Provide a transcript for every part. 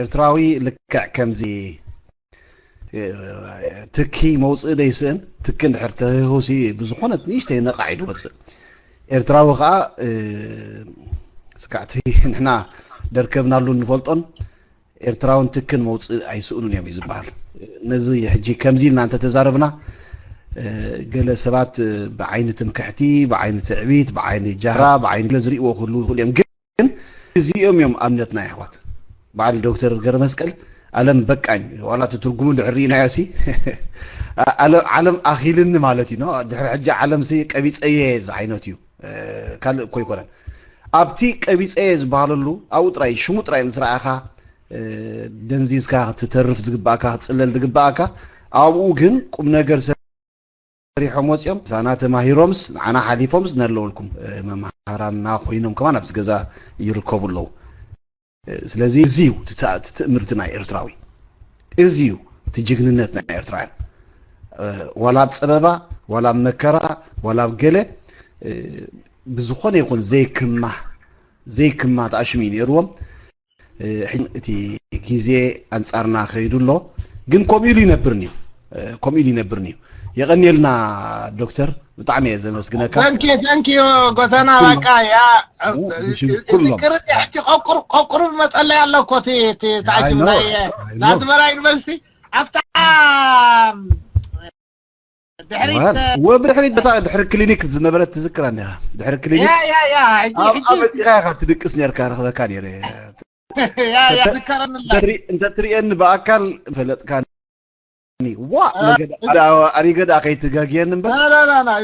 ኤርትራዊ ልክዕ ከምዚ ትኪ መውፅኢ ደይስእን። ትኪ እንድሕር ተህሁሲ ብዝኾነት ንእሽተይ ነቓዕ እዩ ዝወፅእ። ኤርትራዊ ከዓ ስካዕቲ ንሕና ደርከብናሉ እንፈልጦን ኤርትራውን ትክን መውፅእ ኣይስእኑን እዮም እዩ ዝበሃል። ነዚ ሕጂ ከምዚ ኢልና እንተተዛረብና ገለ ሰባት ብዓይኒ ትምክሕቲ፣ ብዓይኒ ትዕቢት፣ ብዓይኒ ጃህራ፣ ብዓይኒ ገለ ዝርእይዎ ክህሉ ይኽእሉ እዮም። ግን እዚኦም እዮም ኣብነትና የሕዋት። በዓል ዶክተር ገረመስቀል ኣለም በቃኝ ዋላ እቲ ትርጉሙ ድሕር ርኢናዮ ሲ ዓለም ኣኺልኒ ማለት እዩ። ድሕሪ ሕጂ ዓለም ሲ ቀቢፀየ ዝዓይነት እዩ። ካልእ እኮ ኣይኮነን። ኣብቲ ቀቢፀየ ዝበሃለሉ ኣብኡ ጥራይ ሽሙ ጥራይ ምስ ረኣኻ ደንዚዝካ ክትተርፍ ዝግባእካ ክትፅለል ዝግባእካ ኣብኡ ግን ቁም ነገር ሰሪሖም ወፂኦም ሳና ተማሂሮምስ ንዓና ሓሊፎምስ ነለወልኩም መምሃራና ኮይኖም ከማን ኣብዚ ገዛ ይርከቡ ኣለዉ። ስለዚ እዚ እዩ እቲ ትእምርቲ ናይ ኤርትራዊ። እዚ እዩ እቲ ጅግንነት ናይ ኤርትራውያን። ዋላ ኣብ ፀበባ ዋላ ኣብ መከራ ዋላ ኣብ ገለ ብዝኾነ ይኹን ዘይክማ ዘይክማ ተኣሽሙ እዩ ነይርዎም። እቲ ግዜ ኣንጻርና ከይዱ ኣሎ። ግን ከምኡ ኢሉ ይነብርን እዩ። ከምኡ ኢሉ ይነብርን እዩ። የቐንየልና ዶክተር፣ ብጣዕሚ እየ ዘመስግነካ። Thank you, thank you ጎተና። በቃ ያ ቅርብ ሕጂ ቆቁር ቆቁር መጸለይ ኣሎ እኮ እቲ ተኣሽሙ ናይ ኣስመራ ዩኒቨርሲቲ ኣብታ ድሕሪት ወብድሕሪት በታ ድሕሪ ክሊኒክ ዝነበረት ትዝክራ እንዲኻ? ድሕሪ ክሊኒክ ያ ያ ያ ሕጂ ሕጂ መፂኻ ኢኻ ትድቅስ ነርካ፣ ረኽበካ ነይረ። ያ ያ ዝከረንላ እንተትሪእየኒ ብኣካል ፈለጥካኒ። ዋ ኣሪገዳ ከይትጋግየኒ እምበር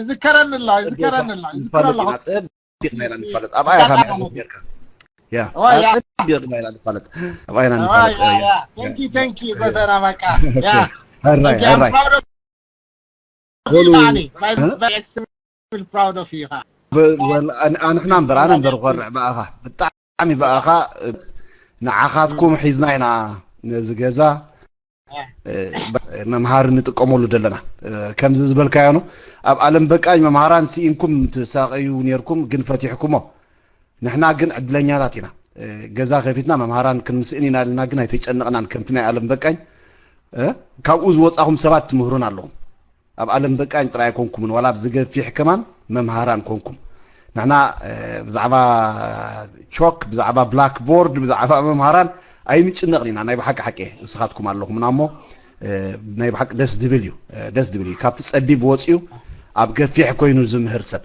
ዝከረንላ ዝከረንላ ዝከረንላ ጸቢቕና ኢና ንፋለጥ። ኣብኣ ኢኻ መዕለፍ ነርካ። ያ ጸቢቕና ኢና ንፋለጥ። ኣብኣ ኢና ንፋለጥ። Thank you, thank you ጎተና። በቃ ያ ሕራይ ሕራይ proud of you. I'm extremely proud of you. ኣንሕና እምበር ኣነ እምበር ኮርዕ ብኣኻ ብጣዕሚ ብኣኻ ንዓኻትኩም ሒዝና ኢና ነዚ ገዛ መምሃሪ ንጥቀመሉ ዘለና። ከምዚ ዝበልካዮ ነው ኣብ ኣለም በቃኝ መምሃራን ስኢንኩም ትሳቀዩ ነርኩም ግን ፈቲሕኩሞ። ንሕና ግን ዕድለኛታት ኢና። ገዛ ከፊትና መምሃራን ክንምስእን ኢና ኢልና ግን ኣይተጨነቕናን። ከምቲ ናይ ኣለም በቃኝ ካብኡ ዝወፃኹም ሰባት ትምህሩን ኣለኹም። ኣብ ኣለም በቃኝ ጥራይ ኣይኮንኩምን ዋላ ኣብዚ ገፊሕ ከማን መምሃራን ኮንኩም። ንሕና ብዛዕባ ቾክ ብዛዕባ ብላክ ቦርድ ብዛዕባ መምሃራን ኣይንጭነቕን ኢና። ናይ ብሓቂ ሓቂ ንስኻትኩም ኣለኹምና እሞ ናይ ብሓቂ ደስ ዝብል እዩ። ደስ ዝብል እዩ። ካብቲ ፀቢብ ወፂኡ ኣብ ገፊሕ ኮይኑ ዝምህር ሰብ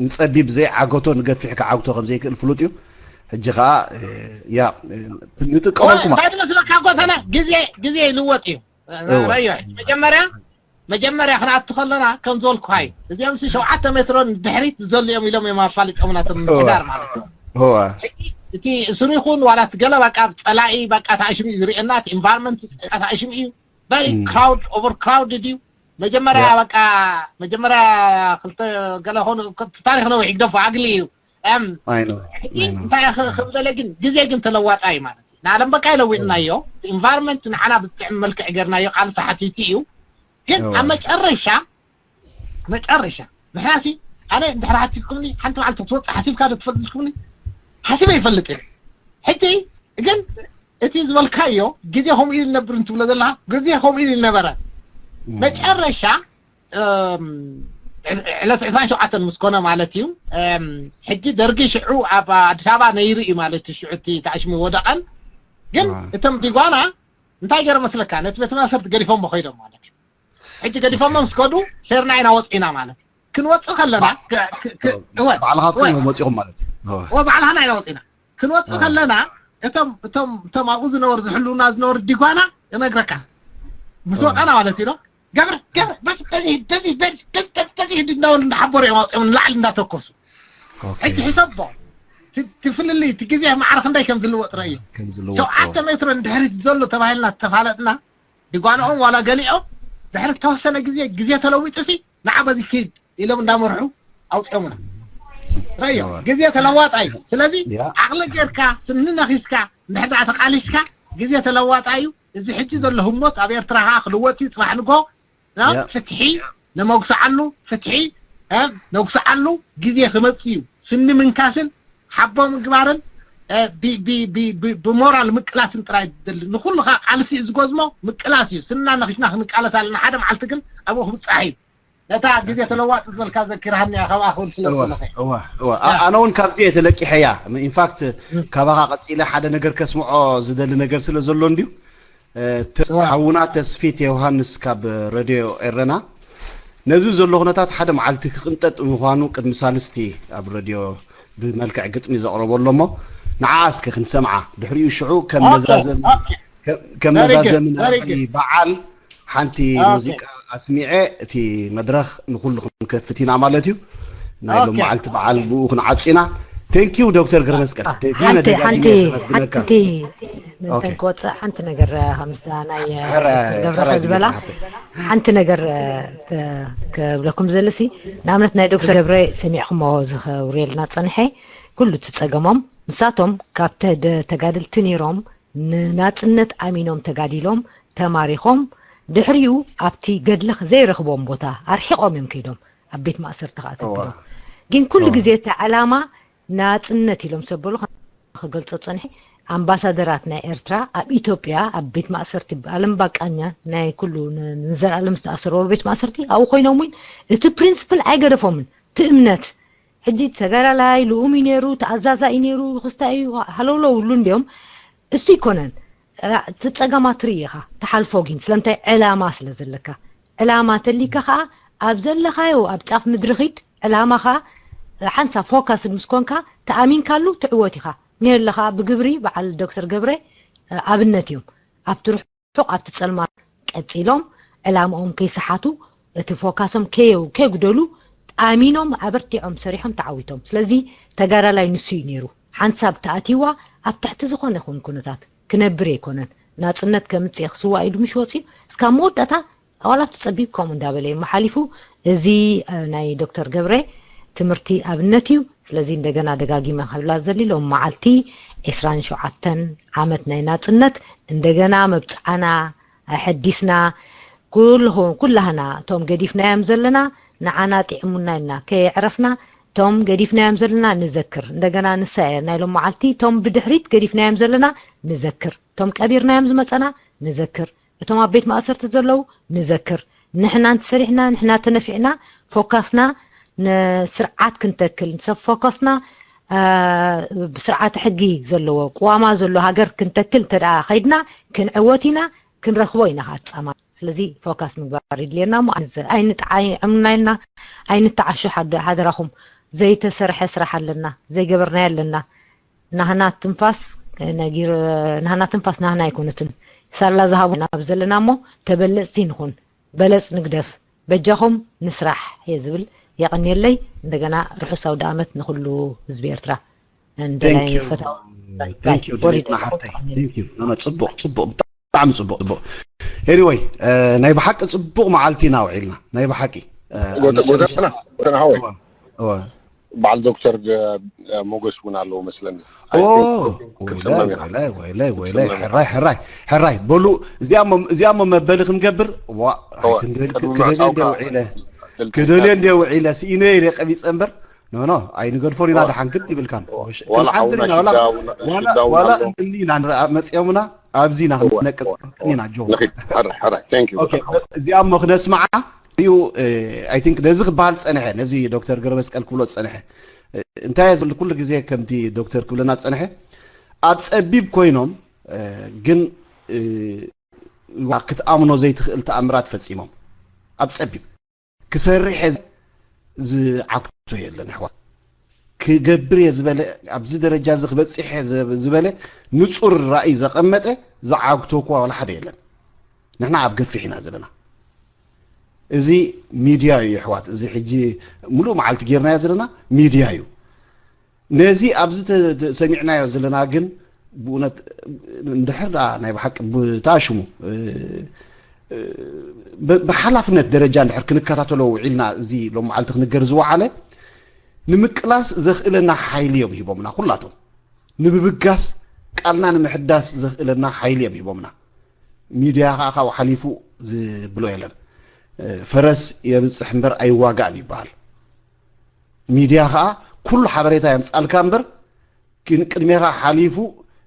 ንፀቢብ ዘይዓገቶ ንገፊሕ ክዓግቶ ከም ዘይክእል ፍሉጥ እዩ። ሕጂ ከዓ ያ ንጥቀመልኩም እንታይ ዝመስለካ ጎተና ግዜ ግዜ ይልወጥ እዩ። ረዮ መጀመርያ መጀመርያ ክንኣቱ ከለና ከም ዝበልኩካ እዩ። እዚኦም ሲ ሸውዓተ ሜትሮ ንድሕሪት ዝዘሉ እዮም ኢሎም እዮም ኣፋሊጦምና እቶም ምምሕዳር ማለት እዩ። ሕጂ እቲ እሱር ይኹን ዋላ እቲ ገለ በቃ ፀላኢ በቃ ተኣሽሙ እዩ ዝርእየና። እቲ ኢንቫይሮንመንት ተኣሽሙ እዩ። Very crowd, overcrowded እዩ። መጀመርያ በቃ መጀመርያ ክልተ ገለ ኾኑ ታሪኽ ነዊሕ ይግደፎ ኣግሊ እዩ። ሕጂ እንታይ ክብለለ ግን ግዜ ግን ተለዋጣ እዩ ማለት እዩ። ንዓለም በቃ ይለዊጥናዮ። ኢንቫይሮንመንት ንዓና ብዝጥዕም መልክዕ ገርናዮ ቃልሲ ሓቲቲ እዩ። ግን ኣብ መጨረሻ መጨረሻ ንሕናሲ ኣነ እንድሕር ሓቲትኩምኒ ሓንቲ መዓልቲ ክትወፅእ ሓሲብካ ዶ ትፈልጥልኩምኒ ሓሲበ ይፈልጥ እየ። ሕጂ ግን እቲ ዝበልካዮ ግዜ ከምኡ ኢሉ ነብር እንትብሎ ዘለካ ግዜ ከምኡ ኢሉ ነበረ። መጨረሻ ዕለት ዕስራን ሸውዓተን ምስ ኮነ ማለት እዩ። ሕጂ ደርጊ ሽዑ ኣብ ኣዲስ ኣበባ ነይሩ እዩ ማለት እዩ። ሽዑ እቲ ተኣሽሙ ወደቐን። ግን እቶም ዲጓና እንታይ ገይሮም መስለካ ነቲ ቤተ ማእሰርቲ ገዲፎሞ ከይዶም ማለት እዩ። ሕጂ ገዲፎሞ ምስ ከዱ ሴርና ኢና ወፂና ማለት እዩ። ክንወፅእ ከለና ባዕልኻትኩም እዮም ወፂኹም ማለት እዩ። ባዕልኻና ኢና ወፂና። ክንወፅእ ከለና እቶም እቶም እቶም ኣብኡ ዝነበሩ ዝሕልውና ዝነበሩ ዲጓና እነግረካ ምስ ወፃና ማለት እዩ። ገብረ ገብረ በዚ በዚ በዚ በዚ በዚ በዚ ህድ እንዳበሉ እንዳሓበሩ እዮም ኣውፅኦም ንላዕሊ እንዳተኮሱ። ሕጂ ሕሰቦ ትፍልልይ እቲ ግዜ ማዕረ ክንደይ ከም ዝልወጥ ረእዮ። ሸውዓተ ሜትሮ ንድሕሪት ዘሎ ተባሂልና ተፋለጥና። ዲጓንኦም ዋላ ገሊኦም ድሕሪ ተወሰነ ግዜ ግዜ ተለዊጡ ሲ ንዓ በዚ ኪድ ኢሎም እንዳመርሑ ኣውፅኦምና። ረዮ ግዜ ተለዋጣ እዩ። ስለዚ ዓቕሊ ጌርካ ስኒ ነኺስካ እንድሕር ደኣ ተቃሊስካ ግዜ ተለዋጣ እዩ። እዚ ሕጂ ዘሎ ህሞት ኣብ ኤርትራ ከዓ ክልወጥ እዩ። ፅባሕ ንጎ ፍትሒ ነመጉስዓሉ ፍትሒ ነጉስዓሉ ግዜ ክመፅእ እዩ። ስኒ ምንካስን ሓቦ ምግባርን እ፣ ብ- ብ- ብ- ብ- ብሞራል ምቅላስን ጥራይ ደሊ። ንኹሉ ከዓ ቃልሲ እዩ ዝጎዝሞ፣ ምቅላስ እዩ። ስንና ነኺስና ክንቃለስ ኣለና። ሓደ መዓልቲ ግን ኣብኡ ክብፃሕ እዩ። ነታ ግዜ ተለዋጢ ዝበልካ ዘኪርሃኒ እያ፣ ካብኣ ክብል ስለ እዋ ዘለኸ። እዋ እዋ ያ። ኣነ እውን ካብዚ እየ ተለቂሐያ። ኢንፋክት፣ ካባኻ ቀፂለ ሓደ ነገር ከስምዖ ዝደሊ ነገር ስለ ዘሎ እንድዩ። እ፣ ተ- እዋ። ሓውና ተስፊት ዮሃንስ ካብ ረድዮ ኤረና፣ ነዚ ዘሎ ኩነታት ሓደ መዓልቲ ክቕንጠጥ ምዃኑ ቅድሚ ሳልስቲ ኣብ ረድዮ ብመልክዕ ግጥሚ ዘቕረቦ ኣሎ እሞ፣ ንዓ እስከ ክንሰምዓ። ድሕሪኡ ሽዑ ከም ኦኬ፣ መዛዘም ኦኬ። ከም ከም Very good, መዛዘሚ very ናብቲ good። በዓል ሓንቲ ኦኬ። ሙዚቃ ኣስሚዐ፣ እቲ መድረኽ ንኹሉ ክንከፍት ኢና ማለት እዩ። ናይ ኦኬ። ሎማዓልቲ በዓል ብኡ ክንዓጹ ኢና። ቴንኪዩ ዶክተር ገብረመስቀል። ደጊመ ሓንቲ ደጋጊመ ሓንቲ እየ ዘመስግነካ። ሓንቲ ኦኬ። ንተን ክወፅእ ሓንቲ ነገር፣ እ፣ ከምዛ ናይ፣ እ፣ ሕረ- ዶክተር ገብረ ሕረ ዝበላ ግዜ ሓንቲ ነገር፣ እ፣ ተ- ክብለኩም ዘለሲ፣ ንኣብነት ናይ ዶክተር ገብረ ሰሚዕኩሞ ዝኸውርየልና ፀንሐ፣ ኩሉ እቲ ፀገሞም ንሳቶም ካብ ተ- ደ- ተጋደልቲ ነይሮም፣ ንናጽነት ኣሚኖም ተጋዲሎም ተማሪኾም፣ ድሕሪኡ ኣብቲ ገድሊ ዘይረኽቦም ቦታ ኣርሒቖም እዮም ከይዶም ኣብ ቤት ማእሰርቲ ከኣ ተብሎም። ግን ኩሉ ግዜ እቲ ዕላማ ናጽነት ኢሎም ሰበሉ ክገልጾ ጸንሒ። ኣምባሳደራት ናይ ኤርትራ ኣብ ኢትዮጵያ ኣብ ቤት ማእሰርቲ፣ ኣለም ባቃኛ ናይ ኩሉ ን- ንዘለኣለም ዝተኣሰረሉ ቤት ማእሰርቲ ኣብኡ ኮይኖም እውን እቲ ፕሪንስፕል ኣይገደፎምን። እቲ እምነት ሕጂ ተጋዳላይ ልኡም እዩ ነይሩ፣ ተኣዛዛ እዩ ነይሩ፣ ክስታይ እዩ ሃለውለው ይብሉ እንዲዮም። እሱ ይኮነን። እ፣ እቲ ጸገማት ትርኢ ኢኻ፣ ትሓልፎ ግን ስለምንታይ ዕላማ ስለ ዘለካ። ዕላማ ተሊካ ኸኣ ኣብ ዘለኻዮ ኣብ ጫፍ ምድሪ ኺድ፣ ዕላማኻ ሓንሳብ ፎካስድ ምስ ኮንካ፣ ተኣሚንካሉ ትዕወት ኢኻ። ንየለ ኸኣ ብግብሪ በዓል ዶክተር ገብረ፣ እ፣ ኣብነት እዮም። ኣብቲ ርሑቕ ኣብቲ ጸልማት ቀጺሎም ዕላምኦም ከይሰሓቱ፣ እቲ ፎካሶም ከየው- ከየጉደሉ ኣሚኖም ኣበርቲዖም ሰሪሖም ተዓዊቶም። ስለዚ ተጋዳላይ ንሱ እዩ ነይሩ። ሓንሳብ ተኣትይዋ ኣብ ትሕቲ ዝኾነ ይኹን ኩነታት ክነብር ኣይኮነን። ናጽነት ከምጽእ ክስዋእ ኢሉ ምሽ ወጺኡ እስካብ መወዳእታ ዋላ ኣብቲ ጸቢብ ከምኡ እንዳበለ እዩ ሓሊፉ። እዚ፣ እ፣ ናይ ዶክተር ገብረ ትምህርቲ ኣብነት እዩ። ስለዚ እንደገና ደጋጊመ ክብላ ዘሊ ሎም መዓልቲ ዕስራን ሸውዓተን ዓመት ናይ ናጽነት እንደገና መብጽዓና ኣሐዲስና ኩልኹም ኩላህና እቶም ገዲፍናዮም ዘለና ንዓና ጥዕሙና ኢልና ከየዕረፍና እቶም ገዲፍናዮም ዘለና ንዘክር። እንደገና ንሳ እያ ናይ ሎም መዓልቲ እቶም ብድሕሪት ገዲፍናዮም ዘለና ንዘክር። እቶም ቀቢርናዮም ዝመጸና ንዘክር። እቶም ኣብ ቤት ማእሰርቲ ዘለዉ ንዘክር። ንሕና እንተሰሪሕና፣ ንሕና ተነፊዕና፣ ፎካስና ንስርዓት ክንተክል፣ ንሰብ ፎካስና፣ አ፣ ብስርዓተ ሕጊ ዘለዎ፣ ቅዋማ ዘሎ ሃገር ክንተክል እንተ ደኣ ኸይድና፣ ክንዕወት ኢና፣ ክንረኽቦ ኢና ኸዓ ጻማ። ስለዚ ፎካስ ምግባር ይድልየና እሞ፣ ኣይንዘ-፣ ኣይንጥዓይ-፣ ዕምና ኢልና ኣይንተዓሾ፣ ሓደ-፣ ሓደራኹም። ዘይተሰርሐ ስራሕ ኣለና፣ ዘይገበርናዮ ኣለና። ናህና ትንፋስ ነጊር-፣ ናህና ትንፋስ ናህና ኣይኮነትን። ሳላ ዝሃቡ ናብ ዘለና እሞ ተበለጽቲ ንኹን። በለጽ ንግደፍ። በጃኹም ንስራሕ እየ ዝብል። የቐንየለይ። እንደገና ርሑስ ኣውደ ዓመት ንኹሉ ህዝቢ ኤርትራ። እንደላይ Thank you። ፈታው Thank you፣ ወሪደ ድሌትና ሓፍተይ። Thank you። ኖ፣ ኖ፣ ጽቡቕ፣ ጽቡቕ፣ ብጣዕሚ ጽቡቕ፣ ጽቡቕ። ኤኒወይ፣ እ፣ ናይ ብሓቂ ጽቡቕ መዓልቲ ኢና ውዒልና። ናይ ብሓቂ፣ እ፣ ጎደ-፣ ኣነ ጎደና፣ ጨሪሰ-፣ ጎደና ሓወይ። እዋ፣ እዋ። በዓል ዶክተር ገ-፣ ሞገስ እውን ኣለዎ መስለኒ። ኦ፣ I think ወይለ፣ ክትስመም ኢኻ። ወይለ፣ ወይለ፣ ወይለ፣ ክትስመም ኢኻ። ሕራይ፣ ሕራይ፣ ሕራይ። በሉ፣ እዚኣ እሞ፣ እዚኣ እሞ መበሊ ክንገብር፣ ዋ፣ እዋ፣ ክንደል-፣ ቅድሚ ክደልየ ምዕጻውካ እንደ ውዒለ፣ ክልተ ክደልየ እንደ ውዒለ፣ ስኢነ ኢለ ቀቢጸ እምበር፣ ኖ፣ ኖ፣ ኣይንገድፎን ኢና፣ ዋ-፣ ደሓን ግድ ይብልካን። ዋ-፣ ወሽ-፣ ዋላ ክንሓድር ሓውና ኢና፣ ዋላ፣ ሽዳውና፣ ዋላ፣ ሽዳውና ዋላ ኣሎ። እንኒ ኢና ንረኣ መጺኦምና፣ ኣብዚና እዋ፣ ክንነቅጽ እዋ፣ እዋ። ኢና ጆ። ንኺድ። ሕራይ፣ ሕራይ። Thank you፣ ኦኬ፣ በጣም ሓውና። እዚኣ እሞ ክነስምዓ እዩ። እ፣ I think ነዚ ክበሃል ዝጸንሐ፣ ነዚ ዶክተር ገብረመስቀል ክብሎ ዝጸንሐ፣ እ፣ እንታይ እየ ዝብል ኩሉ ግዜ ከምቲ ዶክተር ክብለና ዝጸንሐ፣ ኣብ ጸቢብ ኮይኖም፣ እ፣ ግን፣ እ፣ ክትኣምኖ ዘይትኽእል ተኣምራት ፈጺሞም። ኣብ ጸቢብ ክሰርሕ እየ ዝዓግቶ የለን፣ ኣሕዋት። ክገብር እየ ዝበለ፣ ኣብዚ ደረጃ እዚ ክበጽሕ እየ ዘ-፣ ዝበለ ንጹር ራእይ ዘቐመጠ ዝዓግቶ እኳ ዋላ ሓደ የለን። ንሕና ኣብ ገፊሕ ኢና ዘለና። እዚ ሚድያ እዩ፣ ኣሕዋት። እዚ ሕጂ ምሉእ መዓልቲ ጌርናዮ ዘለና ሚድያ እዩ። ነዚ ኣብዚ ተ-፣ ተ-፣ ሰሚዕናዮ ዘለና ግን ብእውነት እንድሕር ደኣ ናይ ብሓቂ ብታሽሙ፣ እ፣ እ፣ ብ-፣ ብሓላፍነት ደረጃ እንድሕር ክንከታተሎ ውዒልና፣ እዚ ሎም መዓልቲ ክንገር ዝወዓለ ንምቅላስ ዘኽእለና ሓይሊ እዮም ሂቦምና ኩላቶም። ንምብጋስ ቃልና ንምሕዳስ ዘኽእለና ሓይሊ እዮም ሂቦምና። ሚድያ ከኣ ካብኡ ሓሊፉ ዝብሎ የለን። እ፣ ፈረስ የብጽሕ እምበር ኣይዋጋእን ይበሃል። ሚድያ ከኣ ኩሉ ሓበሬታ የምጻልካ እምበር ግን ቅድሜኻ ሓሊፉ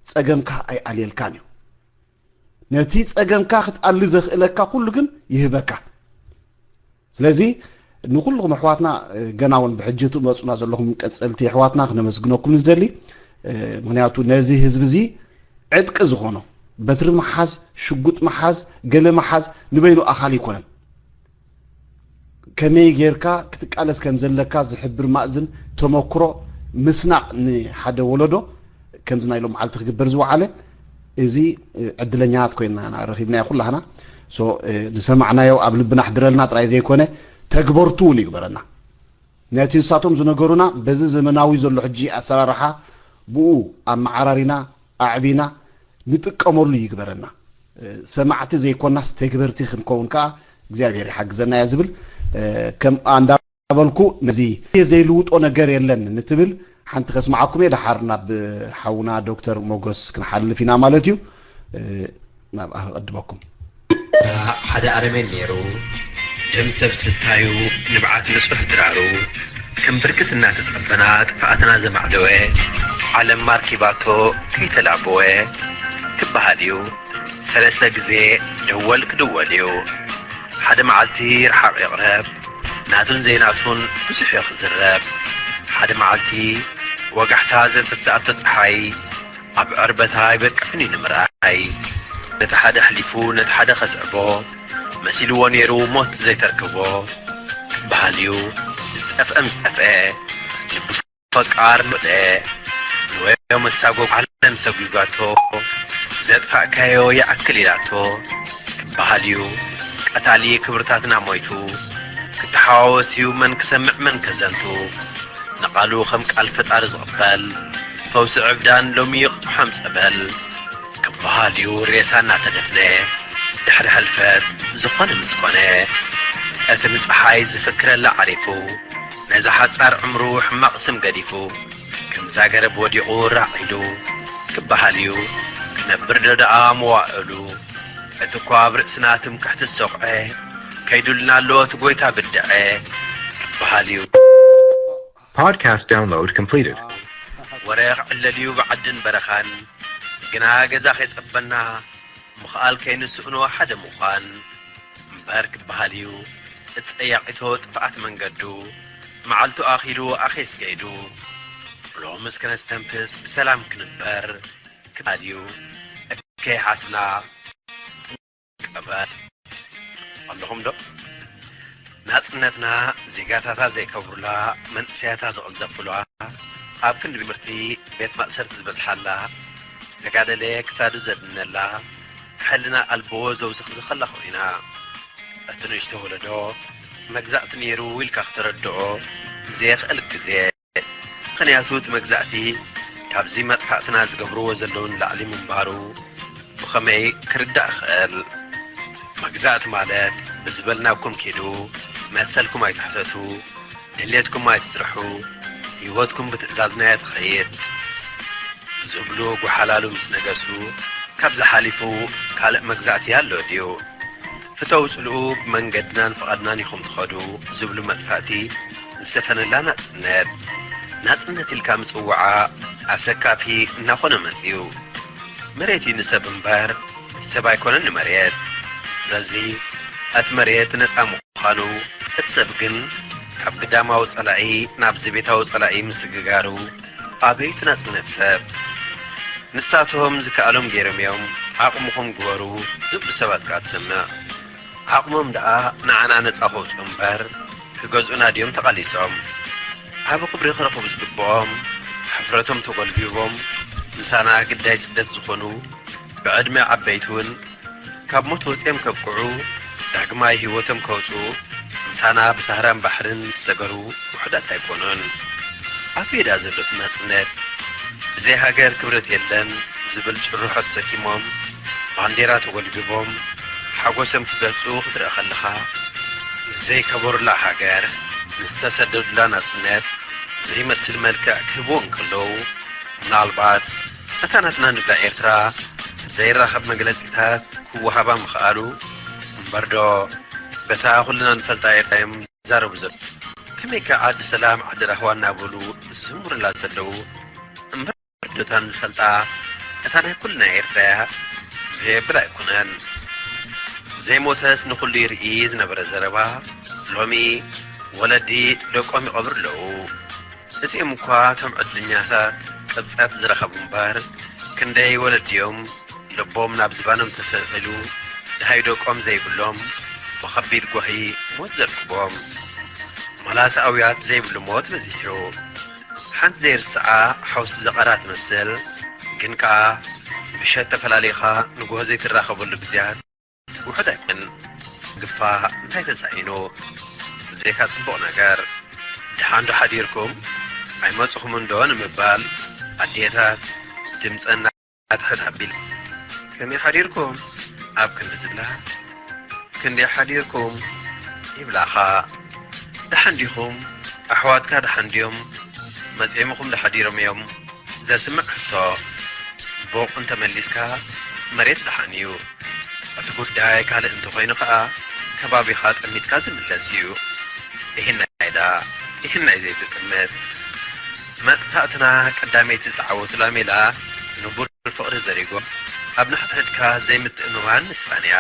ጸገምካ ኣይኣልየልካን እዩ። ነቲ ጸገምካ ክትኣሊ ዘኽእለካ ኩሉ ግን ይህበካ። ስለዚ ንኹልኹም ኣሕዋትና፣ እ፣ ገና እውን ብሕጂ ትመጹና ዘለኹም ቀጸልቲ ኣሕዋትና ክነመስግነኩም ንደሊ። እ፣ ምኽንያቱ ነዚ ህዝቢ እዚ ዕጥቂ ዝኾኖ በትሪ መሓዝ፣ ሽጉጥ መሓዝ፣ ገለ መሓዝ ንበይኑ ኣኻሊ ኣይኮነን። ከመይ ጌርካ ክትቃለስ ከም ዘለካ ዝሕብር ማእዝን ተመክሮ ምስናቕ ንሓደ ወለዶ ከምዚ ናይ ሎም መዓልቲ ክግበር ዝወዓለ፣ እዚ፣ እ፣ ዕድለኛታት ኮይና ኢና ረኺብናዮ ኩላህና። ሶ፣ እ፣ ዝሰማዕናዮ ኣብ ልብና ኣሕድረልና ጥራይ ዘይኮነ ተግበርቱ እውን ይግበረና። ነቲ ንሳቶም ዝነገሩና በዚ ዘመናዊ ዘሎ ሕጂ ኣሰራርሓ ብኡ ኣመዓራሪና ኣዕቢና ንጥቀመሉ ይግበረና። እ፣ ሰማዕቲ ዘይኮናስ ተግበርቲ ክንከውን ከኣ እግዚኣብሔር ይሓግዘና እያ ዝብል። እ፣ ከም ኣንዳ በልኩ ነዚ ዘይልውጦ ነገር የለን ንትብል ሓንቲ ከስምዓኩም እየ። ደሓር ናብ ሓውና ዶክተር ሞጎስ ክንሓልፍ ኢና ማለት እዩ። እ፣ ናብኣ ክቕድመኩም። ሓደ ኣረሜን ነይሩ። ደም ሰብ ስታዩ፣ ንብዓት ንጹሕ ድራሩ፣ ከም ብርክት እናተጸበና ጥፍኣትና ዘማዕደወ፣ ዓለም ማርኪባቶ ከይተላበወ ክበሃል እዩ። ሰለስተ ግዜ ደወል ክድወል እዩ። ሓደ መዓልቲ ርሓቕ ይቕረብ፣ ናቱን ዘይናቱን ብዙሕ እዩ ክዝረብ። ሓደ መዓልቲ ወጋሕታ ዘተስኣቶ ጸሓይ ኣብ ዕርበታ ኣይበቅዕን እዩ ንምርኣይ። ነቲ ሓደ ኣሕሊፉ ነቲ ሓደ ከስዕቦ መሲልዎ ነይሩ ሞት ዘይተርክቦ ክበሃል እዩ። ዝጠፍአ ምስ ጠፍአ ልቡ ፈቃር ሎለ ንወዮ መሳጎ ዓለም ሰጒጓቶ ዘጥፋእካዮ ይኣክል ኢላቶ ክበሃል እዩ። ቀታሊ ክብርታትና ሞይቱ ክተሓዋወስ እዩ መን ክሰምዕ መን ከዘንቱ። ንቓሉ ከም ቃል ፈጣሪ ዝቕበል ፈውሲ ዕብዳን ሎሚ ይቕጥሖም ጸበል ክበሃል እዩ። ሬሳ እናተደፍነ ድሕሪ ሕልፈት ዝኾነ ምስ ኮነ እቲ ንጸሓይ ዝፍክረላ ዓሪፉ ነዚ ሓጻር ዕምሩ ሕማቕ ስም ገዲፉ ከምዛ ገረብ ወዲቑ ራዕ ኢሉ ክበሃል እዩ። ክነብር ዶ ደኣ መዋእሉ እቲ እኳ ኣብ ርእስና ትምክሕቲ ዝሰቑዐ ከይዱልና ኣሎ እቲ ጎይታ ብድዐ ክበሃል እዩ። Podcast download completed. ወረ ክዕለል እዩ ብዓድን በረኻን ግና ገዛ ከይጸበና ምኽኣል ከይንስእኖ ሓደ ምዃን እምበር ክበሃል እዩ። እቲ ጸያቒቶ ጥፍኣት መንገዱ መዓልቱ ኣኺሉ ኣኼስ ከይዱ ሎምስ ከነስተንፍስ ብሰላም ክንበር ክበሃል እዩ። ከይሓስና ቀበር ኣለኹም ዶ? ናጽነትና ዜጋታታ ዘይከብሩላ መንእሰያታ ዝቕዘፉላ ኣብ ክንዲ ትምህርቲ ቤት ማእሰርቲ ዝበዝሓላ ዝተጋደለ ክሳዱ ዘድነላ ሕልና ኣልቦ ዘውዘኽዘኸላ ኮይና እቲ ንእሽቶ ወለዶ መግዛእቲ ነይሩ ኢልካ ክተረድኦ ዘየኽእል ግዜ ምኽንያቱ እቲ መግዛእቲ ካብዚ መጥፋእትና ዝገብርዎ ዘለዉ ንላዕሊ ምንባሩ ብኸመይ ክርዳእ ይኽእል? መግዛእቲ ማለት ብዝበልናኩም ኪዱ፣ መሰልኩም ኣይትሕተቱ፣ ድሌትኩም ኣይትስርሑ፣ ህይወትኩም ብትእዛዝና እያ ትኸይድ ዝብሉ ጓሓላሉ ምስ ነገሱ ካብዚ ሓሊፉ ካልእ መግዛእቲ ኣሎ ድዩ? ፍተው ጽልኡ ብመንገድናን ፍቓድናን ኢኹም ትኸዱ ዝብሉ መጥፋእቲ ዝሰፈነላ ናጽነት ናጽነት ኢልካ ምጽውዓ ኣሰካፊ እናኾነ መጽዩ። መሬት እዩ ንሰብ እምበር ሰብ ኣይኮነን ንመሬት። ስለዚ እቲ መሬት ነጻ ምዃኑ እቲ ሰብ ግን ካብ ግዳማዊ ጸላኢ ናብ ዘቤታዊ ጸላኢ ምስግጋሩ ኣበይ እቲ ናጽነት ሰብ? ንሳቶም ዝከኣሎም ገይሮም እዮም ዓቕምኹም ግበሩ ዝብሉ ሰባት ከኣ ትሰምዕ። ዓቕሞም ደኣ ንዓና ነጻ ከውጽኡ እምበር ክገዝኡና ድዮም ተቓሊሶም? ዓቢ ክብሪ ክረኽቡ ዝግብኦም ሕፍረቶም ተጎልቢቦም ምሳና ግዳይ ስደት ዝኾኑ ብዕድመ ዓበይቲ እውን ካብ ሞት ወጺኦም ከብቅዑ ዳግማይ ህይወቶም ከውጽኡ ምሳና ብሳህራን ባሕርን ምስ ሰገሩ ውሑዳት ኣይኮኑን። ኣብ ሜዳ ዘሎ እቲ ናጽነት ብዘይ ሃገር ክብረት የለን ዝብል ጭርሖ ተሰኪሞም ባንዴራ ተጎልቢቦም ሓጎሶም ክገልጹ ክትርኢ ከለኻ ንዘይከበሩላ ሃገር ንዝተሰደዱላ ናጽነት ዘይመስል መልክዕ ክህብዎ እንከለዉ ምናልባት እታ ናትና ንብላ ኤርትራ ዘይራኸብ መግለጺታት ክወሃባ ምኽኣሉ እምበርዶ በታ ኩልና ንፈልጣ ኤርትራ እዮም ዝዛረቡ ዘለዉ። ከመይከ ዓዲ ሰላም ዓዲ ራህዋ እናበሉ ዝዝምሩላ ዘለዉ እምበር ዶታን ዝፈልጣ፣ እታ ናይ ኩልና ኤርትራያ ዘየብል ኣይኮነን። ዘይሞተስ ንኹሉ ይርኢ ዝነበረ ዘረባ፣ ሎሚ ወለዲ ደቆም ይቐብሩ ኣለዉ። እዚኦም እኳ እቶም ዕድልኛታት ቅብጸት ዝረኸቡ እምበር፣ ክንደይ ወለዲ እዮም ልቦም ናብ ዝባኖም ተሰቒሉ፣ ደሃይ ደቆም ዘይብሎም፣ ብኸቢድ ጓሂ ሞት ዘርክቦም። መላስ ኣውያት ዘይብሉ ሞት በዚሑ። ሓንቲ ዘይርስዓ ሓውሲ ዘቐራ ትመስል፣ ግን ከኣ ምሸት ተፈላሊኻ ንግሆ ዘይትራኸበሉ ግዜያት ውሑድ ኣይኮነን። ግፋ እንታይ ተሳኢኑ? ብዘይካ ጽቡቕ ነገር። ደሓን ዶ ሓዲርኩም? ኣይመጽኹምን ዶ ንምባል ኣዴታት ድምጸን ኣትሕት ኣቢል፣ ከመይ ሓዲርኩም? ኣብ ክንዲ ዝብላ፣ ክንደይ ሓዲርኩም? ይብላኻ። ደሓን ዲኹም? ኣሕዋትካ ደሓን ድዮም? መጺኦምኹም ዶ ሓዲሮም እዮም? ዘስምዕ ሕቶ። ጽቡቕ እንተመሊስካ፣ መሬት ደሓን እዩ። እቲ ጉዳይ ካልእ እንተኾይኑ ኸኣ፣ ከባቢኻ ጠሚትካ ዝምለስ እዩ። ይህናይ ደኣ፣ ይህናይ ዘይትጥምት። መጥፋእትና ቀዳመይቲ ዝተዓወቱላ ሜላ ንቡር ፍቕሪ ዘሪጎም ኣብ ንሕድሕድካ ዘይምትእምማን ምስፋን እያ።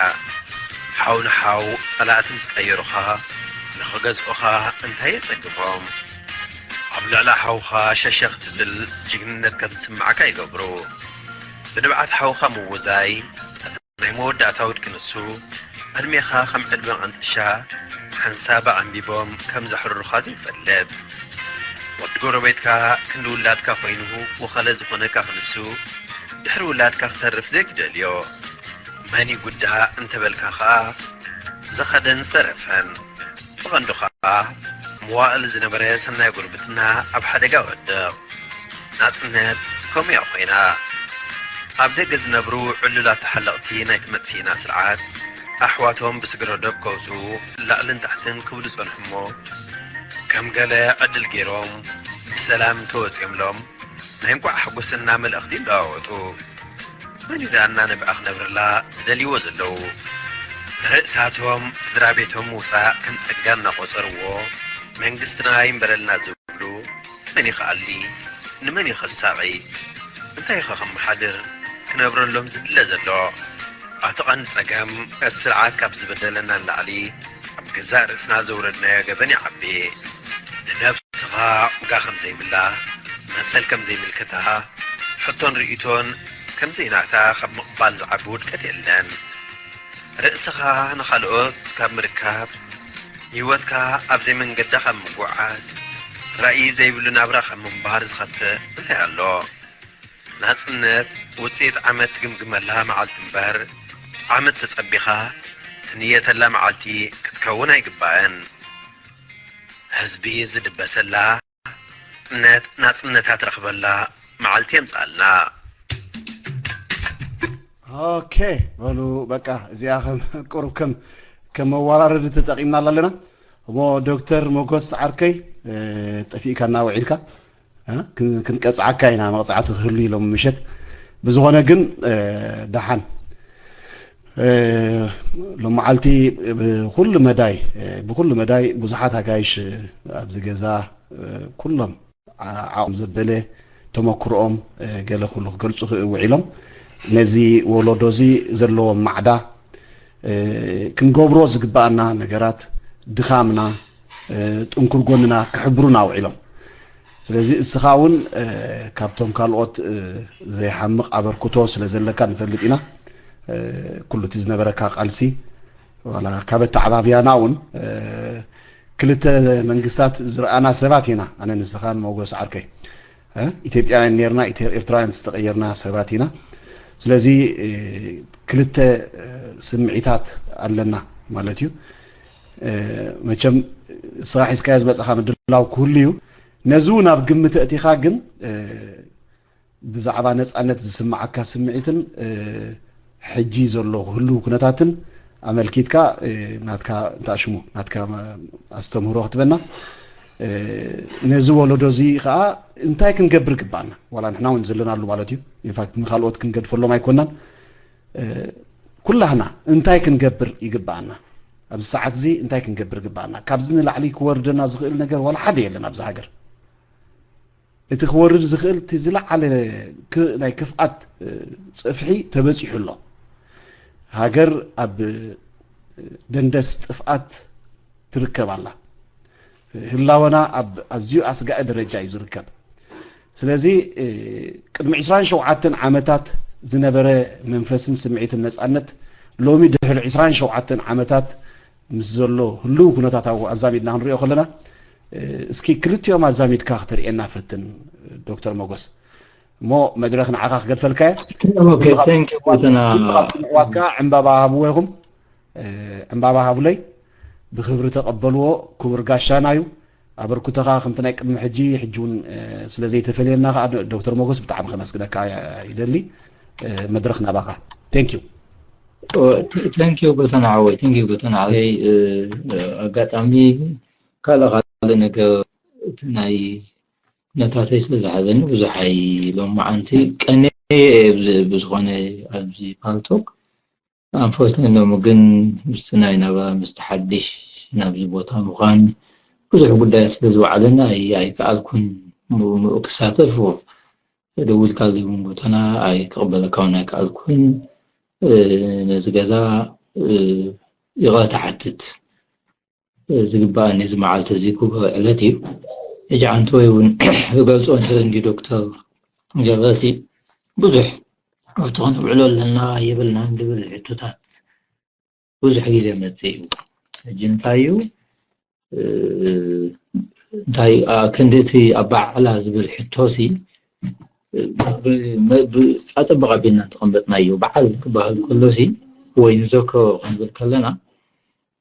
ሓው ንሓው ጸላእቲ ምስ ቀየሩኻ ንኽገዝኡኻ እንታይ የጸግሞም? ኣብ ልዕሊ ሓውኻ ሸሸ ክትብል ጅግንነት ከም ዝስምዓካ ይገብሩ። ብንብዓት ሓውኻ ምውዛይ ናይ መወዳእታ ውድቂ ንሱ፣ ዕድሜኻ ከም ዕድመ ቐንጥሻ ሓንሳብ ኣዓምቢቦም ከም ዘሕርሩኻ ዘይፈልጥ። ወዲ ጎረቤትካ ክንዲ ውላድካ ኮይኑ ወኸለ ዝኾነካ ክንሱ፣ ድሕሪ ውላድካ ክተርፍ ዘይትደልዮ። መን ይጉዳእ እንተበልካ ኸኣ፣ ዝኸደን ዝተረፈን። ብቐንዱ ኸኣ፣ መዋእል ዝነበረ ሰናይ ጉርብትና ኣብ ሓደጋ ወድቕ። ናጽነት ከምኡ እያ ኮይና። ኣብ ደገ ዝነብሩ ዕሉላት ተሓለቕቲ ናይቲ መጥፊእና ስርዓት፣ ኣሕዋቶም ብስግረ ዶብ ከውጽኡ ላዕልን ታሕትን ክብሉ ጸንሑ እሞ፣ ከም ገለ ዕድል ገይሮም ብሰላም እንተወጺኦምሎም፣ ናይ እንቋዕ ሓጎሰና መልእኽቲ ይለዋወጡ። መን እዩ ደኣ እናነብዐ ክነብረላ ዝደልይዎ ዘለዉ? ንርእሳቶም ስድራ ቤቶም ምውጻእ ከም ጸጋ እናቖጸርዎ፣ መንግስትና ይንበረልና ዝብሉ፣ መን ይኽኣሊ? ንመን እዩ ከሳቒ? እንታይ ከ ከመሓድር ክነብረሎም ዝድለ ዘሎ? እቲ ቀንዲ ጸገም፣ እቲ ስርዓት ካብ ዝበደለና ንላዕሊ ኣብ ገዛእ ርእስና ዘውረድናዮ ገበን ይዓቢ። ንነብስኻ ዋጋ ከም ዘይብላ፣ መሰል ከም ዘይምልከታ፣ ሕቶን ርእይቶን ከም ዘይናታ ካብ ምቕባል ዝዓቢ ውድቀት የለን። ርእስኻ ንኻልኦት ካብ ምርካብ፣ ህይወትካ ኣብ ዘይመንገዳ ካብ ምጉዓዝ፣ ራእይ ዘይብሉ ናብራ ካብ ምንባር ዝኸፍእ እንታይ ኣሎ? ናጽነት ውጽኢት ዓመት ትግምግመላ መዓልቲ እምበር፣ ዓመት ተጸቢኻ ትንየተላ መዓልቲ ክትከውን ኣይግባእን። ህዝቢ ዝድበሰላ፣ ናጽነት፣ ናጽነታ ትረኽበላ መዓልቲ የምጽኣልና። ኦኬ፣ በሉ በቃ እዚኣ ከም ቁሩብ ከም ከም መወራረዲ ተጠቂምናላ ኣለና። እሞ ዶክተር ሞጎስ ዓርከይ፣ እ፣ ጠፊእካና ውዒልካ፣ እ፣ ክን- ክንቀጽዓካ ኢና፣ መቕጻዕቲ ክህሉ ኢሎም ምሸት። ብዝኾነ ግን፣ እ፣ ደሓን፣ እ፣ ሎመዓልቲ ብኩሉ መዳይ፣ እ፣ ብኩሉ መዳይ ብዙሓት ኣጋይሽ ኣብዚ ገዛ፣ እ፣ ኩሎም ዓ- ዓቕም ዘበለ ተመክሮኦም፣ እ፣ ገለ ኩሉ ክገልጹ ክእ- ውዒሎም፣ ነዚ ወለዶ እዚ ዘለዎም ማዕዳ፣ እ፣ ክንገብሮ ዝግባኣና ነገራት፣ ድኻምና፣ እ፣ ጥንኩር ጎንና ክሕብሩና ውዒሎም። ስለዚ እስኻ እውን፣ እ፣ ካብቶም ካልኦት፣ እ፣ ዘይሓምቕ ኣበርክቶ ስለ ዘለካ ንፈልጥ ኢና። እ፣ ኩሉ እቲ ዝነበረካ ቃልሲ፣ ዋላ ካብ ኣተዓባብያና እውን፣ እ፣ ክልተ መንግስታት ዝረኣና ሰባት ኢና። ኣነ ንስኻን ሞጎስ ዓርከይ፣ እ፣ ኢትዮጵያውያን ኔርና፣ ኢትዮ- ኤርትራውያን ዝተቐየርና ሰባት ኢና። ስለዚ፣ እ፣ ክልተ፣ እ፣ ስምዒታት ኣለና ማለት እዩ። እ፣ መቸም ስራሕ ሒዝካዮ ዝመጻኻ ምድላው ክህሉ እዩ። ነዚ እውን ኣብ ግምት ኣእቲኻ ግን፣ እ፣ ብዛዕባ ነጻነት ዝስምዓካ ስምዒትን፣ እ፣ ሕጂ ዘሎ ህልው ኩነታትን ኣመልኪትካ፣ እ፣ ናትካ እንተኣሽሙ፣ ናትካ መ- ኣስተምህሮ ክትበና። እ፣ ነዚ ወለዶ እዚ ከኣ እንታይ ክንገብር ግባኣና? ዋላ ንሕና እውን ዘለናሉ ማለት እዩ። ኢንፋክት ንኻልኦት ክንገድፈሎም ኣይኮናን። እ፣ ኩላህና እንታይ ክንገብር ይግባኣና? ኣብዚ ሰዓት እዚ እንታይ ክንገብር ግባኣና? ካብዚ ንላዕሊ ክወርደና ዝኽእል ነገር ዋላ ሓደ የለን ኣብዚ ሃገር። እቲ ክወርድ ዝኽእል እቲ ዝለዓለ ክ- ናይ ክፍኣት እ፣ ጽፍሒ ተበጺሑ ኣሎ። ሃገር ኣብ እ፣ ደንደስ ጥፍኣት ትርከብ ኣላ። ህላወና ኣብ ኣዝዩ ኣስጋኢ ደረጃ እዩ ዝርከብ። ስለዚ እ፣ ቅድሚ ዕስራን ሸውዓተን ዓመታት ዝነበረ መንፈስን ስምዒትን ነጻነት ሎሚ ድሕሪ ዕስራን ሸውዓተን ዓመታት ምስ ዘሎ ህልው ኩነታት ኣብኡ ኣዛሚድና ክንሪኦ ከለና እ፣ እስኪ ክልቲኦም ኣዛሚድካ ክተርእየና ፈትን ዶክተር ሞጎስ። እሞ መድረኽ ንዓኻ ክገድፈልካ እየ። Okay, thank you. ኩልኻትኩም ኣሕዋት ከዓ ዕምባባ ሃብዎ ኢኹም። እ፣ ዕምባባ ሃቡለይ ብክብሪ ተቐበልዎ። ክቡር ጋሻና እዩ። ኣበርክቶኻ ከምቲ ናይ ቅድሚ ሕጂ ሕጂ እውን እ፣ ስለ ዘይተፈልየና ከዓ ዶክተር ሞጎስ ብጣዕሚ ከመስግነካ ይደሊ። እ፣ መድረኽ ናባኻ። Thank you። Thank you ጎተና ሓወይ፣ thank you ጎተና ሓወይ። እ፣ እ፣ ኣጋጣሚ ካልእ ካልእ ነገር እቲ ናይ ነታተይ ስለ ዝሓዘኒ ብዙሕ ኣይሎማዓንቲ ቀንየ እየ ብዝ- ብዝኾነ ኣብዚ ፓልቶክ ኣንፎርትነት ሎሚ ግን ምስቲ ናይ ናብራ ምስቲ ሓድሽ ናብዚ ቦታ ምዃን ብዙሕ ጉዳያት ስለ ዝወዓለና ኣይ- ኣይከኣልኩን ም- ም- ክሳተፍ። ደዊልካለይ እውን ጎተና ኣይ ክቕበለካ እውን ኣይከኣልኩን። እ፣ ነዚ ገዛ እ፣ ይቕረታ ሓትት። ዝግባኣኒ እዚ መዓልቲ እዚ ክቡር ዕለት እዩ። ሕጂ ዓንተወይ እውን ክገልጾ እንተ እንዲ ዶክተር ገብረሲ ብዙሕ ኣብቲ ክንውዕሎ ኣለና የብልናን ዝብል ሕቶታት ብዙሕ ግዜ መጽእ እዩ። ሕጂ እንታይ እዩ እ፣ እንታይ ኣ- ክንዲ እቲ ኣበዓዕላ ዝብል ሕቶሲ ብ- ብ- ኣጸብቕ ኣቢልና ተቐመጥናዮ። በዓል ክበሃል ከሎሲ ወይ ንዘክሮ ክንብል ከለና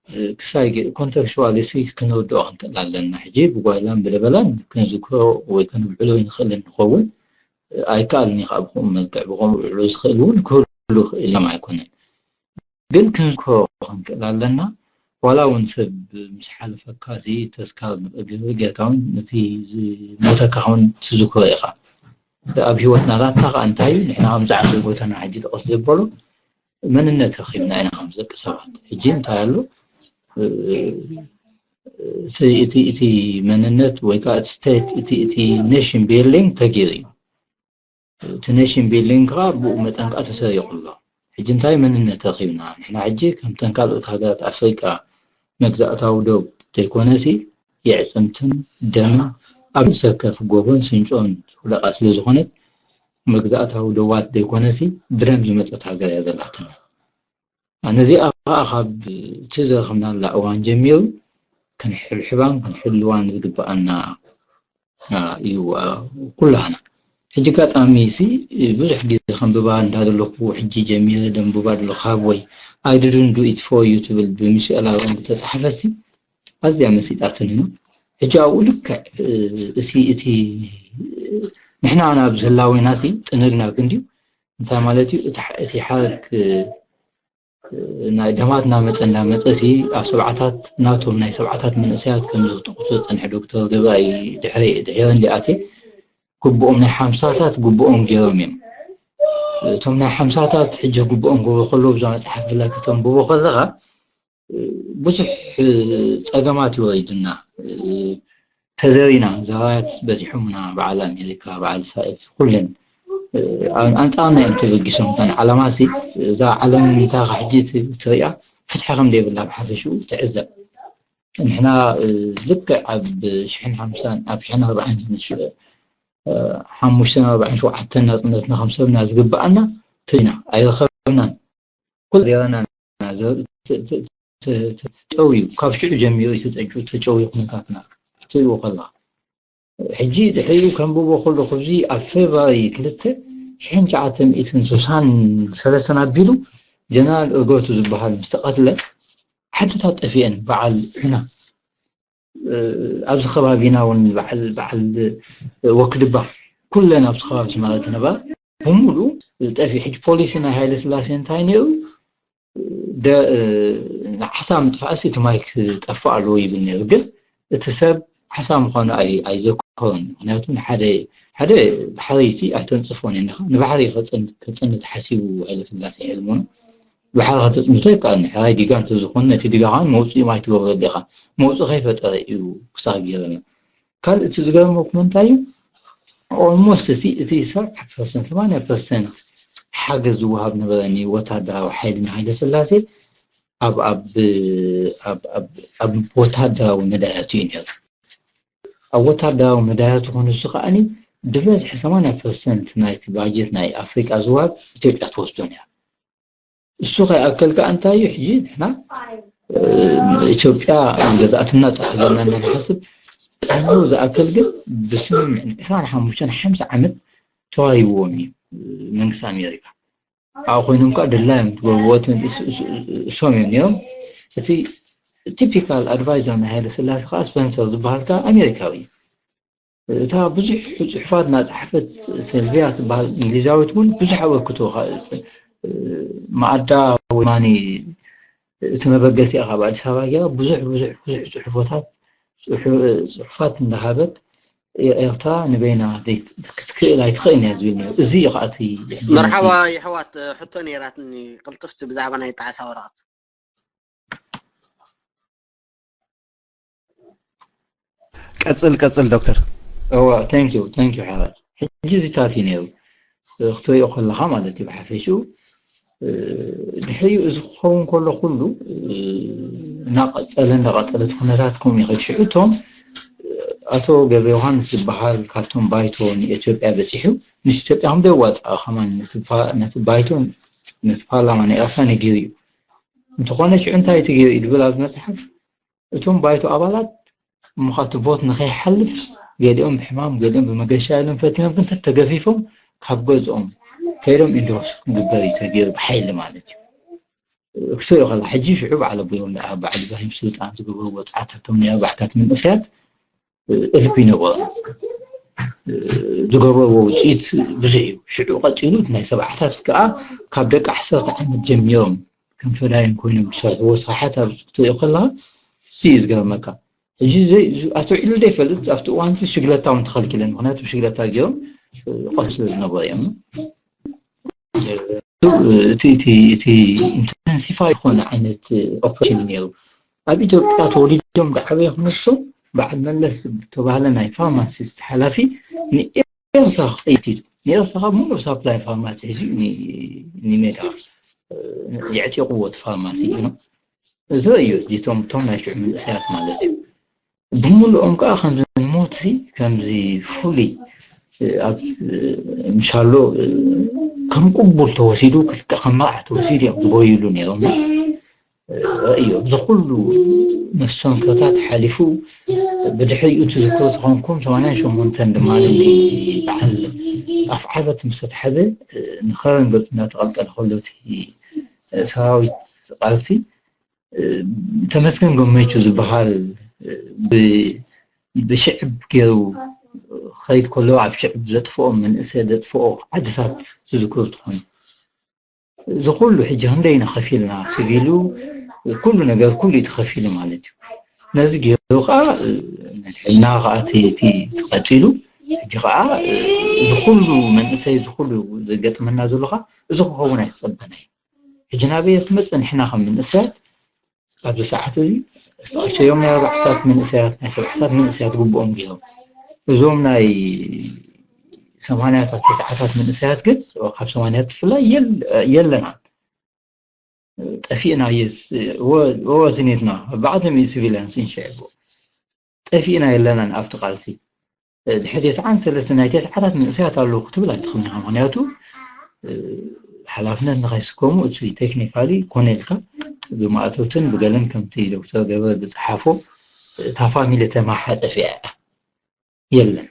እ፣ ክሳይ ኮንተክስቹዋሊ ሲ ክንርድኦ ክንክእል ኣለና። ሕጂ ብጓይላን ብለበላን ክንዝክሮ ወይ ከነብዕሎ ይንኽእል እንኸውን እ፣ ኣይከኣልን እዩ። ካብ ብኸምኡ መልክዕ ብኸምኡ ውዕሎ ዝኽእል እውን ክህሉ ይኽእል እዮም ኣይኮነን። ግን ክንዝክሮ ክንክእል ኣለና። ዋላ እውን ሰብ ምስ ሓለፈካ ሲ ተስካር እግሪ ጌርካ እውን ነቲ ዝሞተካ እውን ትዝክሮ ኢኻ። ኣብ ህይወትና ላታ ከዓ እንታይ እዩ ንሕና ከም ዝዓበ ጎተና ሕጂ ጠቐስ ዘበሎ መንነት ረኺብና ኢና ከም ደቂ ሰባት። ሕጂ እንታይ ኣሎ እ፣ እቲ እቲ እቲ መንነት ወይ ከዓ እቲ ስቴት እቲ እቲ ኔሽን ቢልዲንግ ተገይሩ እዩ። እቲ ኔሽን ቢልዲንግ ከዓ ብኡ መጠን ከዓ ተሰሪቑ ኣሎ። ሕጂ እንታይ መንነት ረኺብና ንሕና ሕጂ ከምተን ካልኦት ሃገራት ኣፍሪቃ መግዛእታዊ ዶብ ዘይኮነሲ የዕፅምትን ደምን ኣብ ሰከፍ ጎቦን ስንጮን ዝፍለቃ ስለ ዝኾነት መግዛእታዊ ዶባት ዘይኮነሲ ብደም ዝመፀት ሃገር እያ ዘላትና። ነዚኣ ከዓ ካብ እቲ ዘረኽብናላ እዋን ጀሚሩ ክንሕብሕባን ክንሕልዋን ዝግበኣና እዩ ኩላህና። ሕጂ ኣጋጣሚ ሲ ብዙሕ ግዜ ከንብባ እንዳደለኹ ሕጂ ጀሚረ ደንብባ ደለኹ ሃብ ወይ I didn't do it for you ትብል ብምስኤላ ሮም ዝተፃሕፈሲ ኣዝያ መሲጣትኒ ነው። ሕጂ ኣብኡ ልክዕ እቲ እቲ ንሕና ናብ ዝህላወና ሲ ጥንርና ክንድዩ እንታይ ማለት እዩ? እቲ ሓ- እቲ ሓረግ ናይ ደማት እናመፀ እናመፀ ሲ ኣብ ሰብዓታት ናቶም ናይ ሰብዓታት መንእሰያት ከም ዝጠቕሱ ዝፀንሐ ዶክተር ገባይ ድሕሪ ድሕሪ እንዲኣት ግቡኦም ናይ ሓምሳታት ግቡኦም ገይሮም እዮም። እቶም ናይ ሓምሳታት ሕጂ ግቡኦም ክብሉ ከለዉ ብዛ መፅሓፍ ብላ ከተንብቦ ከለኻ ብዙሕ ፀገማት ይወሪድና። ተዘሪና ዘራያት በዚሖምና በዓል ኣሜሪካ በዓል እስራኤል ኩለን ኣንፃርና እዮም ተበጊሶም። እተን ዓላማ ሲ እዛ ዓለም እንታ ሕጂ ትሪኣ ፍትሒ ከም ዘይብላ ብሓፈሽኡ ትዕዘብ። ንሕና ልክዕ ኣብ ሽሕን ሓምሳን ኣብ ሽሕን ኣርባዕን ሓሙሽተን ኣርባዕን ሸውዓተን ናፅነትና ከም ሰብና ዝግበኣና ትሪና ኣይረኸብናን። ኩሉ ዜራና ጨው እዩ። ካብ ሽዑ ጀሚሩ እዩ ተጨው ተጨው ኩነታትና ትሪእዎ ከላ ሕጂ ድሕሪኡ ከንብቦ ከለኹ እዚ ኣብ ፌብራሪ ክልተ ሽሕን ትሽዓተ ሚእትን ስሳን ሰለስተን ኣቢሉ ጀነራል እርገቱ ዝበሃል ምስ ተቐትለ ዓድታት ጠፊአን በዓል ዑና ኣብዚ ከባቢና እውን በዓል በዓል ወክድባ ኩለን ኣብዚ ከባቢ ማለት ነባ ብምሉ ጠፊ ሕጂ ፖሊሲ ናይ ሃይለ ስላሴ እንታይ ነይሩ ንዓሳ ምጥፋእሲ እቲ ማይ ክጠፍእ ኣለዎ ይብል ነይሩ ግን እቲ ሰብ ዓሳ ምዃኑ ኣይዘክሮን ምክንያቱ ሓደ ሓደ ባሕሪ ሲ ኣይተንፅፎን እኒኻ ንባሕሪ ከፅንት ሓሲቡ ሃይለ ስላሴ ሕልሙ ባሕሪ ከተፅንቶ ይከኣል ሕራይ ዲጋ እንተዝኾን ነቲ ዲጋ ከዓ መውፅኢ ማይ ትገብረሉ ኢኻ መውፅኢ ከይፈጠረ እዩ ክሳብ ገይረና ካልእ እቲ ዝገርመኩም እንታይ እዩ ኦልሞስት እቲ እቲ ሰብዓ ፐርሰንት ሰማንያ ፐርሰንት ሓገዝ ዝወሃብ ነበረ ንወታደራዊ ሓይሊ ንሃይለ ስላሴ ኣብ ኣብ ኣብ ኣብ ኣብ ወታደራዊ መዳያቱ እዩ ነይሩ። ኣብ ወታደራዊ መዳያቱ ኮነ እሱ ከዓኒ ብበዝሒ ሰማንያ ፐርሰንት ናይቲ ባጀት ናይ ኣፍሪቃ ዝወሃብ ኢትዮጵያ ትወስዶ ነይራ። እሱ ከይኣከል ከዓ እንታይ እዩ ሕጂ ንሕና ኢትዮጵያ ገዛእትና ጥራሕ ገና እናንሓስብ፣ ጥዕናኡ ዝኣከል ግን ብስምምዕ ዕስራን ሓሙሽተን ሓምሳ ዓመት ተዋሂብዎም እዩ መንግስቲ ኣሜሪካ። ኣብኡ ኮይኖም ከዓ ድላዮም ትገብርዎ እቶም እስ- እስ- እሶም እዮም ነይሮም። እቲ ቲፒካል ኣድቫይዘር ናይ ሃይለ ስላሴ ከዓ ስፐንሰር ዝበሃል ከዓ ኣሜሪካዊ እዩ። እታ ብዙሕ ፅሑፋት እናፀሓፈት ሰልቪያ ትበሃል እንግሊዛዊት እውን ብዙሕ ኣበርክቶ ማኣዳ ወይ ማኒ እቲ መበገሲኣ ካብ ኣዲስ ኣበባ ገይራ ብዙሕ ብዙሕ ብዙሕ ፅሑፎታት ፅሑፋት እንዳሃበት ኤርትራ ንበይና ክትክእል ኣይትኽእልን እያ ዝብል ነይሩ። እዚ እዩ ከዓ እቲ መርሓባ የሕዋት ሕቶ ነይራትኒ ቅልጥፍቲ ብዛዕባ ናይ ጣዕሳ ወረቐት። ቀጽል ቀጽል ዶክተር። እዋ thank you thank you ሓራጅ። ሕጂ እዚታት እዩ ነይሩ ክትሪኦ ከለኻ ማለት እዩ ብሓፈሽኡ ድሕሪኡ እዚ ክኸውን ከሎ ኩሉ እናቐጸለ እናቐጸለ እቲ ኩነታት ከምኡ ይኸድ። ሽዑ እቶም ኣቶ ገብረ ዮሃንስ ዝበሃል ካብቶም ባይቶ ንኢትዮጵያ በጺሑ ምስ ኢትዮጵያ ከም ዘዋፅኣ ከማን ነቲ ባይቶ ነቲ ፓርላማ ናይ ኤርትራ ነጊሩ እዩ። እንተኾነ ሽዑ እንታይ እቲ ገይሩ እዩ ድብል ኣብዚ መፅሓፍ እቶም ባይቶ ኣባላት እሞ ከዓ እቲ ቮት ንከይሓልፍ ገሊኦም ብሕማም ገሊኦም ብመገሻ ኢሎም ፈቲኖም ግን ተተገፊፎም ካብ ገዝኦም ከይዶም ኢንዶርስ ክንግበር እዩ ተገይሩ ብሓይሊ ማለት እዩ። ክትሪኦ ከላ ሕጂ ሽዑ በዓል ኣቦዮም ደኣ በዓል ኢብራሂም ስልጣን ዝገበርዎ ፃዕታቶም ናይ ኣርባዕታት መንእሰያት እልፊ ይነበሮም ዝገበርዎ ውፅኢት ብዙሕ እዩ። ሽዑ ቀፂሉ ናይ ሰብዓታት ከዓ ካብ ደቂ ዓሰርተ ዓመት ጀሚሮም ከም ፈዳይን ኮይኖም ዝሰርሕዎ ስራሓት ኣብ ክትሪኦ ከለካ እዚ እዩ ዝገርመካ። ሕጂ ኣስተውዒሉ ዘይፈልጥ ኣብቲ እዋን ሽግለታ እውን ተኸልኪለን ምክንያቱ ሽግለታ ገይሮም ቆስ ዝነበሩ እዮም። እቲ ኢንተንሲፋይ ዝኾነ ዓይነት ኦፕሬሽን ነይሩ። ኣብ ኢትዮጵያ ተወሊዶም ዝዓበየ ክነሶም በዓል መለስ ዝተባህለ ናይ ፋርማሲስት ሓላፊ ንኤርትራ ክጠይት እዩ። ንኤርትራ ካብ ሙሉእ ሳፕላይ ፋርማሲ ሒዙ ንሜዳ የዕጢቕዎ እቲ ፋርማሲ እዩ። እዚ እዩ እቶም እቶም ናይ ሽዑ መንእሰያት ማለት እዩ። ብምሉኦም ከዓ ከምዚ ንሞት ከምዚ ፍሉይ ኣብ ምሻሎ ከም ቅቡል ተወሲዱ ክልተ ከም መርዓ ተወሲዱ እዮም ዝጎይሉ ነይሮም። እዩ እዚ ኩሉ መስተንክርታት ሓሊፉ ብድሕሪኡ ትዝክሩ ተኾንኩም ሰማንያን ሸሞንተን ድማ በዓል ኣፍዓበት ምስ ተታሓዘ ንኸረን ገፁ እናተቐልቀለ ከሎ እቲ ሰራዊት ቃልሲ ተመስገን ገመቹ ዝበሃል ብሽዕብ ገይሩ ኸይድ ከሎ ኣብ ሽዕብ ዘጥፍኦም መንእሰይ ዘጥፍኦ ዓድታት ትዝክሩ ትኾኑ። እዚ ኩሉ ሕጂ ክንደይ ኢና ከፊልና ስብ ኢሉ ኩሉ ነገር ኩሉ እዩ ተኸፊሉ ማለት እዩ። ነዚ ገይሩ ከዓ ንሕና ከዓ እቲ እቲ ተቐፂሉ ሕጂ ከዓ እዚ ኩሉ መንእሰይ እዚ ኩሉ ዘጋጥመና ዘሎ ከዓ እዚ ክኸውን ኣይተፀበናይ። ሕጂ ናበይ ክመፅእ ንሕና ከም መንእሰያት ኣብዚ ሰዓት እዚ ዝተኣሸዮም ናይ ኣርባዕታት መንእሰያት ናይ ሰብዓታት መንእሰያት ግብኦም ገይሮም እዞም ናይ ሰማንያታት ተስዓታት መንእሰያት ግን ካብ ሰማንያት ብፍላይ የለናን ጠፊእና ወዝኔትና ኣርባዕተ ሚእቲ ሲቪልያንስ እንሸዕቦ ጠፊእና የለናን ኣብቲ ቃልሲ ድሕሪ ተስዓን ሰለስተ ናይ ተስዓታት መንእሰያት ኣለዉ ክትብል ኣይትኽእልን ኢኻ ምክንያቱ ሓላፍነት ንኸይስከሙ እቲ ቴክኒካሊ ኮነ ኢልካ ብማእቶትን ብገለን ከምቲ ዶክተር ገበ ዝፀሓፎ እታ ፋሚሊ ተማሓ ጠፊኣ እያ የለን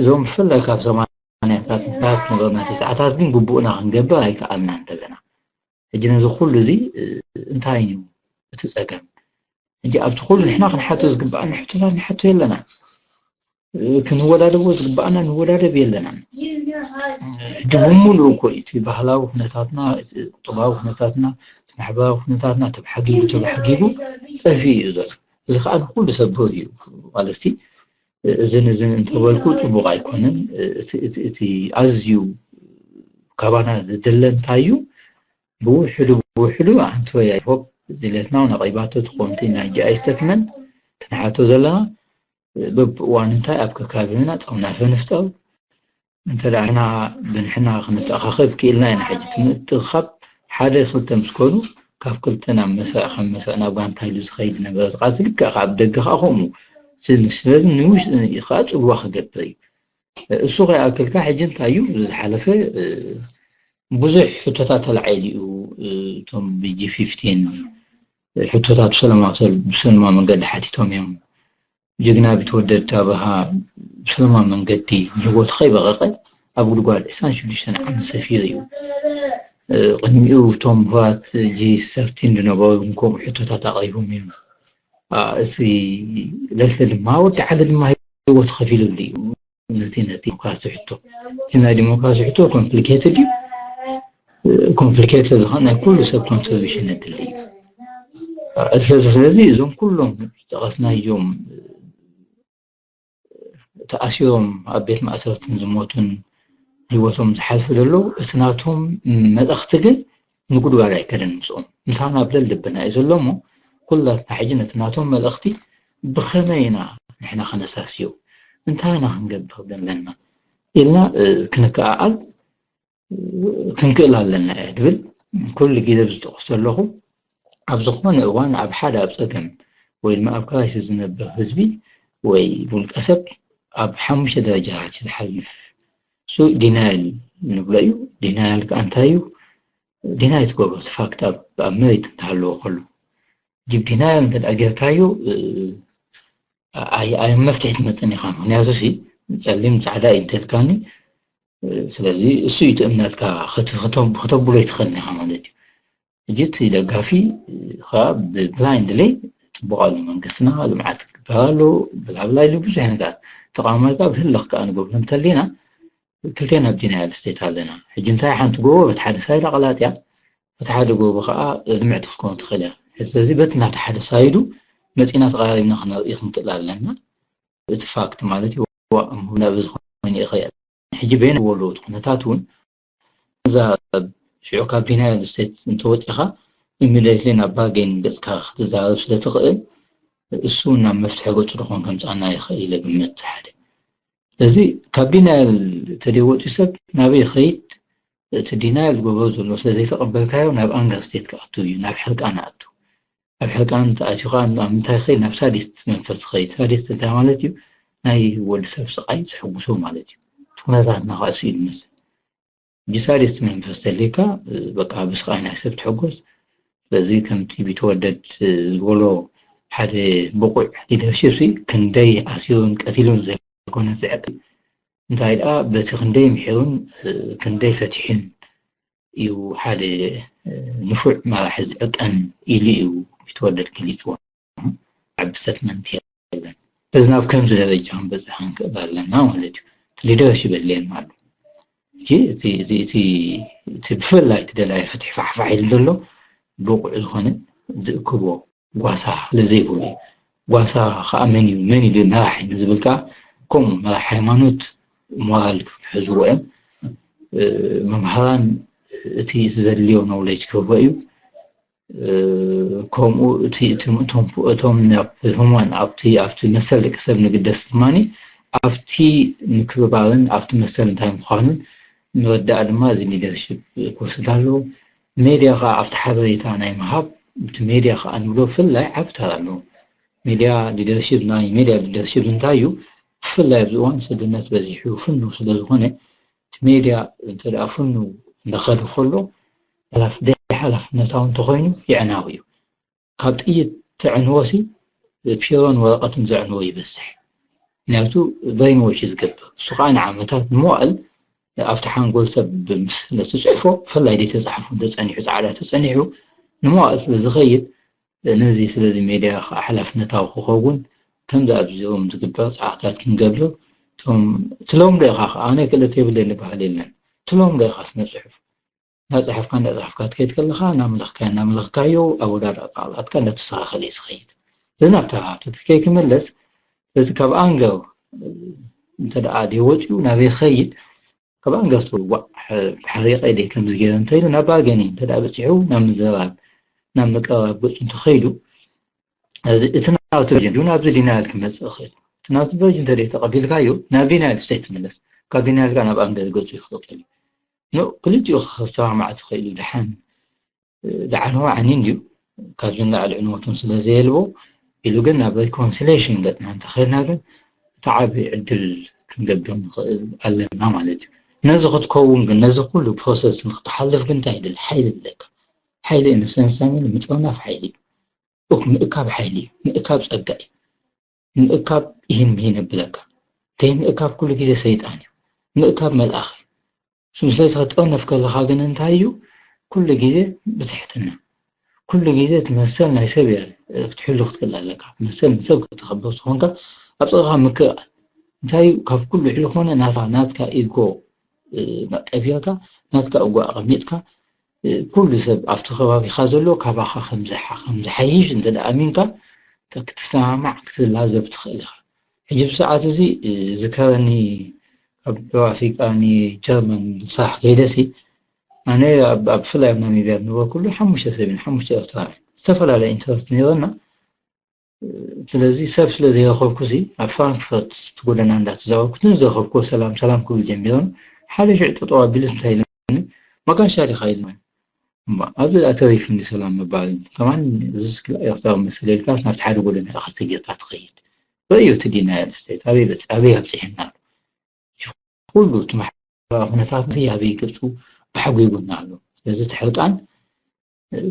እዞም ብፍላይ ካብ ሰማንያታት ምታት ነበርና ተስዓታት ግን ግቡእና ክንገብር ኣይከኣልናን ዘለና ሕጂ ነዚ ኩሉ እዚ እንታይ እዩ እቲ ፀገም ሕጂ ኣብቲ ኩሉ ንሕና ክንሓቶ ዝግባኣና ሕቶታት ንሓቶ የለና ክንወዳደቦ ዝግባኣና ንወዳደብ የለና ሕጂ ብምሉእ እኮ እቲ ባህላዊ ኩነታትና ቁጠባዊ ኩነታትና ማሕበራዊ ኩነታትና ተባሓጊጉ ተባሓጊጉ ጠፊኡ እዩ ዘሎ እዚ ከዓ ንኩሉ ሰብር እዩ ማለት እዚ ንዚ እንተበልኩ ፅቡቅ ኣይኮንን እቲ ኣዝዩ ካባና ዝድለ እንታይ እዩ ብውሕዱ ብውሕዱ ኣንቶይ ኣይሆፕ ዝለትና እውን ኣቕሪባቶ ትኾንቲ ናይ ጂኣይ ስተትመንት ትንሓቶ ዘለና በብእዋኑ እንታይ ኣብ ከካቢብና ጠውናፈ ንፍጠር እንተ ደኣ ንሕና ብንሕና ክንተኣኻኸብ ክኢልና ኢና። ሕጂ እቲ ምእትኻብ ሓደ ክልተ ምስ ኮኑ፣ ካብ ክልተ ናብ መስርዕ፣ ካብ መስርዕ ናብ ጋንታ ኢሉ ዝኸይድ ነበረ። እቲ ቃልሲ ልክዕ ካብ ደገ ከኣ ከምኡ። ስለ-፣ ስለዚ ንውሽጢ ከኣ ጽልዋ ክገብር እዩ። እሱ ከይኣክልካ ሕጂ እንታይ እዩ ዝሓለፈ፣ እ፣ ብዙሕ ሕቶታት ተላዒሉ እዩ። እ፣ እቶም ብ ጂ ፊፍቲን ሕቶታት ብሰላማዊ ሰል-፣ ብሰላማዊ መንገዲ ሓቲቶም እዮም። ጅግና ቢትወደድ ኣብርሃ ብሰላማዊ መንገዲ ንህይወቱ ከይበቐቐ ኣብ ጉድጓድ ዕስራን ሽዱሽተን ዓመት ሰፊሩ እዩ። እ፣ ቅድሚኡ እቶም ምሁራት ጂ ሰርቲን ዝነበሩ እውን ከምኡ ሕቶታት ኣቕሪቦም እዮም። አ፣ እቲ ለሰ ድማ ወዲ ዓሊ ድማ ህይወቱ ከፊሉሉ እዩ። ነቲ፣ ነቲ ዲሞክራሲ ሕቶ፣ እቲ ናይ ዲሞክራሲ ሕቶ ኮምፕሊኬትድ እዩ። ኮምፕሊኬትድ ዝኾነ ናይ ኩሉ ሰብ ኮንትሪቢሽን የድሊ እዩ። ስለዚ፣ ስለዚ እዞም ኩሎም ዝጠቐስናዮም ተኣሲሮም ኣብ ቤት ማእሰርትን ዝሞቱን ህይወቶም ዝሓልፉ ዘለዉ፣ እቲ ናቶም መልእኽቲ ግን ንጉድጓድ ኣይከደን ምስኦም። ምሳና ኣብ ልዕሊ ልብና እዩ ዘሎ እሞ፣ ኩላትና ሕጂ ነቲ ናቶም መልእኽቲ ብኸመይ ኢና ንሕና ከነሳስዮ? እንታይ ኢና ክንገብር ዘለና? ኢልና፣ እ፣ ክንከኣኣል፣ እ፣ ክንክእል ኣለና እየ ድብል። ኩሉ ግዜ ዝጠቕሶ ዘለኹ፣ ኣብ ዝኾነ እዋን ኣብ ሓደ ኣብ ጸገም ወይ ድማ ኣብ ክራይሲስ ዝነብር ህዝቢ ወይ ውልቀ ሰብ ኣብ ሓሙሽተ ደረጃታት እዩ ዝሓልፍ። እሱ ዲናይል ንብሎ እዩ። ዲናይል ከኣ እንታይ እዩ? ዲናይ ትገብሮ እቲ ፋክት ኣብ፣ ኣብ መሬት እንተሃለዎ ከሎ። ዲብ ዲናይል እንተ ደኣ ጌርካዮ፣ እ፣ ኣይ-፣ ኣይ መፍትሒ ትመጽእን ኢኻ። ምኽንያቱ ሲ ጸሊም ጻዕዳ እዩ እንተልካኒ፣ እ፣ ስለዚ እሱ እዩ እቲ እምነትካ ክት-፣ ክተ-፣ ክተብሎ ኣይትኽእልን ኢኻ ማለት እዩ። ሕጂ እቲ ደጋፊ፣ እ፣ ኸኣ ብብላይንድሊ ጽቡቕ ኣሎ መንግስትና፣ ልምዓት ክግበር ኣሎ፣ ብላብላ ኢሉ ብዙሕ ነገራት ተቃውሞ ኢልካ ብህልኽ ከኣ ንገብሮ እንተሊና፣ ክልቴና ኣብ ዲናያል ስቴት ኣለና። ሕጂ እንታይ ሓንቲ ጎቦ በቲ ሓደ ሳይድ ኣቐላጥያ፣ በቲ ሓደ ጎቦ ኸኣ ልምዕቲ ክትከውን ትኽእል እያ። ስለዚ በቲ ናቲ ሓደ ሳይዱ መጺና ተቐራሪብና ክነርኢ ክንክእል ኣለና። እቲ ፋክት ማለት እዩ። ዋ፣ እሞ ናብ እዚ ኮይኑ ይኽእል። ሕጂ በይነ ወሎ እቲ ኩነታት እውን እዛ ሽዑ ካብ ዲናያል ስቴት እንተወጺኻ ኢሚዲየትሊ ናብ ባርጌን ገጽካ ክትዛረብ ስለ ትኽእል እሱ ናብ መፍትሒ ገጹ ዶ ኮን ከምጻና ይኽእል ኢለ ግምት ሓደ። ስለዚ ካብ ዲናያል ተደይ ወጺኡ ሰብ ናበይ ይኸይድ? እቲ ዲናያል ዝገብሮ ዘሎ ስለ ዘይተቐበልካዮ ናብ ኣንገር ስቴት ክኣቱ እዩ፣ ናብ ሕርቃን ኣቱ። ኣብ ሕርቃን ተኣትዩ ኸኣ ኣብ ምንታይ ይኸይድ? ናብ ሳዲስት መንፈስ ይኸይድ። ሳዲስት እንታይ ማለት እዩ? ናይ ወዲ ሰብ ስቓይ ዝሕጉሶ ማለት እዩ። እቲ ኩነታትና ኸኣ እሱ እዩ ዝመስል። ብሳዲስት መንፈስ ተልዩካ፣ በቃ ብስቓይ ናይ ሰብ ትሕጎስ። ስለዚ ከምቲ ቢትወደድ ዝበሎ ሓደ ብቑዕ ሊደርሺፕ ሲ ክንደይ ኣሲሩን ቀቲሉን ዘይኮነ ዝዕቅል፣ እንታይ ደኣ በቲ ክንደይ ምሒሩን ክንደይ ፈቲሑን እዩ ሓደ ንፉዕ መራሒ ዝዕቀን ኢሉ እዩ ቢትወደድ ገሊጽዎ። ዓቢ ስቴትመንት የለን። እዚ ናብ ከምዚ ደረጃ ክንበጽሕ ክንክእል ኣለና ማለት እዩ። እቲ ሊደርሺፕ የድልየና ኣሎ። ሕጂ እቲ፣ እቲ፣ እቲ፣ እቲ ብፍላይ እቲ ደላይ ፍትሒ ፋሕፋሕ ኢሉ ዘሎ ብቑዕ ዝኾነ ዝእክቦ ጓሳ ስለ ዘይብሉ እዩ። ጓሳ ኸኣ መን እዩ፣ መን እዩ መራሒ ንዝብል ከኣ ከምኡ መራሒ ሃይማኖት ሞራል ክሕዝዎ እዮም። እ፣ መምሃራን እቲ፣ እቲ ዘድልዮ ኖውሌጅ ክህቦ እዩ። እ፣ ከምኡ እቲ፣ እቲ፣ እቶም፣ እቶም ናብ ህሙማን ኣብቲ፣ ኣብቲ መሰል ደቂ ሰብ ንግደስ ድማኒ ኣብቲ ምክብባርን ኣብቲ መሰል እንታይ ምዃኑን ንወዳእ ድማ እዚ ሊደርሺፕ ክወስድ ኣለዎ። ሜድያ ኸኣ ኣብቲ ሓበሬታ ናይ ምሃብ፣ እቲ ሜድያ ኸኣ ንብሎ ብፍላይ ዓቢ ተራ ኣለዎ። ሜድያ ሊደርሺፕ፣ ናይ ሜድያ ሊደርሺፕ እንታይ እዩ? ብፍላይ ኣብዚ እዋን ስድነት በዚሑ ፍኑው ስለ ዝኾነ፣ እቲ ሜድያ እንተ ደኣ ፍኑው እንዳኸደ ከሎ፣ ሓላፍ-፣ ደይ ሓላፍነታዊ እንተኾይኑ የዕናዊ እዩ። ካብ ጥይት ተዕንዎ ሲ ፒሮን ወረቐትን ዘዕንዎ ይበዝሕ። ምክንያቱ ብሬን ዎሽ እዩ ዝገብር። እሱ ኸዓ ንዓመታት ንመዋእል ኣብቲ ሓንጎል ሰብ ብምስ-፣ ነቲ ጽሑፎ፣ ብፍላይ ደይ ተጻሕፉ እንተጸኒሑ፣ ጻዕዳ ተጸኒሑ፣ ንመዋእል ስለ ዝኸይድ፣ ነዚ ስለዚ ሜድያ ኸዓ ሓላፍነታዊ ክኸውን፣ ከምዚ ኣብዚኦም ዝግበር ጻዕርታት ክንገብር፣ እቶም ትለምዶ ኢኻ ኸዓ፣ ኣነ ክእለት የብለይን ዝበሃል የለን። ትለምዶ ኢኻ ስነ ጽሑፍ። እንዳጻሓፍካ፣ እንዳጻሓፍካ ትከይድ ከለኻ፣ እናመለኽካዮ፣ እናመለኽካዮ፣ ኣወዳድቃ ቃላትካ እንዳተስተኻኸለ እዩ ዝኸይድ። እዚ ናብታ ቶፒክ ክምለስ፣ ስለዚ ካብ ኣንገር እንተ ደኣ ደይ ወጺኡ ናበይ ክኸይድ፣ ካብ ኣንገር ተዋዕ፣ ሓሪቐ ደይ ከምዚ ገይረ እንተ ኢሉ ናብ ባርገኒንግ እንተ ደኣ በጺሑ፣ ናብ ምዝራብ፣ ናብ ምቅርራብ ገጹ እንተኸይዱ፣ እዚ፣ እቲ ናቱ ቨርዥን እውን ኣብዚ ዲናያል ክመጽእ ይኽእል። እቲ ናቱ ቨርዥን እንተ ደይ ተቐቢልካዮ፣ ናብ ዲናያል ስቴት ትምለስ። ካቢነ ኣልካ ናብ ኣንገት ገጹ ይኽተል እዩ። ኖ፣ ክልቲኡ ክሰማማዕ ተኽኢሉ ደሓን፣ እ፣ ደሓን ሆ ዓኒ እንድዩ፣ ካብዚ ንላዕሊ ዕንወቱን ስለ ዘየልቦ፣ ኢሉ ግን ናብ ሪኮንሲሌሽን ገጥና እንተኸድና ግን፣ እቲ ዓቢ ዕድል ክንገብር ንኽእል ኣለና ማለት እዩ። ነዚ ክትከውን ግን፣ ነዚ ኩሉ ፕሮሰስ ንክትሓልፍ ግን እንታይ ይደሊ? ሓይሊ ይድለካ። ሓይሊ ኢንሰንሳምን ምጥርናፍ ሓይሊ እዩ። ኡፍ፣ ምእካብ ሓይሊ እዩ። ምእካብ ጸጋ እዩ። ምእካብ ይህን ምሂን የብለካ። ዘይምእካብ ኩሉ ግዜ ሰይጣን እዩ። ምእካብ መልኣኽ እዩ። ስለዚ ክትጠርነፍ ከለኻ ግን እንታይ እዩ? ኩሉ ግዜ ብትሕትና። ኩሉ ግዜ እቲ መሰል ናይ ሰብ እየ ክትሕሉ ክትክእል ኣለካ። መሰል ንሰብ ከተኽብር ዝኾንካ ኣብ ጥቓኻ ምክእኣል። እንታይ እዩ? ካብ ኩሉ ልዕሊ ዝኾነ ናትካ፣ ናትካ ኢጎ፣ እ፣ ቀቢርካ፣ ናትካ እጎ ኣቐሚጥካ፣ እ፣ ኩሉ ሰብ ኣብቲ ከባቢኻ ዘሎ ካባኻ ከም ዝሓ-፣ ከም ዝሓይሽ እንተ ደኣ ኣሚንካ፣ ተ-፣ ክትሰማማዕ፣ ክትላዘብ ትኽእል ኢኻ። ሕጂ ብሰዓት እዚ፣ እ፣ ዝከረኒ ካብ ደቡብ ኣፍሪቃ ንጀርመን ስራሕ ከይደሲ፣ ኣነ ኣብ፣ ኣብ ብፍላይ ኣብ ናሚብያ ዝነበርኩሉ ሓሙሽተ ሰብ ኢና፣ ሓሙሽተ ኤርትራውያን። ዝተፈላለየ ኢንተረስት ነይረና። ስለዚ ሰብ ስለ ዘይረኸብኩ ሲ፣ ኣብ ፍራንክፈርት እቲ ጎደና እንዳተዛወርኩ፣ ነቲ ዝረኸብኩዎ ሰላም ሰላም ክብል ጀሚሮም። ሓደ ሽዑ ጠጠው ኣቢሉ እንታይ ኢሉኒ፣ "መጋሻ ዲኻ?" ኢሉኒ። እምባ፣ ኣብዚ ደኣ ተሪፉኒ ሰላም ምባል። ከማን እዚ ስክላ ኤርትራዊ መሰል ኢልካስ ናብቲ ሓደ ጎደና ኢኻ ተጌርካ ትኸይድ። ረእዮ እቲ ዲናያል ስቴት ኣበይ በጽ-፣ ኣበይ ኣብጺሕና ኣሎ። ኩሉ እቲ ማሕበራዊ ኩነታት ኣበይ ኣበይ ገጹ ኣሕጒጉና ኣሎ። ስለዚ እቲ ሕርቃን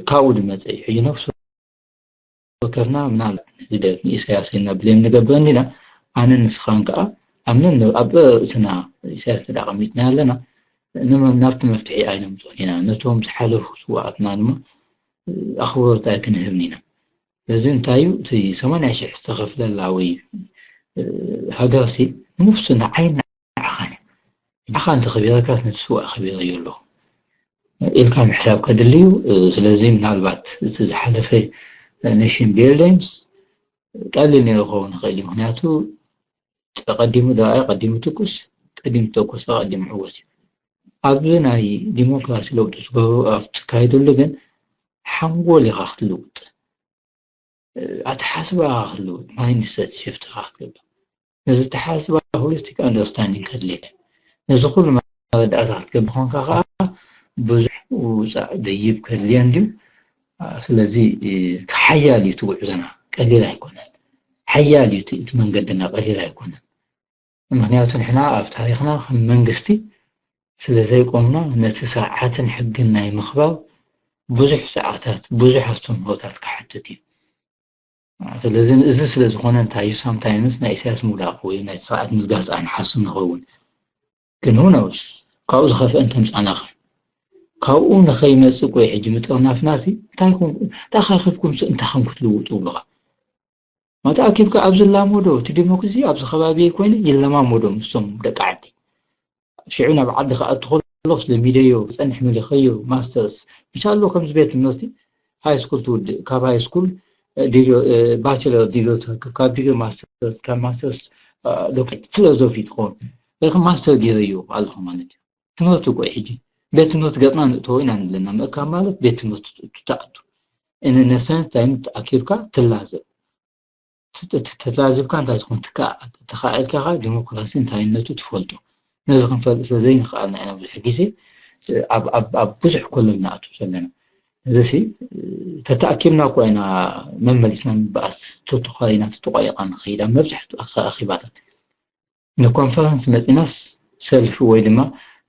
ካብኡ ዝመጸ እዩ። ሕጂ ነፍሲ ወከፍና ምናልባት ነዚ ደግ ንኢሳያስ ኢልና ብሌም ንገብር እንዲና፣ ኣነን ንስኻን ከኣ ኣብ ነን-፣ ኣብ ርእስና ኢሳያስ እንተ ደኣ ኣቐሚጥናዮ ኣለና፣ ንመ-፣ ናብቲ መፍትሒ ኣይነምጽኦን ኢና። ነቶም ዝሓለፉ ስውኣትና ድማ ኣኽብሮት ኣይክንህብን ኢና። ስለዚ እንታይ እዩ እቲ ሰማንያ ሽሕ ዝተኸፍለላ ወይ፣ እ፣ ሃገርሲ ንነፍሱ ንዓይ ንዓኻን እዩ። ንዓኻ እንተኸቢረካስ ነቲ ስውእ ኣኸቢረዮ ኣለኹ ኢልካ ምሕሳብ ከድሊ እዩ። እ፣ ስለዚ ምናልባት እቲ ዝሓለፈ፣ እ፣ ኔሽን ቢልዲንግስ ቀሊል ነይሩ ክኸውን ይኽእል እዩ። ምኽንያቱ ቀዲሙ ደራኣይ፣ ቀዲሙ ትኩስ፣ ቀዲሙ ተኮሰ፣ ቀዲሙ ዕወት እዩ። ኣብዚ ናይ ዲሞክራሲ ለውጢ ዝገብሩ ኣብ ትካይደሉ ግን ሓንጎል ኢኻ ክትልውጥ፣ ኣተሓስባ ኢኻ ክትልውጥ፣ ማይንድሰት ሽፍት ኢኻ ክትገብር። ነዚ ኣተሓስባ ሆሊስቲክ ኣንደርስታንዲንግ ከድልየካ። ነዚ ኩሉ መረዳእታ ክትገብር ኮንካ ከኣ ብዙሕ ውጻእ ደይብ ከድልየን ድዩ? ስለዚ፣ ሓያል እዩ እቲ ጉዕዞና፣ ቀሊል ኣይኮነን። ሓያል እዩ እቲ፣ እቲ መንገድና፣ ቀሊል ኣይኮነን። ምኽንያቱ ንሕና ኣብ ታሪኽና ከም መንግስቲ ስለ ዘይቆምና፣ ነቲ ስርዓትን ሕግን ናይ ምኽባር ብዙሕ ሰዓታት፣ ብዙሕ ኣስተምህሮታት ክሓትት እዩ። ስለዚ፣ እዚ ስለ ዝኾነ እንታይ እዩ፣ ሳምታይምስ ናይ ኢሳያስ ምውዳቕ ወይ ናይ ስርዓት ምልጋስ ንሓስብ ንኸውን። ግን who knows፣ ካብኡ ዝኸፍአ እንተምጻእናኸ? ካብኡ ንኸይመጽእ እኮ እዩ ሕጂ ምጥርናፍናሲ፣ እንታይ ኮን-፣ እንታይ ከኺብኩም ስ-፣ እንታይ ከም ክትልውጡ ብኻ? ማታ ኣኪብካ ኣብዚ ላመዶ፣ እቲ ዲሞክራሲ ኣብዚ ከባቢ ኮይነ ይለማመዶ ምስቶም ደቂ ዓዲ። ሽዑ ናብ ዓዲ ክኣቱ ከለኹስ ለሚደዮ፣ ክጸንሕ መሊኸዮ፣ ማስተርስ፣ ብቻሎ ከምዚ ቤት ትምህርቲ ሃይ ስኩል ትውድእ፣ ካብ ሃይ ስኩል፣ እ፣ ዲግሪ፣ እ፣ ባችለር ዲግሪ ትረክብ፣ ካብ ዲግሪ ማስተርስ፣ ካብ ማስተርስ፣ እ፣ ዶክተር ፊሎዞፊ ትኸውን፣ ወይ ከ ማስተር ገይረዮ ኣለኹ ማለት እዩ። ትምህርቲ እኮ እዩ ሕጂ። ቤት ትምህርቲ ገጽና ንእተዎ ኢና ንብለና። ምእካብ ማለት ቤት ትምህርቲ ት-፣ ትኣቱ። In a sense፣ እንታይ ተኣኪብካ ትላዘብ። ት-፣ ት-፣ ተላዚብካ እንታይ ትኾን ትከ-፣ ተኻኢልካ ኸኣ ዲሞክራሲ እንታይነቱ ትፈልጦ። ነዚ ክንፈልጥ ስለ ዘይንኽኣልና ኢና ብዙሕ ግዜ ኣብ፣ ኣብ፣ ኣብ ብዙሕ ኮለል ንኣቱ ዘለና። እዚሲ ተተኣኪብና እኳ ኢና መመሊስና ንበኣስ፣ ተተዃሪና ተተቋይቓ ንኸይድ ኣብ መብዛሕትኡ ኣኸ-፣ ኣኼባታት። ንኮንፈረንስ መጺናስ ሰልፊ ወይ ድማ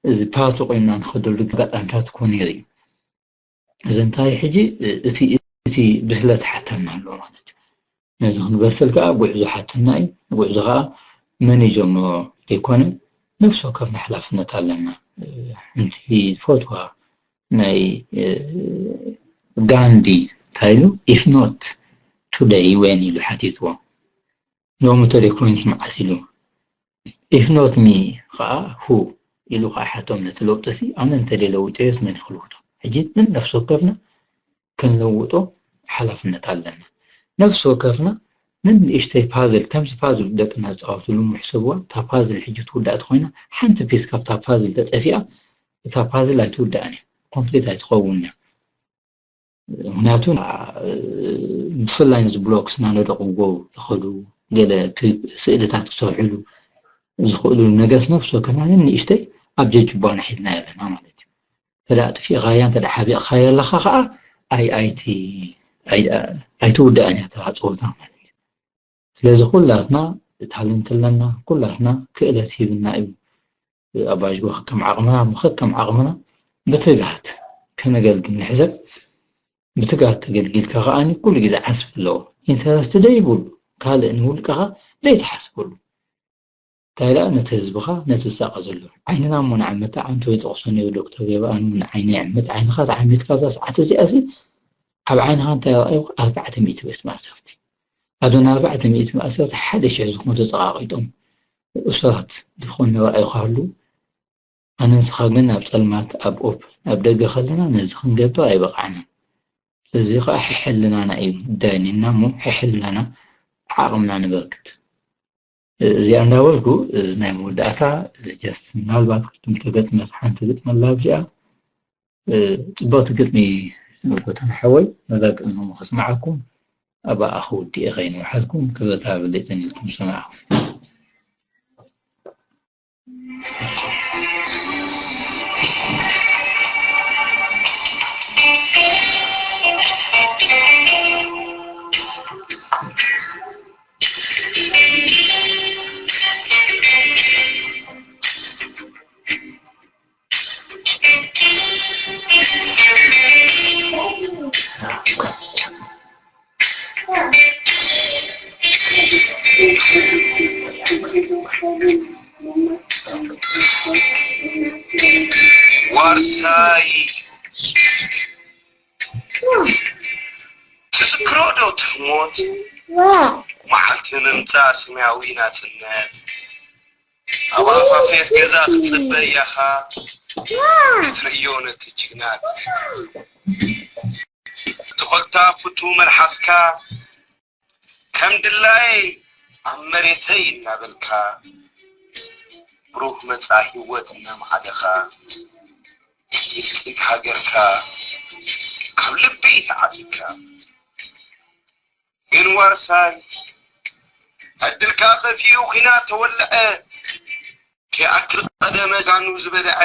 እዚ ፓርቲ ቆይምና ንኸደሉ ኣጋጣሚታት እኮ ነይሩ እዩ። እዚ እንታይ ሕጂ እቲ፣ እቲ ብስለት ሓተና ኣሎ ማለት እዩ። ነዚ ክንበስል ከኣ ጉዕዞ ሓተና እዩ። ጉዕዞ ከኣ መን ይጀምሮ ዘይኮነ ነፍሲ ወከፍና ሓላፍነት ኣለና። ሓንቲ ትፈትዋ ናይ፣ እ፣ ጋንዲ እንታይ ኢሉ? If not today, when? ኢሉ ሓቲትዎ። ሎሚ ተደይኮይኑስ መዓስ ኢሉ። If not me ኸዓ who ኢሉ ኸዓ ሓቶም ነቲ ለውጢ ሲ ኣነ እንተደይ ለውጠዮስ መን እዩ ክልውጦ? ሕጂ ነፍሲ ወከፍና ክንልውጦ ሓላፍነት ኣለና። ነፍሲ ወከፍና ንንእሽተይ ፓዝል፣ ከምዚ ፓዝል ደቅና ዝጻወትሉ ምሕሰብዋ፣ እታ ፓዝል ሕጂ ትውዳእ ተኾይና፣ ሓንቲ ፒስ ካብታ ፓዝል ተጠፊኣ፣ እታ ፓዝል ኣይትውዳእን እያ፣ ኮምፕሊት ኣይትኸውን እያ። ምኽንያቱ፣ እ፣ ብፍላይ ነዚ ብሎክስ እናነደቑ ዝኸዱ ገለ ፕ-፣ ስእልታት ክሰርሕሉ፣ ዝኽእሉ ነገስ ነፍስ ወከፍ ማለት ንእሽተይ ኣብ ጀጅባና ሒዝናዮ ኣለና ማለት እዩ። እንተ ደኣ ኣጥፊእኻያ፣ እንተ ደኣ ሓቢእኻያ ኣለኻ ኸዓ ኣይ-፣ ኣይቲ-፣ ኣይ-፣ ኣይትውዳእን እያ እታ ጸወታ ማለት እዩ። ስለዚ ኩላትና ታለንት ኣለና፣ ኩላትና ክእለት ሂብና እዩ ኣባጅጎ ከከም ዓቕምና፣ ከከም ዓቕምና ብትግሃት ከነገልግል ንሕሰብ። ብትግሃት ተገልጊልካ ከኣ ኩሉ ግዜ ዓስቢ ኣለዎ። ኢንተረስት ደይብሉ፣ ካልእ ንውልቅኻ ደይትሓስበሉ። እንታይ ደኣ ነቲ ህዝብኻ፣ ነቲ ዝሳቐ ዘሎ ዓይንና እሞ ንዓመታ ዓንቶ ይጠቕሶ ነይሩ ዶክተር ገብረኣብ፣ ንዓይኒ ይዕምት፣ ዓይንኻ ተዓሚትካ ኣብዛ ሰዓት እዚኣ እዚ ኣብ ዓይንኻ እንታይ ረኣዩ? ኣርባዕተ ሚእቲ ቤት ማእሰርቲ። ኣብዘን ኣርባዕተ ሚእቲ ማእሰርቲ ሓደ ሽሕ ዝኾኑ ተጸቓቒጦም እሱራት ዝኾኑ ረኣዩ ከህሉ፣ ኣነ ንስኻ ግን ኣብ ጸልማት፣ ኣብ ኦፕ፣ ኣብ ደገ ከለና ነዚ ክንገብር ኣይበቕዓናን። ስለዚ ኸዓ ሕሕልናና እዩ ዳይኒና እሞ ሕሕልናና ዓቕምና ንበርክት። እዚኣ እንዳበልኩ፣ እ፣ ናይ መወዳእታ፣ እ፣ ጀስት ምናልባት ቅድም ተገጥመት ሓንቲ ግጥሚ ኣላ ብዚኣ፣ እ፣ ጽብቕቲ ግጥሚ ጎተና ሓወይ፣ ነዛ ግጥሚ እሞ ከስምዓኩም፣ ኣብኣ ክውድእ እየ ከይንውሓልኩም፣ ክብረት ሃበለይ ተን ኢልኩም ሰማዕኹም። ዋርሳይ ትዝክሮ ዶ ትሞት መዓልቲ ምምጻእ ሰማያዊ ናጽነት? ኣብ ኣፋፌት ገዛ ክትጽበ እያኻ ክትርእዮ ነቲ ጅግና ኣዴኻ። እቲ ኮልታፉቱ መልሓስካ ከም ድላየ ኣብ መሬተይ እናበልካ ብሩህ መጻኢ ህይወት እናመዓደኻ ብልጽግ ሃገርካ ካብ ልቢ ተዓጢቕካ። ግን ዋርሳይ ዕድልካ ከፊኡ ኲናት ተወልዐ፣ ከይኣክል ቀደመ ጋኑ ዝበልዐ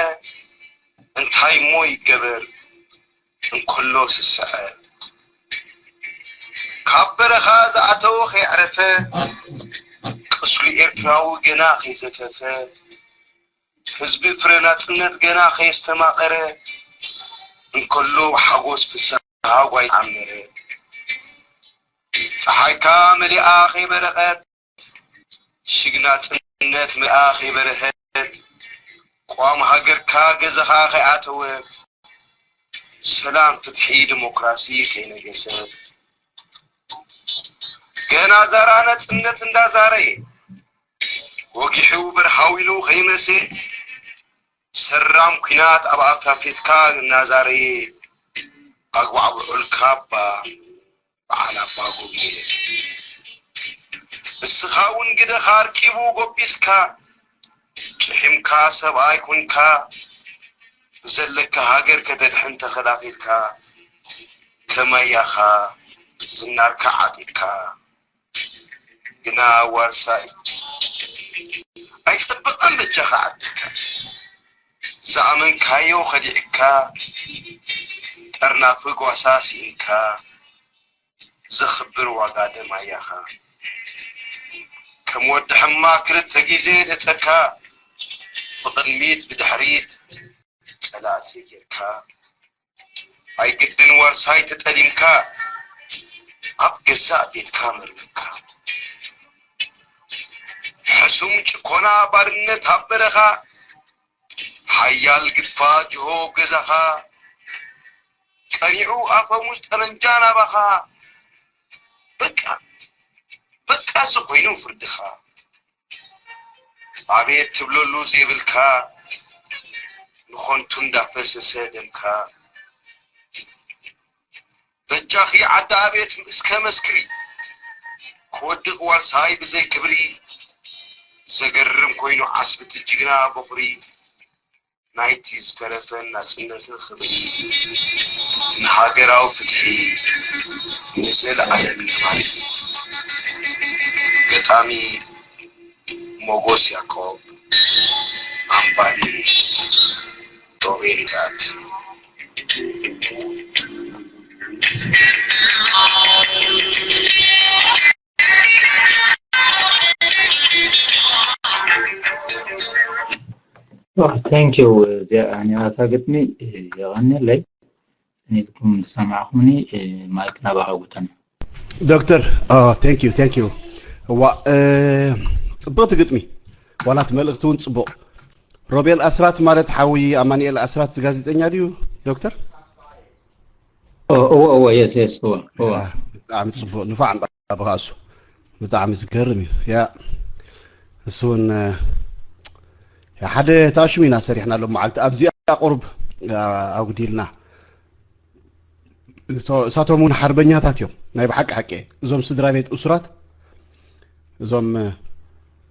እንታይ እሞ ይገበር እንከሎ ስስዐ። ካብ በረኻ ዝኣተወ ከየዕረፈ፣ ቁስሉ ኤርትራዊ ገና ከይዘፈፈ፣ ህዝቢ ፍረ ናጽነት ገና ከየስተማቐረ እንከሎ ብሓጎስ ፍስሃ ጓይ ዓመረ። ጸሓይካ መሊኣ ከይበረቐት ሽግ ናጽነት መሊኣ ከይበረሀት፣ ቅዋም ሃገርካ ገዛኻ ከይኣተወት፣ ሰላም ፍትሒ ዲሞክራሲ ከይነገሰት፣ ገና ዛራ ናጽነት እንዳዛረየ፣ ወጊሑ በርሃው ኢሉ ከይመሰ፣ ሰራም ኲናት ኣብ ኣፋፌትካ እናዛረየ፣ ኣግባዕብዑልካ እባ በዓል ኣባ ጎብየ። ንስኻ እውን ግደኻ ኣርቂቡ ጎቢስካ፣ ጭሒምካ ሰብኣይ ኮንካ፣ ብዘለካ ሃገር ከተድሕን ተኸላኺልካ፣ ከማያኻ ዝናርካ ዓጢቕካ። ግና ዋርሳይ ኣይጸብቐን በጃኻ ዓድካ፣ ዝኣመንካዮ ኸዲዕካ፣ ጠርናፊ ጓሳ ስኢንካ፣ ዘኽብር ዋጋ ደም ኣያኻ። ከም ወዲ ሕማቕ ክልተ ግዜ ደጸካ፣ ብቕድሚት ብድሕሪት ጸላእቲ ጌርካ። ኣይግድን ዋርሳይ ተጠሊምካ፣ ኣብ ገዛእ ቤትካ መርምካ። ሕሱም ጭኮና ባርነት ኣብ በረኻ፣ ሓያል ግድፋ ጅሆ ኣብ ገዛኻ፣ ቀኒዑ ኣፈሙዝ ጠበንጃ ናባኻ። በቃ፣ በቃ እዚ ኮይኑ ፍርድኻ። ኣቤት ትብለሉ ዘይብልካ፣ ንኾንቱ እንዳፈሰሰ ደምካ። በጃኺ ዓዲ ኣቤት እስከ መስክሪ፣ ክወድቕ ዋርሳይ ብዘይ ክብሪ። ዘገርም ኮይኑ ዓስቢ እቲ ጅግና በኹሪ፣ ናይቲ ዝተረፈን ናጽነትን ክብሪ፣ ንሃገራዊ ፍትሒ ንዘለዓለም ነባሪ። ገጣሚ ሞጎስ ያዕቆብ፣ ኣምባሊ ሮቤል ይፍራት። Thank you። እዚኣ ናታ ግጥሚ የቐንየለይ። ሰኒድኩም ዝሰማዕኹምኒ። ማይክ ናባኻ ጉተና። ዶክተር፣ thank you፣ thank you። ዋ፣ ፅብቕቲ ግጥሚ፣ ዋላት መልእኽቲ እውን ፅቡቕ። ሮቤል ኣስራት ማለት ሓዊ ኣማኑኤል ኣስራት ጋዜጠኛ ድዩ ዶክተር? እወ እወ፣ የስ የስ፣ እወ እወ። ብጣዕሚ ፅቡቕ፣ ንፋዕ እምባ ብኻእሱ። ብጣዕሚ ዝገርም እዩ። ያ፣ እሱ እውን ሓደ ታሽሙ ኢና ሰሪሕና ኣሎ መዓልቲ ኣብዚኣ ቁሩብ ኣጉዲልና። እሳቶም እውን ሓርበኛታት እዮም። ናይ ብሓቂ ሓቂ እዞም ስድራ ቤት እሱራት፣ እዞም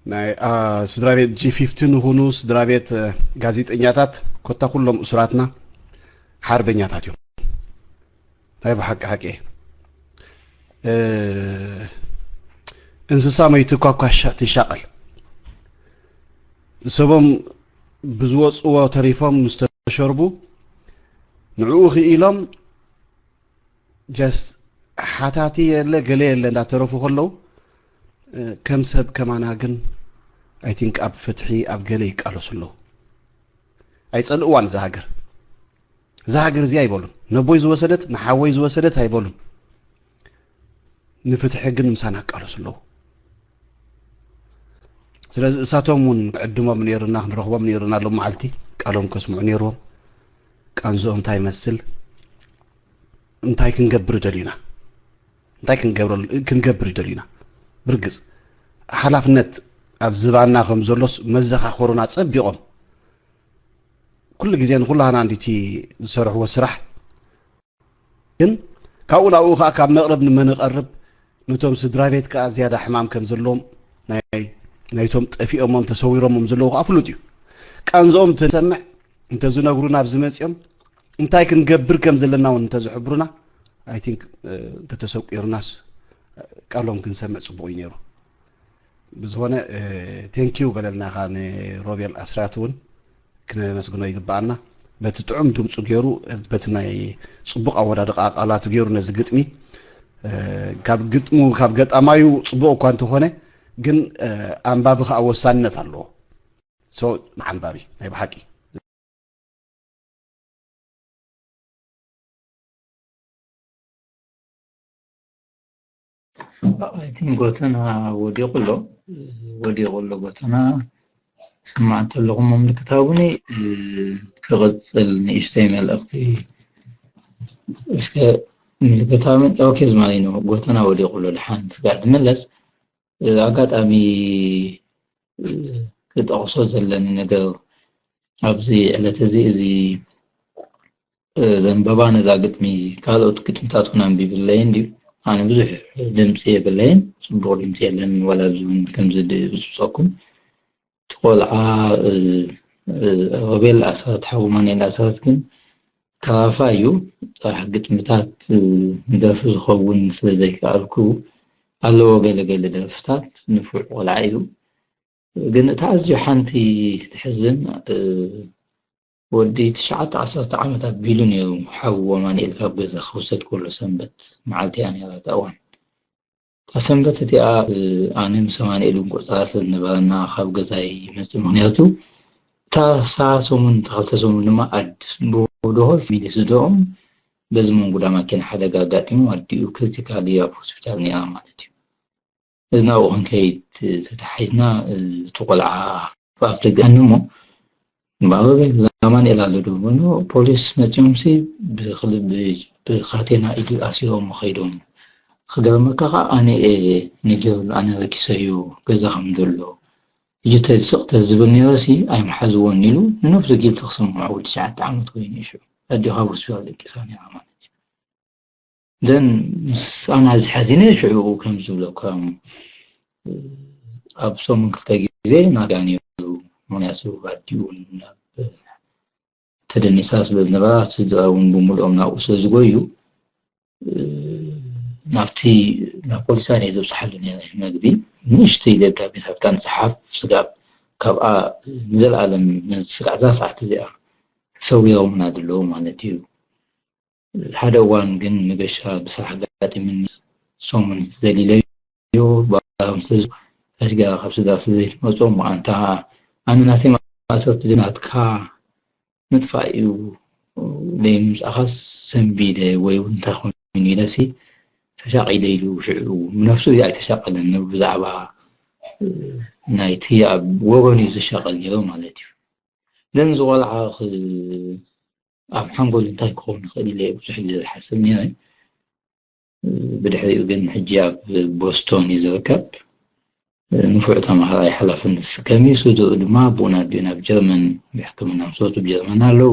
ናይ ስድራ ቤት ጂ ፊፍቲን ይኹኑ፣ ስድራ ቤት ጋዜጠኛታት፣ ኮታ ኩሎም እሱራትና ሓርበኛታት እዮም። ናይ ብሓቂ ሓቂ እንስሳ መይቱ ኳኳ ትሻቐል። ሰቦም ብዝወፅዎ ተሪፎም ምስ ተሸርቡ፣ ንዕኡ ክኢሎም just ሓታቲ የለ ገለ የለ እንዳተረፉ ከለዉ፣ ከም ሰብ ከማና ግን I think ኣብ ፍትሒ ኣብ ገለ ይቃለሱ ኣለዉ። ኣይፀልእዋን እዛ ሃገር። እዛ ሃገር እዚኣ ኣይበሉን። ነቦይ ዝወሰደት ንሓወይ ዝወሰደት ኣይበሉን። ንፍትሒ ግን ምሳና ይቃለሱ ኣለዉ። ስለዚ እሳቶም እውን ክዕድሞም ነይሩና፣ ክንረኽቦም ነይሩና። ሎም መዓልቲ ቃሎም ከስምዑ ነይርዎም። ቃንዝኦም እንታይ ይመስል፣ እንታይ ክንገብር ደሊና፣ እንታይ ክንገብር ደሊና። ብርግፅ ሓላፍነት ኣብ ዝባና ከም ዘሎስ መዘኻኸሩና ፀቢቖም ኩሉ ግዜ ንኩላህና እንዲቲ ዝሰርሕዎ ስራሕ ግን ካብኡ ናብኡ ከዓ ካብ መቕረብ ንመንቐርብ ነቶም ስድራ ቤት ከዓ ዝያዳ ሕማም ከም ዘለዎም ናይ ናይቶም ጠፊኦሞም ተሰዊሮሞም ዘለዉ ከዓ ፍሉጥ እዩ። ቃንዝኦም እንተንሰምዕ እንተዝነግሩና ኣብዚ መፂኦም እንታይ ክንገብር ከም ዘለና እውን እንተዝሕብሩና I think እንተተሰቂሩናስ ቃሎም ክንሰምዕ ፅቡቕ እዩ ነይሩ። ብዝኾነ thank you በለልናኻ ንሮቤል ኣስራት እውን ክነመስግኖ ይግባኣና። በቲ ጥዑም ድምፁ ገይሩ በቲ ናይ ፅቡቕ ኣወዳድቓ ቃላቱ ገይሩ ነዚ ግጥሚ ካብ ግጥሙ ካብ ገጣማዩ ፅቡቕ እኳ እንተኾነ ግን ኣንባቢ ከዓ ወሳንነት ኣለዎ። So ንዓንባቢ ናይ ብሓቂ I think ጎተና ወዲቑ ኣሎ ወዲቑ ኣሎ ጎተና። ስማዕ እንተለኹም ምልክት ሃቡኒ። ክቕፅል ንእሽተይ መልእኽቲ እስከ ምልክት ሃቡኒ። ኦኬ ዝማሊ ነው ጎተና ወዲቑ ኣሎ። ድሓን ስጋዕ ትመለስ። ኣጋጣሚ ክጠቕሶ ዘለኒ ነገር ኣብዚ ዕለት እዚ እዚ ዘንበባ ነዛ ግጥሚ ካልኦት ግጥምታት እውን ኣንቢብለይን ድዩ? ኣነ ብዙሕ ድምፂ የብለይን፣ ፅቡቕ ድምፂ የለን። ዋላ ኣብዚ እውን ከምዚ ዝብፀኩም እቲ ቆልዓ ሮቤል ኣስራት ሓው ማኔል ኣስራት ግን ተራፋ እዩ። ጥራሕ ግጥምታት ንደርፊ ዝኸውን ስለ ዘይከኣልኩ ኣለዎ ገለ ገለ ደርፍታት። ንፉዕ ቆልዓ እዩ። ግን እታ ኣዝዩ ሓንቲ ትሕዝን ወዲ ትሽዓተ ዓሰርተ ዓመት ኣቢሉ ነይሩ ሓዉ ኣማኑኤል ካብ ገዛ ክውሰድ ከሎ ሰንበት መዓልቲ እያ ነይራ እታ እዋን። እታ ሰንበት እቲኣ ኣነ ምስ ኣማኑኤል እውን ቆጸራ ስለ ዝነበረና ካብ ገዛ ይመጽእ። ምኽንያቱ እታ ሰሙን እታ ክልተ ሰሙን ድማ ኣድ ብደሆል ሚሊ ስድርኦም በዚ መንጉዳ ማኪና ሓደጋ ኣጋጢሙ ኣዲኡ ክሪቲካል ኣብ ሆስፒታል ነይራ ማለት እዩ። እዚ ናብኡ ክንከይድ ተታሒዝና እቲ ቆልዓ ኣብ ደገ ኣኒ እሞ እምበኣር ኣማኑኤል ኣሎ ዶ በልዎ። ፖሊስ መፂኦምሲ ብካቴና ኢዱ ኣሲሮሞ ከይዶም። ክገርመካ ከዓ ኣነ እየ ነጊረሉ ኣነ ረኪሰዮ ገዛ ከም ዘሎ ሕጂ ተስቕ ተዝብል ነይረሲ ኣይምሓዝዎን ኢሉ ንነብሱ ጊልቲ ክስምዖ ወዲ ትሽዓተ ዓመት ኮይኑ እዩ ሽዑ ኣዲኡ ካብ ሆስፒታል ደቂሳ ነይራ ማለት እዩ። ደን ምስ ኣና ዝሓዚነ ሽዑ ከም ዝብለካ ኣብ ሰሙን ክልተ ግዜ ናጋ ነይሩ። ምክንያቱ ኣዲኡ ናብ ተደኒሳ ስለ ዝነበራ ስድራ እውን ብምልኦም ናብኡ ስለ ዝጎዩ ናብቲ ናብ ፖሊስ ኣነ ዘብፅሓሉ ነይረ መግቢ። ንእሽተይ ደብዳቤታትካ ንጽሓፍ ስጋብ ካብኣ ንዘለኣለም ነዚ ስጋዕ እዛ ሰዓት እዚኣ ተሰዊሮምና ዘለዉ ማለት እዩ። ሓደ እዋን ግን ንገሻ ብስራሕ ኣጋጢምኒ ሰሙን ዘሊለዮ ባሮም ስለዚ ፈሽጋ ካብ ስድራ ስለ ዘይትመጾም ኣንታ ኣነ ናተይ ማእሰርቲ ናትካ ምጥፋእ እዩ ደይምምጻእኻስ ሰንቢደ ወይ እውን እንታይ ኮይኑ ኢለሲ ተሻቒለ ኢሉ ሽዑ ብነፍሱ እዩ ኣይተሻቐለን ብዛዕባ ናይቲ ኣብ ወገኑ እዩ ዝሻቐል ነይሩ ማለት እዩ። ግን እዚ ቆልዓ ኣብ ሓንጎል እንታይ ክኸውን ይኽእል ኢለ ብዙሕ ግዜ ዝሓስብ ነይረ። ብድሕሪኡ ግን ሕጂ ኣብ ቦስቶን እዩ ዝርከብ። ንፉዕ ተምሃራይ ሓላፍነት ዝስከም እዩ። ስድርኡ ድማ ኣቦኡን ኣዲኡን ኣብ ጀርመን ብሕክምና ምስ ወፁ ኣብ ጀርመን ኣለዉ።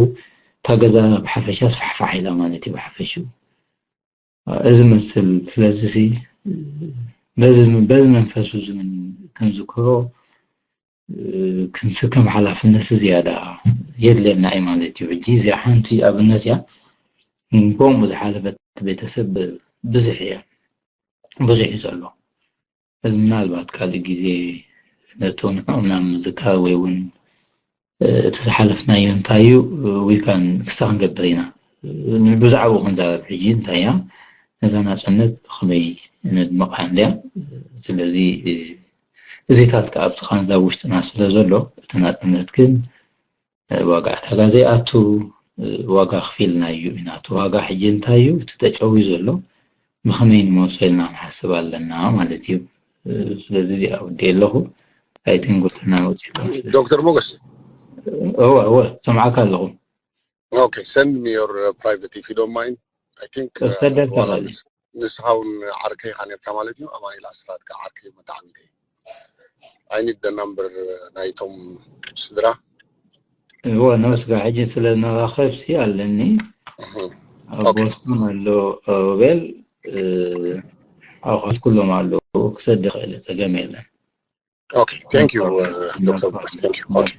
እታ ገዛ ብሓፈሻ ስፋሕፋሕ ኢላ ማለት እዩ ብሓፈሽኡ። እዚ መስል ስለዚ ሲ በዚ በዚ መንፈስ እዚ እውን ክንዝክሮ ክንስከም ሓላፍነት ዝያዳ የድልየና እዩ ማለት እዩ። ሕጂ እዚኣ ሓንቲ ኣብነት እያ። ከምኡ ዝሓለፈት ቤተሰብ ብዙሕ እያ ብዙሕ እዩ ዘሎ። እዚ ምናልባት ካልእ ግዜ ነቶም ንዕኦም ናብ ምዝካር ወይ እውን እቲ ዝሓለፍናዮ እንታይ እዩ ዊልካን ክስታ ክንገብር ኢና። ብዛዕባኡ ክንዛረብ ሕጂ እንታይ እያ ነዛ ናፅነት ብኸመይ ነድምቓ እንድያ። ስለዚ እዚታት ከዓ ኣብቲ ቃንዛ ውሽጥና ስለ ዘሎ እቲ ናፅነት ግን ዋጋ ዕዳጋ ዘይኣቱ ዋጋ ክፊልናዩ ኢና። እቲ ዋጋ ሕጂ እንታይ እዩ? እቲ ተጨውዩ ዘሎ ብኸመይ ንመልሶ ኢልና ክንሓስብ ኣለና ማለት እዩ። ስለዚ እዚኣ ውዲኤ ኣለኹ። ኣይተንጎተና ወፂእካ ዶክተር ሞገስ። እወ እወ ሰምዓካ ኣለኹ። Okay, send me your uh, private if you don't mind. I think uh, ሰደልካ ዋላ ኸሊ ንስ- ንስኻ እውን ዓርከይ ኢኻ ነርካ ማለት እዩ። ኣማኑኤል ኣስራት ከዓ ዓርከይ መተዓቢተይ። I need the number uh, ናይቶም ስድራ። እወ ንስኻ ሕጂ ስለ ነራኸብሲ ኣለኒ። እህ፣ ኣብ Okay. ቦስቶን ኣሎ ሮቤል እ፣ ኣቑሑት ኩሎም ኣለዉ ክሰድ ይኽእል ጸገም የለን። Okay, thank you uh, ዶክተር ሞገስ. Thank you. Okay.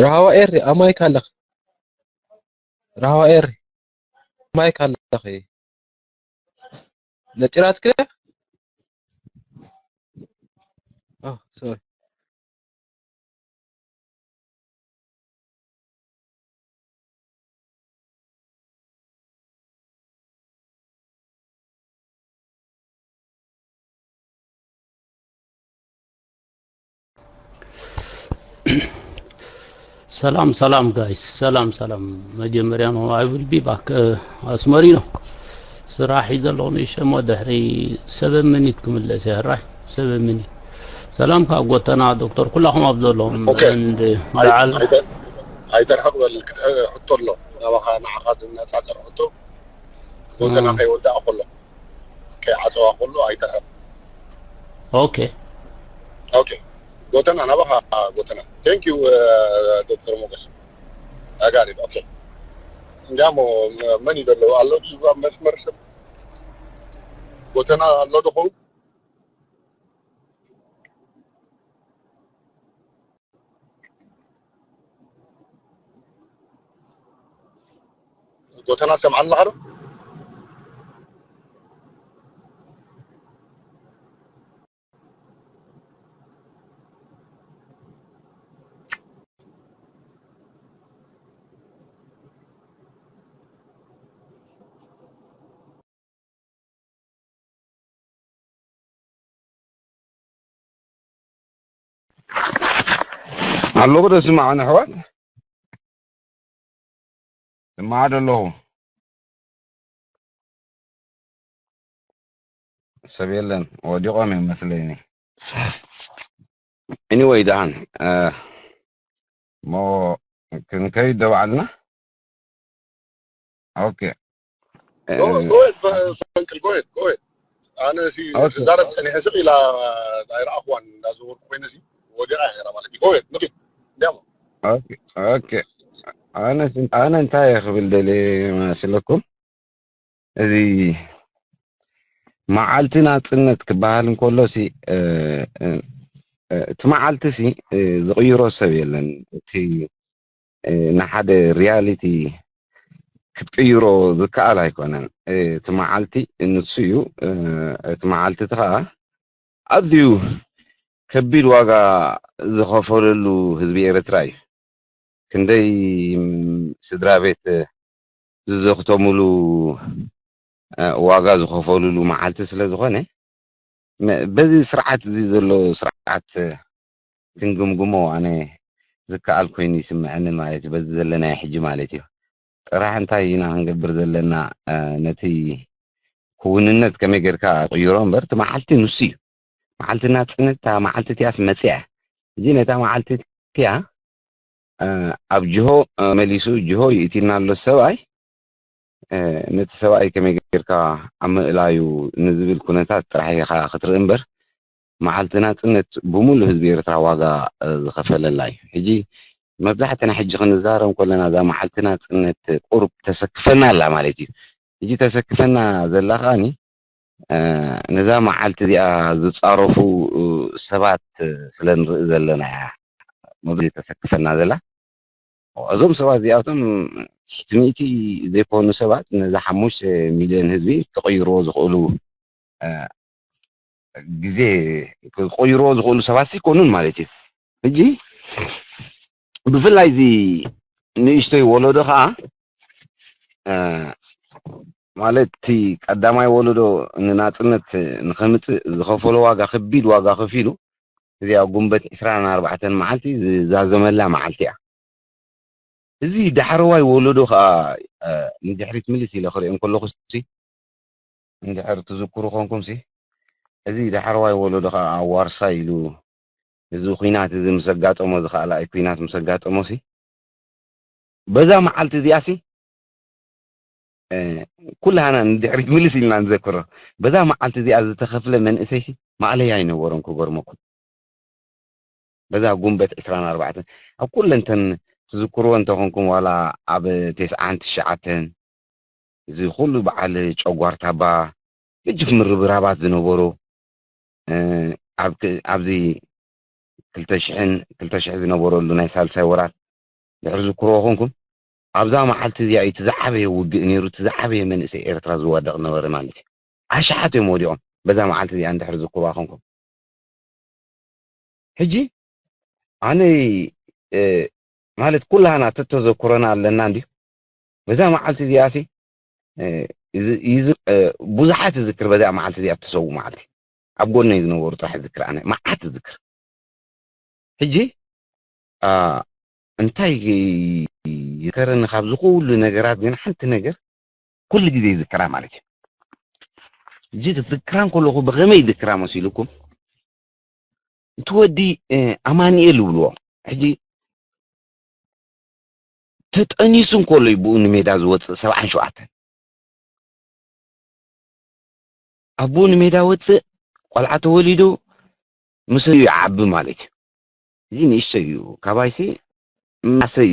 ረሃዋ ኤሪ ኣማይክ ኣለኽ። ረሃዋ ኤሪ ኣማይክ ኣለኽ። ነጢራትክ? ኦ ሶሪ። ሰላም ሰላም ጋይስ ሰላም ሰላም። መጀመርያ ነው I will be back ኣስመሪ ነው ስራሕ እዩ ዘለኹ ንእሸሞ ድሕሪ ሰበን ሚኒት ክምለስ እየ። ሕራይ ሰበን ሚኒት። ሰላም ካብ ጎተና ዶክተር ኩላኹም ኣብ ዘለኹም Okay. and ኣይ- በዓል ኣይተ- ኣይተርሕቕ በል ክት- ሕቶ ኣሎ ናባኻ ንዓኻ ዝነፃፀር ሕቶ ጎተና እ። ከይወዳእ ከሎ ከይዓፀዋ ከሎ ኣይተርሕቕ። ኦኬ Okay. ጎተና ናባኻ ጎተና thank you ዶክተር ሞገስ ኣጋሪድ okay እንዲያሞ መን ይደለዉ ኣሎ ኣብ መስመር ሰብ ጎተና ኣሎ ድኹም ጎተና ሰምዓኒ ኣለኻ ዶ ኣለኹ ዶ ስማዓኒ ኣሕዋት ይስማዕ ዶ ኣለኹ? ሰብ የለን፣ ወዲቖም እዮም መስለኒ። Anyway፣ ደሓን፣ እ፣ እሞ ክንከይድ ዶ ባዕልና? ኦኬ። እ፣ ጎ-፣ ጎ-፣ ፈንቅል፣ ጎ-፣ ጎ-፣ ኣነ ሲ ኦኬ። ክዛረብ ጸኒሐ ስቕ ኢላ ኣይረኣኽዋን፣ እንዳዘወርኩ ኮይነ ሲ ወዲቓ እያ ነይራ ማለት እዩ። ጎ-፣ ንኺድ። እንዲያሞ። ኦኬ፣ ኦኬ። ኣነ ስ-፣ ኣነ እንታይ እየ ክብል ደልየ መስለኩም? እዚ መዓልቲ ናጽነት ክበሃል እንከሎ ሲ፣ እ፣ እ፣ እ፣ እቲ መዓልቲ ሲ፣ እ፣ ዝቕይሮ ሰብ የለን። እቲ፣ እ፣ ንሓደ ሪያሊቲ ክትቅይሮ ዝከኣል ኣይኮነን። እ፣ እቲ መዓልቲ ንሱ እዩ። እ፣ እቲ መዓልቲ እቲ ኸኣ ኣዝዩ ከቢድ ዋጋ ዝኸፈለሉ ህዝቢ ኤርትራ እዩ። ክንደይ ስድራ ቤት ዝዘኽተሙሉ፣ እ፣ ዋጋ ዝኸፈሉሉ መዓልቲ ስለ ዝኾነ፣ መ-፣ በዚ ስርዓት እዚ ዘሎ ስርዓት ክንግምግሞ ኣነ ዝከኣል ኮይኑ ይስምዐኒ ማለት እዩ። በዚ ዘለናዮ ሕጂ ማለት እዩ። ጥራሕ እንታይ ኢና ክንገብር ዘለና? እ፣ ነቲ ክውንነት ከመይ ጌርካ ቅይሮ እምበር፣ እቲ መዓልቲ ንሱ እዩ። መዓልቲ ናጽነት፣ እታ መዓልቲ እቲኣስ መጽያ። ሕጂ ነታ መዓልቲ እቲኣ፣ እ፣ ኣብ ጅሆ፣ እ፣ መሊሱ ጅሆ ይእቲና ኣሎ ሰብኣይ፣ እ፣ ነቲ ሰብኣይ ከመይ ጌርካ ኣብ ምእላዩ ንዝብል ኩነታት ጥራሕ ኢኻ ክትርኢ እምበር፣ መዓልቲ ናጽነት ብምሉእ ህዝቢ ኤርትራ ዋጋ፣ እ፣ ዝኸፈለላ እዩ። ሕጂ መብዛሕትና ሕጂ ክንዛረብ ከለና እዛ መዓልቲ ናጽነት ቁሩብ ተሰክፈና ኣላ ማለት እዩ። ሕጂ ተሰክፈና ዘላ ከኣኒ፣ እ፣ ነዛ መዓልቲ እዚኣ ዝጻረፉ፣ እ፣ ሰባት ስለ ንርኢ ዘለና እያ መብዛሕትኡ ተሰክፈና ዘላ። እዞም ሰባት እዚኣቶም ትሕቲ ሚእቲ ዘይኮኑ ሰባት ነዛ ሓሙሽተ ሚልዮን ህዝቢ ክቕይርዎ ዝኽእሉ፣ እ፣ ግዜ ክቕይርዎ ዝኽእሉ ሰባት ይኮኑን ማለት እዩ። ሕጂ ብፍላይ እዚ ንእሽተይ ወለዶ ከዓ፣ እ፣ ማለት እቲ ቀዳማይ ወለዶ ንናጽነት ንኸምጽእ ዝኸፈሎ ዋጋ፣ ከቢድ ዋጋ ከፊሉ፣ እዚኣ ጉንበት ዕስራን ኣርባዕተን መዓልቲ ዝዛዘመላ መዓልቲ እያ። እዚ ዳሕረዋይ ወለዶ ከዓ፣ እ፣ ንድሕሪት ምልስ ኢለ ክሪኦ እንከለኹ ሲ፣ እንድሕር ትዝክሩ ኮንኩም ሲ፣ እዚ ዳሕረዋይ ወለዶ ከዓ ኣዋርሳ ኢሉ፣ እዚ ኲናት እዚ ምስ ኣጋጠሞ፣ እዚ ካልኣይ ኲናት ምስ ኣጋጠሞ ሲ፣ በዛ መዓልቲ እዚኣ ሲ፣ እ፣ ኩላህና ንድሕሪት ምልስ ኢልና ንዘክሮ። በዛ መዓልቲ እዚኣ ዝተኸፍለ መንእሰይ ሲ፣ ማእለያ ኣይነበሮን ክገርመኩም። በዛ ጉንበት ዕስራን ኣርባዕተን፣ ኣብ ኩለንተን ትዝክርዎ እንተኾንኩም፣ ዋላ ኣብ ተስዓን ትሽዓተን፣ እዚ ኩሉ በዓል ጨጓርታባ፣ ገጅፍ ምርብራባት ዝነበሩ፣ እ፣ ኣብ ክ-፣ ኣብዚ ክልተ ሽሕን ክልተ ሽሕ ዝነበረሉ ናይ ሳልሳይ ወራር ድሕሪ ዝክርዎ ኮንኩም፣ ኣብዛ መዓልቲ እዚኣ እዩ እቲ ዝዓበየ ውግእ ነይሩ፣ እቲ ዝዓበየ መንእሰይ ኤርትራ ዝዋደቕ ነበረ ማለት እዩ። ኣሽሓት እዮም ወዲቖም በዛ መዓልቲ እዚኣ እንድሕሪ ዝክርዋ ኮንኩም። ሕጂ ኣነ፣ እ፣ ማለት ኩላህና ተተዘክሮና ኣለና እንድዩ። በዛ መዓልቲ እዚኣ ሲ፣ እ፣ ይዝ-፣ ይዝ-፣ እ፣ ብዙሓት እዝክር፣ በዛ መዓልቲ እዚኣ እተሰዉ መዓልቲ። ኣብ ጎነይ ዝነበሩ ጥራሕ እዝክር፣ ኣነ መዓት እዝክር። ሕጂ፣ ኣ፣ እንታይ ይዝከረኒ ካብዚ ኩሉ ነገራት ግን ሓንቲ ነገር ኩሉ ግዜ ይዝክራ ማለት እዩ። ሕጂ ክዝክራ እንከለኹ ብኸመይ ይዝክራ መሲልኩም? እቲ ወዲ፣ እ፣ ኣማኑኤል ይብልዎ። ሕጂ ተጠኒሱ እንከሎ እዩ ብኡ ንሜዳ ዝወጽእ፣ ሰብዓን ሸውዓተን። ኣቦኡ ንሜዳ ወጽእ፣ ቆልዓ ተወሊዱ፣ ምስኡ ይዓቢ ማለት እዩ። እዚ ንእሽቶ እዩ። ካባይሲ ምናሰይ፣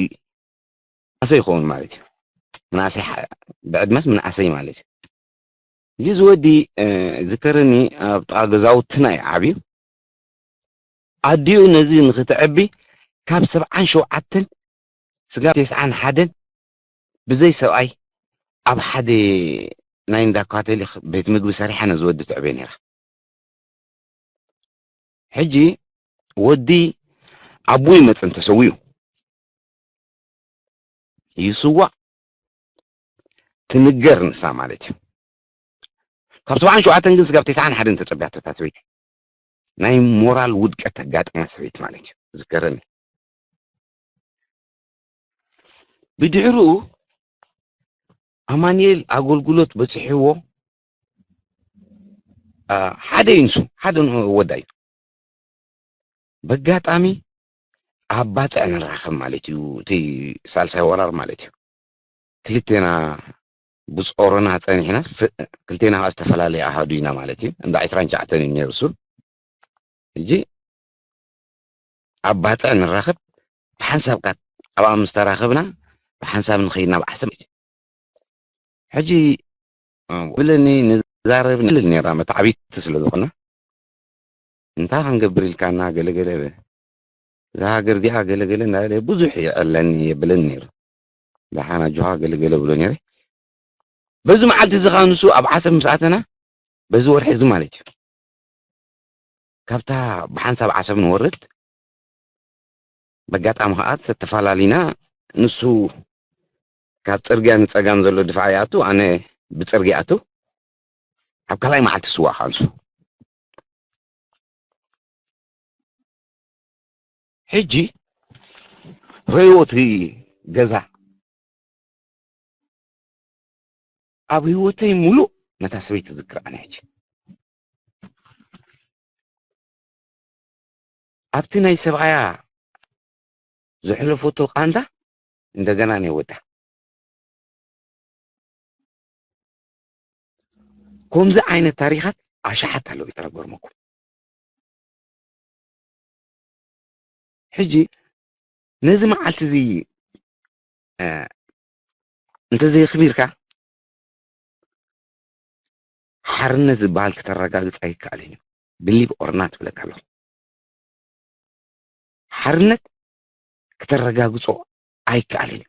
ምናሰይ ይኸውን ማለት እዩ። ምናሰይ ሓ-፣ ብዕድመስ ምናሰይ ማለት እዩ። እዚ ዝወዲ፣ እ፣ ዝከረኒ ኣብ ጥቓ ገዛውትና እዩ ዓብዩ። ኣዲኡ ነዚ ንኽትዕቢ ካብ ሰብዓን ሸውዓተን ስጋብ ተስዓን ሓደን ብዘይ ሰብኣይ ኣብ ሓደ ናይ እንዳ ካቶሊክ ቤት ምግቢ ሰሪሓ ነዚ ወዲ ትዕበዮ ነይራ። ሕጂ ወዲ ኣቦ ይመጽእ እንተሰዊኡ ይስዋእ ትንገር ንሳ ማለት እዩ። ካብ ሰብዓን ሸውዓተን ግን ስጋብ ተስዓን ሓደን ተጸቢያቶ እታ ሰበይቲ። ናይ ሞራል ውድቀት ተጋጠማ ሰበይቲ ማለት እዩ። ዝገረኒ። ብድሕሪኡ ኣማኑኤል ኣገልግሎት በፂሕዎ። ሓደ እዩ ንሱ፣ ሓደ ወዳ እዩ። በጋጣሚ ኣብ ባፅዕ ንራኸብ ማለት እዩ። እቲ ሳልሳይ ወራር ማለት እዩ። ክልቴና ብፆሮና ፀኒሕና፣ ክልቴና ከዓ ዝተፈላለየ ኣሃዱ ኢና ማለት እዩ። እንዳ ዕስራን ትሽዓተን እዩ ነይሩ እሱ። ሕጂ ኣብ ባፅዕ ንራኸብ፣ ብሓንሳብ ካ ኣብኣ ምስ ተራኸብና ብሓንሳብ ንኸይድ ናብ ዓሰብ ማለት እዩ። ሕጂ ብለኒ ንዛረብ ንብል ነራ መታዕቢት ስለ ዝኾና፣ እንታይ ክንገብር ኢልካና ገለገለ፣ እዛ ሃገር እዚኣ ገለገለ እንዳበለ ብዙሕ ይዕለኒ የብለኒ ነይሩ። ደሓና ጆሃ ገለገለ ብሎ ነይረ። በዚ መዓልቲ እዚ ከዓ ንሱ ኣብ ዓሰብ ምስ ኣተና፣ በዚ ወርሒ እዚ ማለት እዩ፣ ካብታ ብሓንሳብ ዓሰብ ንወርድ፣ በጋጣሚ ከዓ ተተፈላለና። ንሱ ካብ ፅርግያ ንፀጋም ዘሎ ድፋዕ ይኣቱ፣ ኣነ ብፅርግያ ኣቱ። ኣብ ካልኣይ መዓልቲ ስዋ ከዓ ንሱ ሕጂ ረእይዎ እቲ ገዛ። ኣብ ህይወተይ ሙሉእ ነታ ሰበይቲ ዝክር ኣነ ሕጂ ኣብቲ ናይ ሰብኣያ ዘሕለፈቶ ቃንዛ እንደገና ናይ ወዳ ከምዚ ዓይነት ታሪኻት ኣሽሓት ኣለዉ። ይተረጎርመኩም ሕጂ ነዚ መዓልቲ እዚ እንተዘየኽቢርካ ሓርነት ዝበሃል ክተረጋግፅ ኣይከኣልን እዩ። ብሊቭ ኦርና ትብለካ ኣለኹ። ሓርነት ክተረጋግፆ ኣይከኣልን እዩ።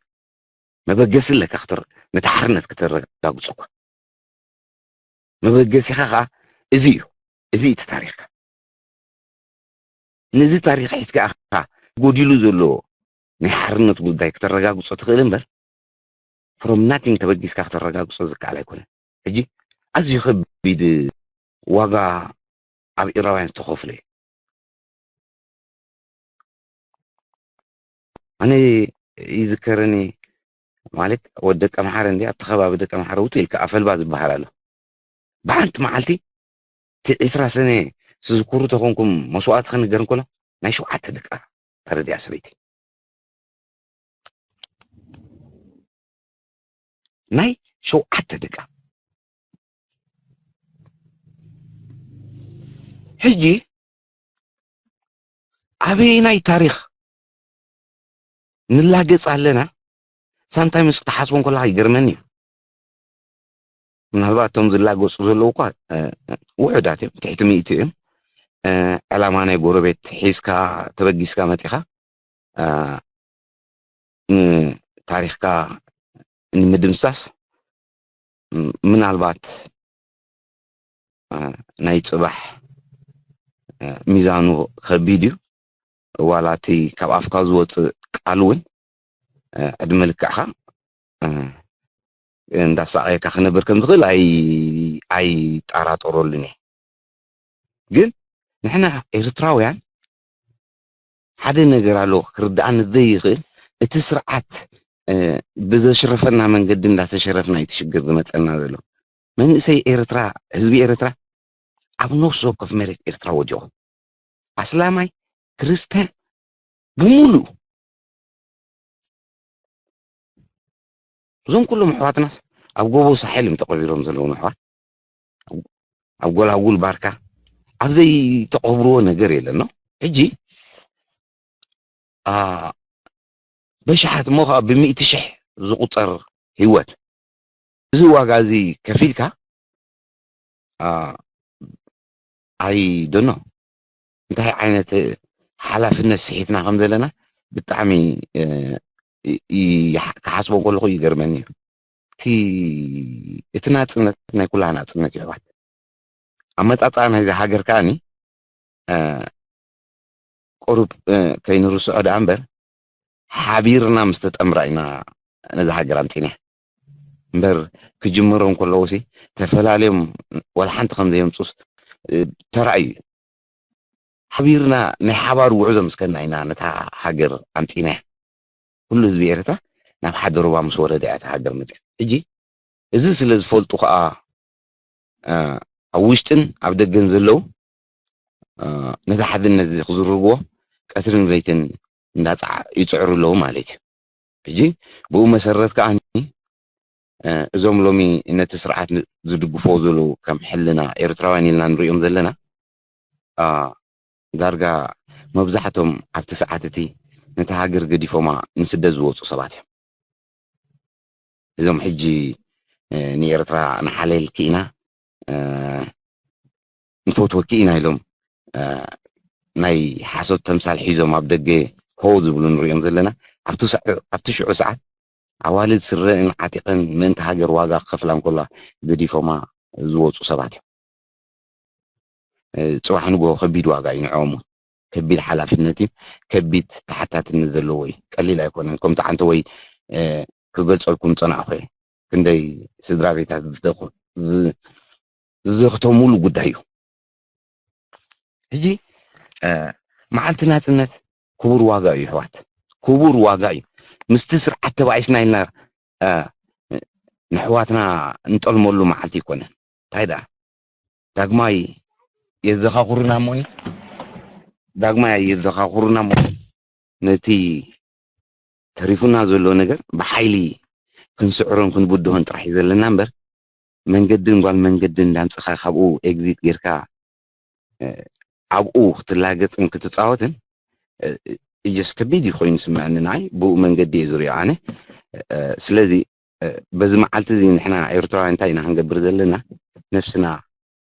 መበገሲ ኣለካ፣ ነቲ ሓርነት ክተረጋግፆ እኳ። መበገሲኻ ከዓ እዚ እዩ። እዚ እቲ ታሪኽካ። ነዚ ታሪኽ ሒዝካ ኢኻ ጎዲሉ ዘሎ ናይ ሓርነት ጉዳይ ክተረጋግፆ ትኽእል እምበር፣ from nothing ተበጊስካ ክተረጋግፆ ዝከኣል ኣይኮነን። ሕጂ ኣዝዩ ከቢድ ዋጋ ኣብ ኤርትራውያን ዝተኸፍለ እዩ። ኣነ ይዝከረኒ፣ ማለት ወዲ ደቀምሓረ እንዲ ኣብቲ ከባቢ ደቀምሓረ ውፅእ ኢልካ ኣፈልባ ዝበሃል ኣሎ። ብሓንቲ መዓልቲ እቲ ዕስራ ሰነ ዝዝክሩ ተኾንኩም መስዋእቲ ክንገር እንከሎ ናይ ሸውዓተ ደቃ ተረዲኣ ሰበይቲ። ናይ ሸውዓተ ደቃ። ሕጂ ኣበየናይ ታሪኽ ንላገጽ ኣለና? ሳምታይምስ ክትሓስቦ እንከለኻ ይገርመኒ እዩ። ምናልባት እቶም ዝላገጹ ዘለዉ እኳ ውሑዳት እዮም፣ ትሕቲ ሚእቲ እዮም። ዕላማ ናይ ጎረቤት ሒዝካ ተበጊስካ መጺኻ ንታሪኽካ ንምድምሳስ ምናልባት ናይ ጽባሕ ሚዛኑ ከቢድ እዩ። ዋላ እቲ ካብ ኣፍካ ዝወፅእ ቃል እውን ዕድመ ልክዕኻ እንዳሳቐየካ ክነብር ከም ዝኽእል ኣይጠራጠረሉን እየ። ግን ንሕና ኤርትራውያን ሓደ ነገር ኣሎ ክርድኣኒ ዘይኽእል፣ እቲ ስርዓት ብዘሽረፈና መንገዲ እንዳተሸረፍና እዩ እቲ ሽግር ዝመፀና ዘሎ። መንእሰይ ኤርትራ፣ ህዝቢ ኤርትራ ኣብ ነፍሲ ወከፍ መሬት ኤርትራ ወዲቑ፣ ኣስላማይ፣ ክርስትያን፣ ብምሉእ እዞም ኩሎም ኣሕዋትናስ ኣብ ጎቦ ሳሕል እዮም ተቐቢሮም ዘለዉ። ኣሕዋት ኣብ ጎላጉል ባርካ ኣብ ዘይተቐብርዎ ነገር የለን። ሕጂ በሽሓት እሞ ከዓ ብሚእቲ ሽሕ ዝቁፀር ህይወት፣ እዚ ዋጋ እዚ ከፊልካ ኣይ ዶኖ እንታይ ዓይነት ሓላፍነት ስሒትና ከም ዘለና ብጣዕሚ ክሓስቦ ከለኹ ይገርመኒ እዩ። እቲ እቲ ናፅነት ናይ ኩላ ናፅነት ይሕዋት ኣመፃፃ ናይዚ ሃገር ከዓኒ ቁሩብ ከይንርስዖ ደኣ እምበር ሓቢርና ምስ ተጠምራ ኢና ነዚ ሃገር ኣምፂና እምበር ክጅምሮ እንከለዉ ሲ ተፈላለዮም ዋላ ሓንቲ ከም ዘየምፁስ ተራእዩ እዩ። ሓቢርና ናይ ሓባር ጉዕዞ ምስ ከድና ኢና ነታ ሃገር ኣምፂና። ኩሉ ህዝቢ ኤርትራ ናብ ሓደ ሩባ ምስ ወረደ እያ እታ ሃገር መፅያ። ሕጂ እዚ ስለ ዝፈልጡ ከዓ ኣብ ውሽጥን ኣብ ደገን ዘለዉ ነቲ ሓድነት እዚ ክዝርግዎ ቀትርን ለይትን እንዳፅዓ ይፅዕሩ ኣለዉ ማለት እዩ። ሕጂ ብኡ መሰረት ከዓ እዞም ሎሚ ነቲ ስርዓት ዝድግፍዎ ዘለዉ ከም ሕልና ኤርትራውያን ኢልና ንሪኦም ዘለና ዳርጋ መብዛሕቶም ኣብቲ ሰዓት እቲ ነቲ ሃገር ገዲፎማ ንስደት ዝወፁ ሰባት እዮም። እዞም ሕጂ ንኤርትራ ንሓለየልኪ ኢና ንፈትወኪ ኢና ኢሎም ናይ ሓሶት ተምሳል ሒዞም ኣብ ደገ ሆ ዝብሉ ንሪኦም ዘለና ኣብቲ ሽዑ ሰዓት ኣዋልድ ስረን ዓጢቐን ምእንቲ ሃገር ዋጋ ክኸፍላ እንከላ ገዲፎማ ዝወፁ ሰባት እዮም። ፅባሕ ንግሆ ከቢድ ዋጋ እዩ ንዕኦም ከቢድ ሓላፍነት እዩ። ከቢድ ተሓታትነት ዘለዎ እዩ። ቀሊል ኣይኮነን። ከምቲ ዓንተ ወይ ክገልፀልኩም ፀናዕኹ እየ ክንደይ ስድራ ቤታት ዝዘኽተሙሉ ጉዳይ እዩ። ሕጂ መዓልቲ ናፅነት ክቡር ዋጋ እዩ ኣሕዋት፣ ክቡር ዋጋ እዩ። ምስቲ ስርዓት ተባኢስና ኢልና ነሕዋትና እንጠልመሉ መዓልቲ ኣይኮነን። እንታይ ደኣ ዳግማይ የዘኻኽሩና እሞ ዳግማይ የዘኻኽሩና እሞ ነቲ ተሪፉና ዘሎ ነገር ብሓይሊ ክንስዕሮን ክንብድሆን ጥራሕ እዩ ዘለና እምበር መንገድን ጓል መንገድን እንዳምፅኻ ካብኡ ኤግዚት ጌርካ ኣብኡ ክትላገፅን ክትፃወትን እጀስ ከቢድ እዩ ኮይኑ ስምዐኒ ንዓይ። ብኡ መንገዲ እየ ዝሪኦ ኣነ። ስለዚ በዚ መዓልቲ እዚ ንሕና ኤርትራውያን እንታይ ኢና ክንገብር ዘለና? ነብስና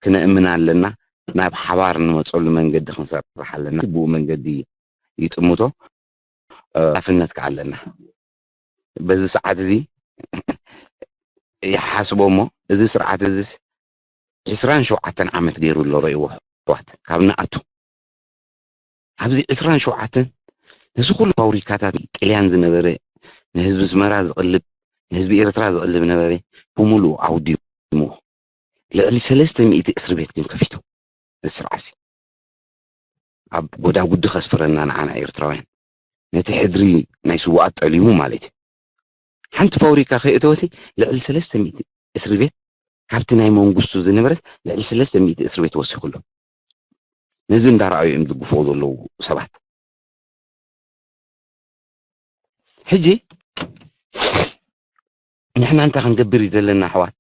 ክነእምና ኣለና። ናብ ሓባር ንመፀሉ መንገዲ ክንሰርሕ ኣለና። ብኡ መንገዲ ይጥምቶ ሓላፍነት ከዓ ኣለና። በዚ ሰዓት እዚ ይሓስቦ እሞ እዚ ስርዓት እዚ ዕስራን ሸውዓተን ዓመት ገይሩ ኣሎ ረእይዎ ኣሕዋት ካብ ንኣቱ ኣብዚ ዕስራን ሸውዓተን ነዚ ኩሉ ፋብሪካታት ጥልያን ዝነበረ ንህዝቢ ኣስመራ ዝቕልብ ንህዝቢ ኤርትራ ዝቕልብ ነበረ ብምሉኡ ኣውዲሙ ልዕሊ ሰለስተ ሚእቲ እስሪ ቤት ግን ከፊቱ እዚ ስርዓት እዚ ኣብ ጎዳጉዲ ከስፍረና ንዓና ኤርትራውያን ነቲ ሕድሪ ናይ ስውኣት ጠሊሙ ማለት እዩ። ሓንቲ ፋብሪካ ከየእተወት ልዕሊ ሰለስተ ሚእቲ እስሪ ቤት ካብቲ ናይ መንግስቱ ዝነበረት ልዕሊ ሰለስተ ሚእቲ እስሪ ቤት ወሲኹሎም። ነዚ እንዳረኣዩ እዮም ዝግፍዎ ዘለዉ ሰባት። ሕጂ ንሕና እንታይ ክንገብር እዩ ዘለና ኣሕዋት?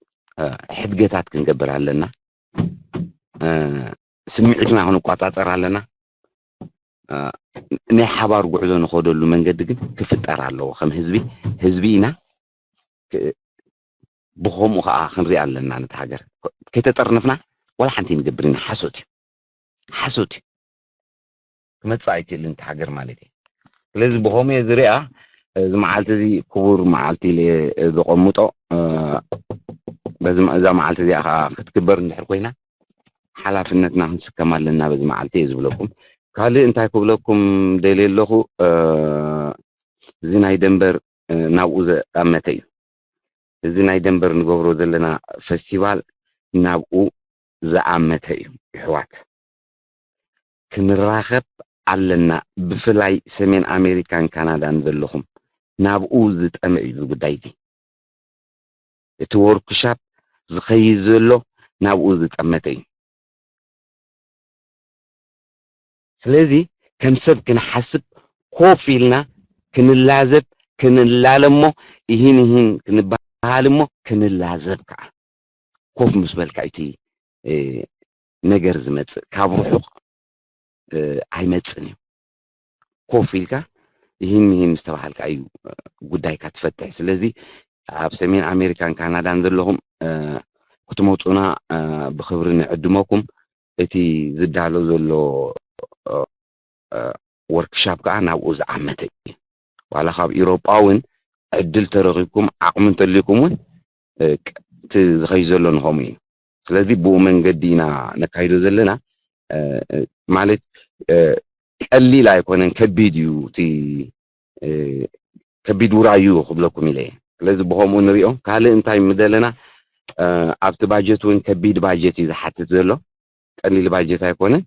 ሕድገታት ክንገብር ኣለና። ስምዒትና ክንቆፃፀር ኣለና። ናይ ሓባር ጉዕዞ ንኸደሉ መንገዲ ግን ክፍጠር ኣለዎ። ከም ህዝቢ ህዝቢ ኢና። ብኸምኡ ከዓ ክንሪኣ ኣለና ነቲ ሃገር። ከይተጠርነፍና ዋላ ሓንቲ ንገብር ኢና። ሓሶት እዩ፣ ሓሶት እዩ። ክመፅእ ኣይክእልን እቲ ሃገር ማለት እዩ። ስለዚ ብኸምኡ እየ ዝሪኣ። እዚ መዓልቲ እዚ ክቡር መዓልቲ ኢለ እየ ዘቐምጦ። በዚ እዛ መዓልቲ እዚኣ ከዓ ክትክበር እንድሕር ኮይና ሓላፍነትና ክንስከም ኣለና በዚ መዓልቲ እየ ዝብለኩም። ካልእ እንታይ ክብለኩም ደልየ ኣለኹ፣ እዚ ናይ ደንበር ናብኡ ዘኣመተ እዩ። እዚ ናይ ደንበር ንገብሮ ዘለና ፈስቲቫል ናብኡ ዝኣመተ እዩ። ይሕዋት ክንራኸብ ኣለና። ብፍላይ ሰሜን ኣሜሪካን ካናዳን ዘለኹም ናብኡ ዝጠመ እዩ እዚ ጉዳይ እዚ። እቲ ወርክሻፕ ዝኸይድ ዘሎ ናብኡ ዝጠመተ እዩ። ስለዚ ከም ሰብ ክንሓስብ ኮፍ ኢልና ክንላዘብ ክንላለሞ ይህን ይህን ክንበሃል እሞ ክንላዘብ ከዓ ኮፍ ምስ በልካ እቲ ነገር ዝመፅእ ካብ ርሑቕ ኣይመፅን እዩ። ኮፍ ኢልካ ይህን ይህን ምስ ተባሃልካ እዩ ጉዳይካ ትፈትሕ። ስለዚ ኣብ ሰሜን ኣሜሪካን ካናዳን ዘለኹም ክትመፁና ብክብሪ ንዕድመኩም። እቲ ዝዳሎ ዘሎ ወርክሻፕ ከዓ ናብኡ ዝዓመተ እዩ። ዋላ ካብ ኢሮጳ እውን ዕድል ተረኺብኩም ዓቕሚ እንተልዩኩም እውን እቲ ዝኸይ ዘሎ ንኸምኡ እዩ። ስለዚ ብኡ መንገዲ ኢና ነካይዶ ዘለና። ማለት ቀሊል ኣይኮነን፣ ከቢድ እዩ። እቲ ከቢድ ውራይ እዩ ክብለኩም ኢለ እየ። ስለዚ ብኸምኡ ንሪኦ። ካልእ እንታይ ምደለና ኣብቲ ባጀት እውን ከቢድ ባጀት እዩ ዝሓትት ዘሎ፣ ቀሊል ባጀት ኣይኮነን።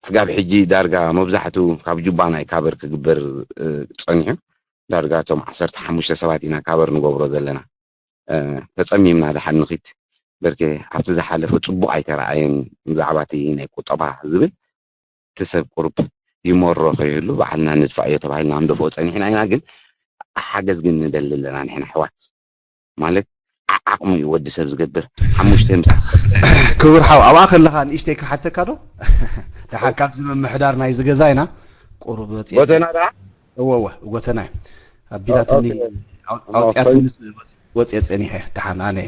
ስጋብ ሕጂ ዳርጋ መብዛሕቱ ካብ ጁባ ናይ ካቨር ክግበር ፀኒሑ። ዳርጋ እቶም ዓሰርተ ሓሙሽተ ሰባት ኢና ካቨር ንገብሮ ዘለና። ተፀሚምና ደሓን ንኺድ። በርኬ ኣብቲ ዝሓለፈ ፅቡቕ ኣይተረኣየን ብዛዕባ እቲ ናይ ቁጠባ ዝብል፣ እቲ ሰብ ቁሩብ ይመሮ ከይህሉ ባዕልና ንድፋእዮ ተባሂልና ንደፍኦ ፀኒሕና ኢና። ግን ሓገዝ ግን ንደሊ ኣለና ንሕና ኣሕዋት። ማለት ዓዓቕሙ እዩ ወዲ ሰብ ዝገብር ሓሙሽተ ምሳ ክቡር ሓው ኣብኣ ከለኻ ንእሽተይ ክሓተካ ዶ? ደሓር ካብዚ ምምሕዳር ናይዚ ገዛ ኢና ቁሩብ ወፂ ጎተና ደኣ እወ እወ ጎተና እዩ ኣቢላትኒ ኣውፅያትኒ ወፅየ ፀኒሐ ደሓን ኣነ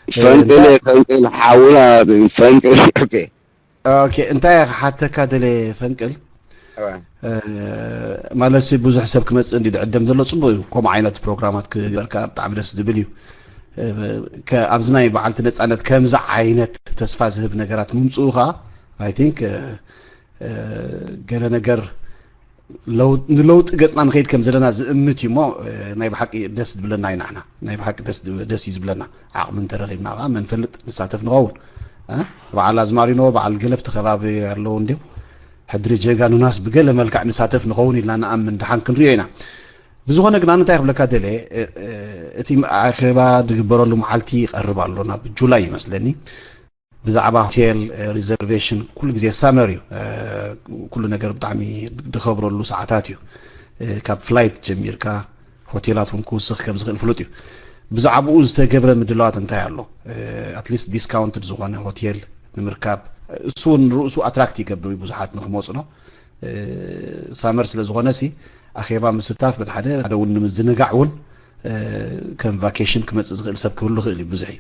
ፈንቅል ፈንቅል ሓውና ፈንቅል ኦኬ ኦኬ እንታይ ክሓተካ ደለ ፈንቅል ማለት ብዙሕ ሰብ ክመፅእ እንዲ ድዕደም ዘሎ ፅቡቅ እዩ ከምኡ ዓይነት ፕሮግራማት ክግበርካ ብጣዕሚ ደስ ዝብል እዩ ኣብዚ ናይ በዓልቲ ነፃነት ከምዚ ዓይነት ተስፋ ዝህብ ነገራት ምምፅኡ ከዓ I think ገለ ነገር ንለውጢ ገፅና ንኸይድ ከም ዘለና ዝእምት እዩ እሞ ናይ ብሓቂ ደስ ዝብለና እዩ ንዓና ናይ ብሓቂ ደስ እዩ ዝብለና ዓቕሚ እንተረኺብና ከዓ መንፈልጥ ንሳተፍ ንኸውን በዓል ኣዝማሪኖ በዓል ገለብቲ ከባቢ ኣለዉ እንዲም ሕድሪ ጀጋኑናስ ብገለ መልክዕ ንሳተፍ ንኸውን ኢልና ንኣምን ደሓን ክንሪኦ ኢና ብዝኾነ ግና እንታይ ክብለካ ደለ እቲ ኣኼባ ዝግበረሉ መዓልቲ ይቐርብ ኣሎ ናብ ጁላይ ይመስለኒ ብዛዕባ ሆቴል ሪዘርቬሽን ኩሉ ግዜ ሳመር እዩ ኩሉ ነገር ብጣዕሚ ዝኸብረሉ ሰዓታት እዩ ካብ ፍላይት ጀሚርካ ሆቴላት እውን ክውስኽ ከም ዝኽእል ፍሉጥ እዩ ብዛዕባኡ ዝተገብረ ምድላዋት እንታይ ኣሎ ኣትሊስት ዲስካውንትድ ዝኾነ ሆቴል ንምርካብ እሱ እውን ርእሱ ኣትራክት ይገብር ብዙሓት ንክመፁ ነው ሳመር ስለ ዝኾነ ሲ ኣኼባ ምስታፍ በቲ ሓደ ሓደ እውን ንምዝንጋዕ እውን ከም ቫኬሽን ክመፅእ ዝኽእል ሰብ ክህሉ ይኽእል እዩ ብዙሕ እዩ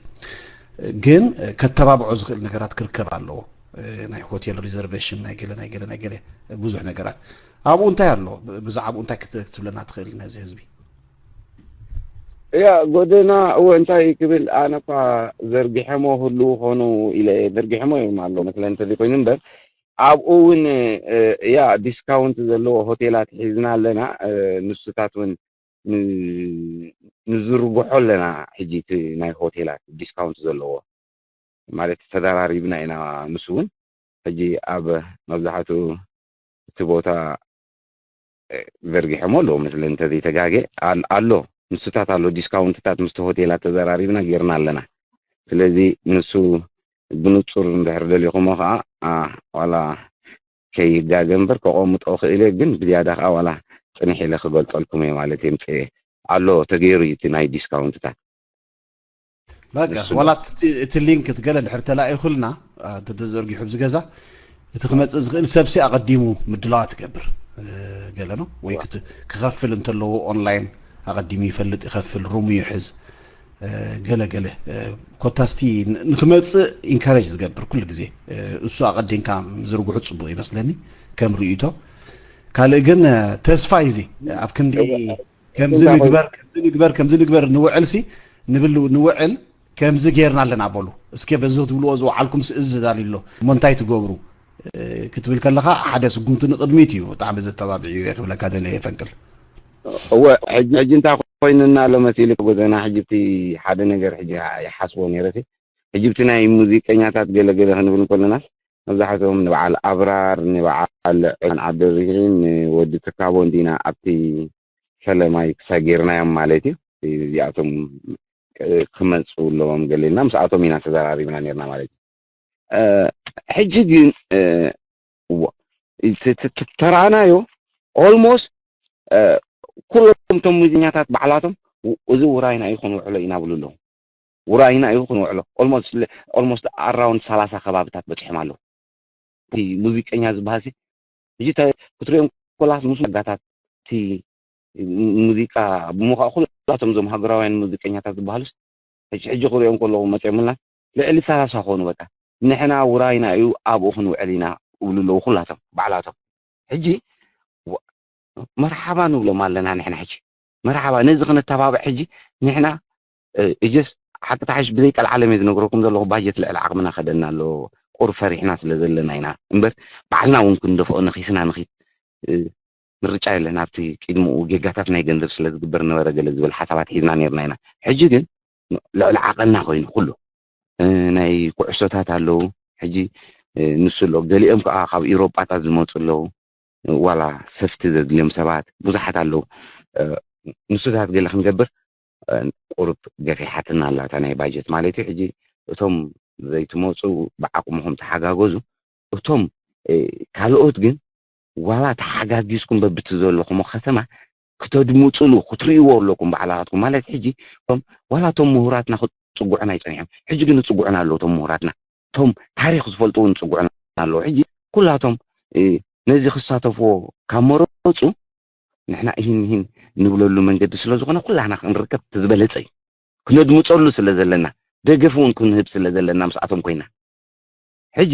ግን ከተባብዖ ዝኽእል ነገራት ክርከብ ኣለዎ ናይ ሆቴል ሪዘርቬሽን ናይ ገለ ናይ ገለ ናይ ገለ ብዙሕ ነገራት ኣብኡ እንታይ ኣሎ ብዛዕባኡ እንታይ ክትብለና ትኽእል ነዚ ህዝቢ ያ ጎደና እወ እንታይ ክብል ኣነ እኳ ዘርጊሐሞ ህልው ኾኑ ኢለ ዘርጊሐሞ እዮም ኣሎ መስለ እንተዘይኮይኑ እምበር ኣብኡ እውን ያ ዲስካውንት ዘለዎ ሆቴላት ሒዝና ኣለና ንሱታት እውን ንዝርግሖ ኣለና ሕጂ እቲ ናይ ሆቴላት ዲስካውንት ዘለዎ ማለት ተዘራሪብና ኢና ምስ እውን ሕጂ ኣብ መብዛሕትኡ እቲ ቦታ ዘርጊሖሞ ኣለዉ መስለ እንተዘይተጋገ ኣሎ ንሱታት ኣሎ ዲስካውንትታት ምስቲ ሆቴላት ተዘራሪብና ጌርና ኣለና ስለዚ ንሱ ብንፁር እንድሕር ደሊኹሞ ከዓ ዋላ ከይጋገ እምበር ከቐምጦ ክእል ግን ብዝያዳ ከዓ ዋላ ፅንሕ ኢለ ክገልፀልኩም እየ ማለት እየ ምፅእ ኣሎ ተገይሩ እዩ እቲ ናይ ዲስካውንትታት በቃ ዋላ እቲ ሊንክ እቲ ገለ ድሕር ተላኢኹልና ተተዘርጊሑ ኣብዚ ገዛ እቲ ክመፅእ ዝኽእል ሰብሲ ኣቐዲሙ ምድላዋ ትገብር ገለ ነው ወይ ክኸፍል እንተለዎ ኦንላይን ኣቐዲሙ ይፈልጥ ይኸፍል ሩሙ ይሕዝ ገለ ገለ ኮታስቲ ንክመፅእ ኢንካሬጅ ዝገብር ኩሉ ግዜ እሱ ኣቐዲምካ ዝርግሑ ፅቡቅ ይመስለኒ ከም ርእይቶ ካልእ ግን ተስፋ ይዚ ኣብ ክንዲ ከምዚ ንግበር ከምዚ ንግበር ከምዚ ንግበር ንውዕል ሲ ንብል ንውዕል ከምዚ ጌርና ኣለና በሉ እስከ በዚ ትብልዎ ዝወዓልኩም ስእዚ ተዳልዩ ኣሎ እሞ እንታይ ትገብሩ ክትብል ከለኻ ሓደ ስጉምቲ ንቕድሚት እዩ ብጣዕሚ ዘተባብዕ እዩ ክብለካ ደለ የፈንቅል እወ ሕጂ ሕጂ እንታይ ኮይኑና ኣሎ መሲሉ ጎዘና ሕጂ እቲ ሓደ ነገር ሕጂ ይሓስቦ ነይረ ሕጂ እቲ ናይ ሙዚቀኛታት ገለገለ ክንብል ከለናስ መብዛሕትኦም ንበዓል ኣብራር ንበዓል ዕን ዓብደርሒም ንወዲ ትካቦ እንዲና ኣብቲ ፈለማይ ክሳይ ጌርናዮም ማለት እዩ እዚኣቶም ክመፁ ኣለዎም ገሌልና ምስኣቶም ኢና ተዘራሪብና ነርና ማለት እዩ ሕጂ ግን ተረኣናዮ ኦልሞስት ኩሎም እቶም ሙዚኛታት ባዕላቶም እዚ ውራይና እዩ ክንውዕሎ ኢና ብሉ ኣለዉ ውራይና እዩ ክንውዕሎ ኦልሞስት ኣራውንድ ሰላሳ ከባብታት በፂሖም ኣለዉ እቲ ሙዚቀኛ ዝበሃል ሕጂ ክትሪኦም ኮላስ ምስ ጋታት እቲ ሙዚቃ ብምዃ ኩላቶም እዞም ሃገራውያን ሙዚቀኛታት ዝበሃሉስ ሕጂ ክሪኦም ከለኹ መፅኦምልና ልዕሊ ሰላሳ ኾኑ በቃ ንሕና ውራይና እዩ ኣብኡ ክንውዕል ኢና እብሉ ኣለዉ ኩላቶም ባዕላቶም ሕጂ መርሓባ ንብሎም ኣለና ንሕና ሕጂ መርሓባ ነዚ ክነተባብዕ ሕጂ ንሕና እጀስ ሓቂ ተሓሽ ብዘይ ቀልዓለም እየ ዝነግረኩም ዘለኹ ባጀት ልዕሊ ዓቕምና ከደና ኣሎ ቁር ፈሪሕና ስለ ዘለና ኢና እምበር ባዕልና እውን ክንደፍኦ ነኺስና ንኺድ ምርጫ የለን ኣብቲ ቅድምኡ ጌጋታት ናይ ገንዘብ ስለ ዝግበር ነበረ ገለ ዝብል ሓሳባት ሒዝና ነርና ኢና ሕጂ ግን ልዕሊ ዓቐንና ኮይኑ ኩሉ ናይ ኩዕሶታት ኣለዉ ሕጂ ንሱ ኣሎ ገሊኦም ከዓ ካብ ኢሮጳታት ዝመፁ ኣለዉ ዋላ ሰፍቲ ዘድልዮም ሰባት ብዙሓት ኣለዉ ንሱታት ገለ ክንገብር ቁሩብ ገፊሓትና ኣላ እታ ናይ ባጀት ማለት እዩ። ሕጂ እቶም ዘይትመፁ ብዓቕምኹም ተሓጋገዙ። እቶም ካልኦት ግን ዋላ ተሓጋጊዝኩም በብቲ ዘለኹም ከተማ ክተድምፅሉ ክትርእይዎ ኣለኩም ባዕላትኩም ማለት ሕጂ። ዋላ እቶም ምሁራትና ክፅጉዑና ይፀኒሖም፣ ሕጂ ግን ይፅጉዑና ኣለዉ እቶም ምሁራትና። እቶም ታሪክ ዝፈልጡ እውን ይፅጉዑና ኣለዉ። ሕጂ ኩላቶም ነዚ ክሳተፍዎ ካብ መረፁ ንሕና ይህን ይህን ንብለሉ መንገዲ ስለ ዝኾነ ኩላህና ክንርከብ እቲ ዝበለፀ እዩ። ክነድምፀሉ ስለ ዘለና፣ ደገፍ እውን ክንህብ ስለ ዘለና ምስኣቶም ኮይና። ሕጂ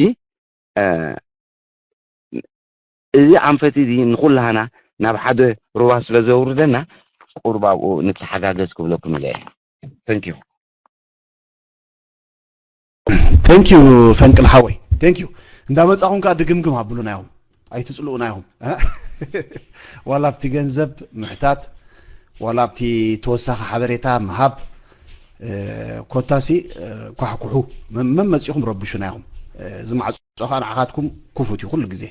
እዚ ኣንፈት እዚ ንኩላህና ናብ ሓደ ሩባ ስለ ዘውርደና ቁርብ ኣብኡ ንተሓጋገዝ ክብለኩም ኢለ እየ። Thank you። Thank you ፈንቅል ሓወይ፣ thank you። እንዳመጻኹም ከዓ ድግምግም ኣብሉና ኢኹም፣ ኣይትጽልኡና ኢኹም። ዋላ ኣብቲ ገንዘብ ምሕታት፣ ዋላ ኣብቲ ተወሳኺ ሓበሬታ ምሃብ፣ ኮታሲ ኳሕኩሑ መመመፂኹም ረብሹና ኢኹም። እዚ ማዕፆ ከዓ ንዓኻትኩም ክፉት እዩ ኩሉ ግዜ።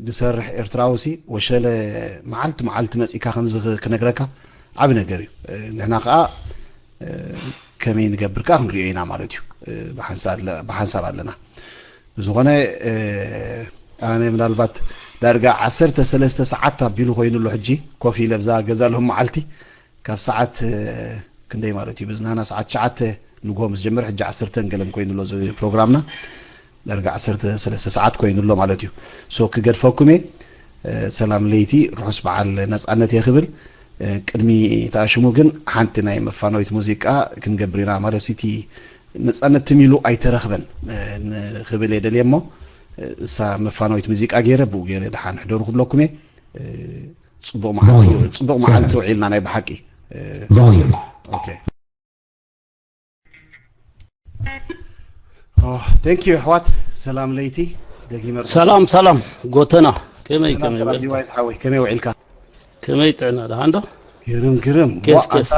ዝሰርሕ ኤርትራዊ ሲ ወሸለ መዓልቲ መዓልቲ መፂካ ከምዚ ክነግረካ ዓብ ነገር እዩ። ንሕና ከዓ ከመይ ንገብር ከዓ ክንሪኦ ኢና ማለት እዩ። ብሓንሳብ ኣለና። ብዝኾነ ኣነ ምናልባት ዳርጋ ዓሰርተ ሰለስተ ሰዓት ኣቢሉ ኮይኑ ኣሎ ሕጂ ኮፍ ኢለ ብዛ ገዛ ሎም መዓልቲ ካብ ሰዓት ክንደይ ማለት እዩ ብዝናና ሰዓት ትሽዓተ ንግሆ ምስ ጀመረ ሕጂ ዓሰርተ ገለን ኮይኑ ኣሎ እዚ ፕሮግራምና። ዳርጋ ዓሰርተ ሰለስተ ሰዓት ኮይኑ ኣሎ ማለት እዩ። ሶ ክገድፈኩም እየ። ሰላም ለይቲ ርሑስ በዓል ነፃነት እየ ክብል። ቅድሚ ተኣሽሙ ግን ሓንቲ ናይ መፋነዊት ሙዚቃ ክንገብር ኢና ማለት እቲ ነፃነት ትም ኢሉ ኣይተረኽበን ንክብል እየ ደልየ እሞ እሳ መፋነዊት ሙዚቃ ገይረ ብኡ ገይረ ደሓን ሕደሩ ክብለኩም እየ። ፅቡቅ መዓልቲ ውዒልና ናይ ብሓቂ። Thank you ኣሕዋት። ሰላም ለይቲ። ደጊመ ሰላም ሰላም ጎተና ከመይ ከመይ ሰላም ዲዋይስ ሓወይ ከመይ ውዒልካ? ከመይ ጥዕና ደሓን ዶ? ግርም ግርም። ዋ ኣታ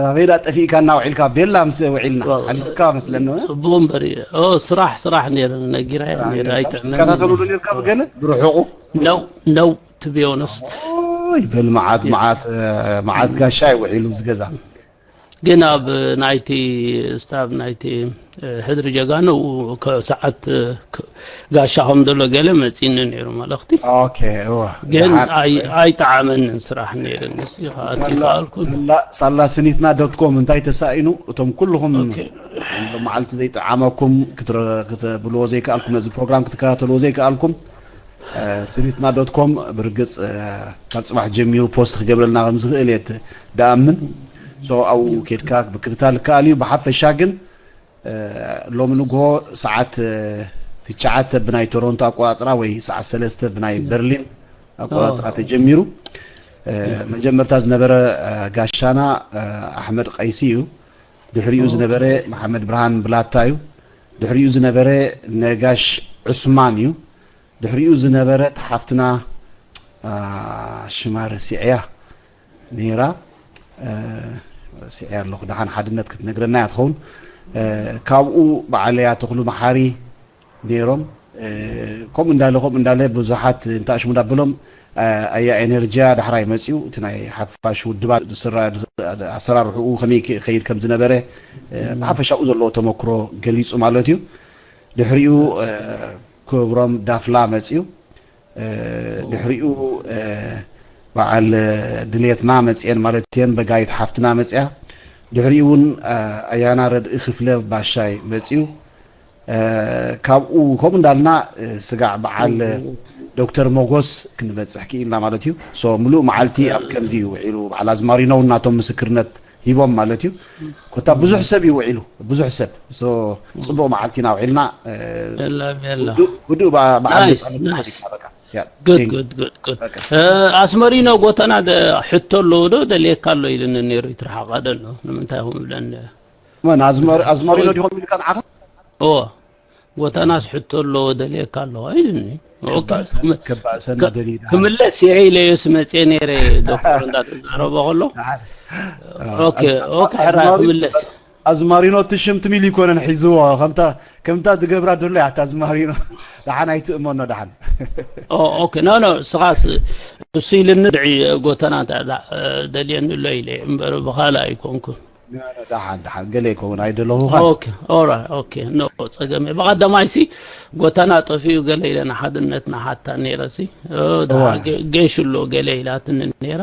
ኣበይ ዳ ጠፊእካ እና ውዒልካ ቤላ ምስ ውዒልና ሓሊፍካ መስለኒ። ጽቡቅ እምበር ኦ ስራሕ ስራሕ ነይረ ነጊራ ነይረ ኣይጥዕመን። ከታተሉ ዶ ነርካ ብገለ ብርሑቁ? ነው ነው to be honest። ኦይ በል መዓት መዓት መዓት ጋሻ ይውዒሉ ዝገዛ። ግን ኣብ ናይቲ ስታብ ናይቲ ሕድሪ ጀጋኑ ሰዓት ጋሻ ከም ዘሎ ገለ መፂኒ ነይሩ መልእኽቲ። ግን ኣይጠዓመንን ስራሕ ነይርኒ። ሳላ ስኒትና ዶት ኮም እንታይ ተሳኢኑ እቶም ኩልኹም መዓልቲ ዘይጠዓመኩም ክትብልዎ ዘይከኣልኩም ነዚ ፕሮግራም ክትከታተልዎ ዘይከኣልኩም ስኒትና ዶት ኮም ብርግፅ ካብ ፅባሕ ጀሚሩ ፖስት ክገብረልና ከም ዝኽእል እየ ድኣምን። ኣብኡ ኬድካ ምክትታል ይከኣል እዩ። ብሓፈሻ ግን ሎሚ ንግሆ ሰዓት ትሽዓተ ብናይ ቶሮንቶ ኣቆፃፅራ ወይ ሰዓት ሰለስተ ብናይ በርሊን ኣቆፃፅራ ተጀሚሩ። መጀመርታ ዝነበረ ጋሻና ኣሕመድ ቀይሲ እዩ። ድሕሪኡ ዝነበረ መሓመድ ብርሃን ብላታ እዩ። ድሕሪኡ ዝነበረ ነጋሽ ዑስማን እዩ። ድሕሪኡ ዝነበረት ሓፍትና ሽማ ረሲዐያ ነይራ ረሲዐያ ኣለኹ። ደሓን ሓድነት ክትነግረና እያ ትኸውን። ካብኡ በዓለያ ተኽሉ መሓሪ ነይሮም። ከምኡ እንዳለ ከምኡ እንዳለ ብዙሓት እንተኣሽሙ እንዳበሎም ኣያ ኤነርጂያ ዳሕራይ መፅኡ እቲ ናይ ሓፋሽ ውድባት ኣሰራርሕኡ ከመይ ከይድ ከም ዝነበረ ብሓፈሻኡ ዘለዎ ተመክሮ ገሊፁ ማለት እዩ። ድሕሪኡ ክብሮም ዳፍላ መፅኡ። ድሕሪኡ በዓል ድሌትና መፅኤን ማለት እየን። በጋይት ሓፍትና መፅያ። ድሕሪኡ እውን ኣያና ረድኢ ክፍለ ባሻይ መፅኡ። ካብኡ ከምኡ እንዳልና ስጋዕ በዓል ዶክተር ሞጎስ ክንበፅሕ ክኢልና ማለት እዩ። ሶ ምሉእ መዓልቲ ኣብ ከምዚ እዩ ውዒሉ። በዓል ኣዝማሪኖ እውን ናቶም ምስክርነት ሂቦም ማለት እዩ። ኮታ ብዙሕ ሰብ እዩ ውዒሉ፣ ብዙሕ ሰብ። ሶ ፅቡቕ መዓልቲ ኢና ውዒልና። የላ የላ። ህዱእ ህዱእ በዓ- በዓል ናይስ፣ ነፃነት ናይስ። ሓዲግና በቃ። ያ፣ good ቴንክ good good good በቃ። ኣስመሪኖ ጎተና ደ- ሕቶ ኣለዎ ዶ ደልየካ ኣሎ ኢልኒ ነይሩ ይትረሓቓ ደሎ ንምንታይ ይኹም ብለኒ መን ኣዝመር- ኣዝመሪኖ ሶ- ዲኾም ኢልካ ንዓኻ? እዎ ጎተናስ ሕቶ ኣለዎ ደልየካ ኣለዎ ኢልኒ ኦኬ፣ ከባእሰና ክም- ከባእሰና ከ- ደሊና ክምለስ እየ ኢለዮስ መፅየ ነይረ ዶክተር እንዳተዛረበ ከሎ ደሓን። ኦኬ ኣዝ- ኦኬ ሕራይ ኣዝማሪ- ክምለስ ኣዝማሪኖ እቲ ሽም ትም ኢሉ ይኮነን ሒዝዎ ከምታ ከምታ ዝገብራ ደሎ እያ እታ ኣዝማሪኖ ደሓን ኣይትእመኖ ደሓን ኦ ኦኬ፣ ኖ ኖ፣ ስኻስ እሱ ኢልኒ ድዒ ጎተና እንተ ደኣ ደልየኒ ኣሎ ኢለ እምበር ብኻልእ ኣይኮንኩን። ደሓን ደሓን፣ ገለ ይከውን ኣይደለኹኻ። ኦኬ ኦራይ ኦኬ፣ ኖ ጸገም የለ። ብቐዳማይ ሲ ጎተና ጠፊኡ ገለ ኢለ ንሓድነት ንሓታ ነይረ ሲ ኦ፣ ደሓ- እዋ። ገ- ገሽ ኣሎ ገለ ኢላትኒ ነይራ።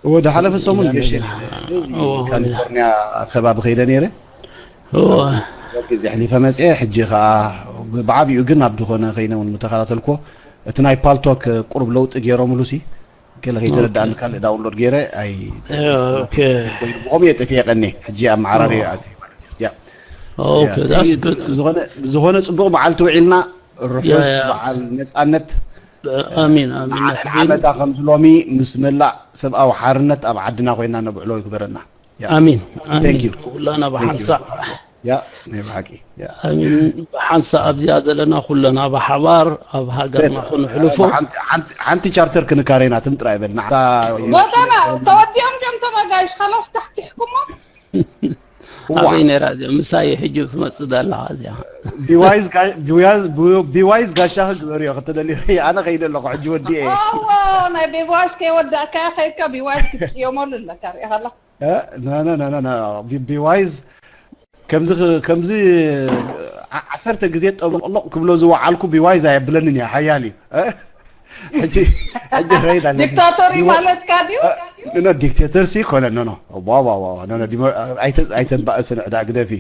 እወ፣ ዝሓለፈ ሰሙን ገሽ ኢለ ነይረ። እዚ እወ፣ ካሊፎርኒያ ከባቢ ከይደ ነይረ። እወ። ግዜ ኣሕሊፈ መፅየ። ሕጂ ከዓ ብዓቢኡ ግን ኣብ ዝኾነ ከይነ እውን ምተኸታተልኮ እቲ ናይ ፓልቶክ ቁሩብ ለውጢ ገይሮምሉ ሲ ገለ ከይተረዳእኒ ካልእ ዳውንሎድ ገይረ ኣይ ኦኬ። ኮይኑ ብኸምኡ እየ ጠፊኤ ቀኒ። ሕጂ ኣመዓራሪ ኣትየ ማለት እዩ። ያ። ኦኬ፣ ያ። that's good። ዝኾነ ዝኾነ ፅቡቕ መዓልቲ ውዒልና ርሑስ ያ። በዓል ነፃነት ኣሚን ኣሚን። ዓመታ ከምዚ ሎሚ ምስ መላእ ሰብኣዊ ሓርነት ኣብ ዓድና ኮይና ነብዕሎ ይግበረና። ያ። ኣሚን Thank you። ኣሚን። ኩላና ብሓንሳእ ያ ናይ ብሓቂ። ያ። ኣሚን። ብሓንሳእ ኣብዚኣ ዘለና ኩለና ብሓባር ኣብ ሃገርና ሰት- ክንሕልፎ። ሓንቲ- ሓንቲ- ሓንቲ ቻርተር ክንካሬና ትም ጥራይ በል ንዓታ ጎተና ተወዲኦም ዲኦም ተመጋይሽ ከላስ ካሕኪሕኩሞ እዋ። ኣበይ ነይራ እዚኣ ምሳይ ሕጂ ትመጽእ ዘለኻ እዚኣ። ቢዋይዝ ጋ- ቢዋይዝ- ቢ- ቢዋይዝ ጋሻ ክግበርዮ ክትደልዩ ኣነ ከይደ ኣለኹ ሕጂ ወዲኤ። ኣዋ ናይ ቢዋይስ ከይወዳእካ ከይድካ ቢዋይስ ክትቅየመሉ ኣለካ ሪኢኻ ኣለኻ። እ? ና- ና- ና- ና- ና- ቢ- ቢዋይዝ ከምዚ ክ- ከምዚ ዓ- ዓሰርተ ግዜ ጠበቅሎቅ ክብሎ ዝወዓልኩ ቢዋይዝ ኣየብለንን እያ። ሓያል እዩ። እ? ሕጂ ሕጂ ኸይድ ኣለኒ። ዲክታቶሪ ቢዋ- ማለትካ ድዩ? እ፣ ኖ ዲክቴተር ሲ ኮነ ኖ ኖ ዋ ዋ ዋ ኖ ኖ ዲሞ- ኣይተ- ኣይተባእስን ዕዳ ግደፊ።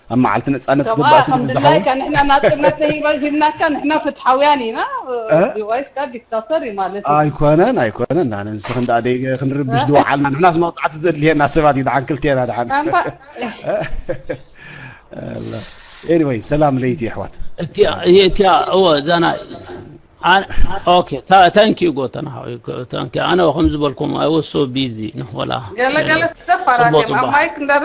ኣብ መዓልቲ ነፃነት ሰብኣ ክትባእስ ከም ንብዝሓ ድላይካ ንሕና ናፅነት ንሂበ ሂብናካ ንሕና ፍትሓውያን ኢና። እ? ቢዋይስ ካ ዲክታቶር እዩ ማለት እዩ። ኣይኮነን ኣይኮነን። ኣነ ንስኽ እንዳ ደይ ክንርብሽ ዝወዓልና ንሕናስ መቕፃዕቲ ዘድልየና ሰባት እዩ። ደሓን ክልቴና ደሓን። ኣንታ ኤኒወይ ሰላም ለይቲ ኣሕዋት። እቲያ እቲያ እወ ዛና ኣን- ኦኬ። ታንክ ዩ ጎተና ሓወይ፣ ታንክ ዩ። ኣነ ከም ዝበልኩም I was so busy ነው ወላ ገለገለ ደፋራት ጽቡቅ እዮም ኣብ ጽቡቅ። ማይክ እንዳረ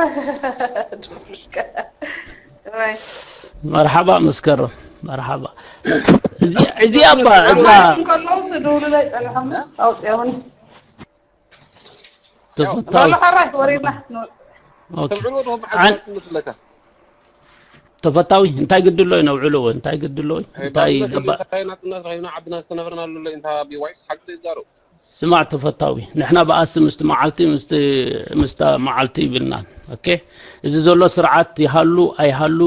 መርሓባ መስከረም መርሓባ። እዚ እዚ ኣባ እዛ ማይክ እንከለዉ ስድውሉ ላይ ጸንሖም ኣውፅኦምን ተፈታዊ በሉ ሓራይ ወሪድና ንወፅእ። ኦኬ። ተብዕልዎ ዶ ዓን- መዓልቲ መስለካ? ተፈታዊ እንታይ ግድሎ እዩ ነብዕልዎ እንታይ ግድሎ እዩ እንታይ ባዕልና ገባእ እንታይ ናጽነት ረኺብና ዓድና ዝተነበርናሉ እንታይ ቢዋይስ ሓቂ ዘይዛረቡ ስማዕ ተፈታዊ ንሕና ብኣሲ ምስቲ መዓልቲ ምስቲ ምስታ መዓልቲ ይብልናን ኦኬ። እዚ ዘሎ ስርዓት ይሃሉ ኣይሃሉ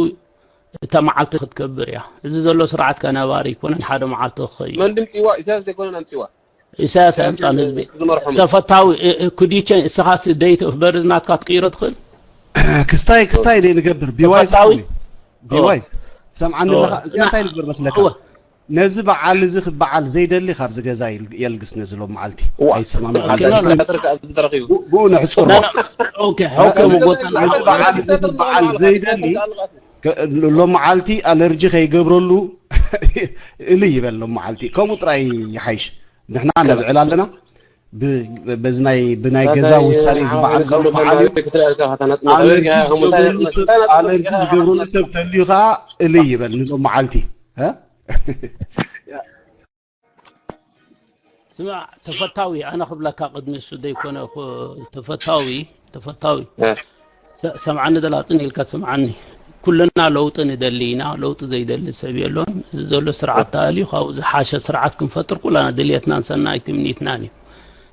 እታ መዓልቲ ክትከብር እያ። እዚ ዘሎ ስርዓት ከ ነባሪ ኣይኮነን ሓደ መዓልቲ ክኸዩ። መን ድምፂዋ ኢሳያስ ዘይኮነን ኣምፂዋ ኢሳያስ ኣምፃን ህዝቢ ዝመርሖም ተፈታዊ እ- እ- ኩዲቸ እስኻሲ date of birth ናትካ ትቅይሮ ትኽእል። ክስታይ ክስታይ ደይ ንገብር ቢዋይስ ተፈታዊ? ቢዋይስ ሰምዓኒ ኦ፣ ኣለኻ እዚኣ እና- እንታይ ንግበር መስለካ? እወ። ነዚ በዓል እዚ ክበዓል ዘይደሊ ካብዚ ገዛ ይል- የልግስ ነዚ ሎም መዓልቲ እዋ። ኣይሰማምዕ ኦኬ፣ ኖ፣ ኖ። ሓደር ከኣ ብዝደረኺቡ ብኡ ነሕፅሮ ኖ፣ ኖ። ኦኬ ኦኬ። ነዚ ጎተና ነዚ በዓል እዚ ክበዓል ዘይደሊ ከ- ሎም መዓልቲ ኣለርጂ ከይገብረሉ እልይ ይበል። ሎም መዓልቲ ከምኡ ጥራይ ይሓይሽ። ንሕና ነብዕል ኣለና ብ- በዚ ናይ ብናይ ገዛ ውሳኔ ዝበዓል ሎም በዓል እዩ። ኣለርጂ ዝገብረሉ ሰብ ኣለርጂ ዝገብረሉ ሰብ ተልዩ ከዓ እልይ ይበል ንሎም መዓልቲ እ? ስማዕ ተፈታዊ ኣነ ክብለካ ቅድሚ እሱ ዘይኮነ እኮ ተፈታዊ ተፈታዊ ሰ- ሰምዓኒ ደላጽን ኢልካ ስምዓኒ። ኩልና ለውጢ ንደሊ ኢና። ለውጢ ዘይደሊ ሰብ የሎን። እዚ ዘሎ ስርዓት ተኣልዩ ካብኡ ዝሓሸ ስርዓት ክንፈጥር ኩላና ድልየትናን ሰናይ ትምኒትናን እዩ።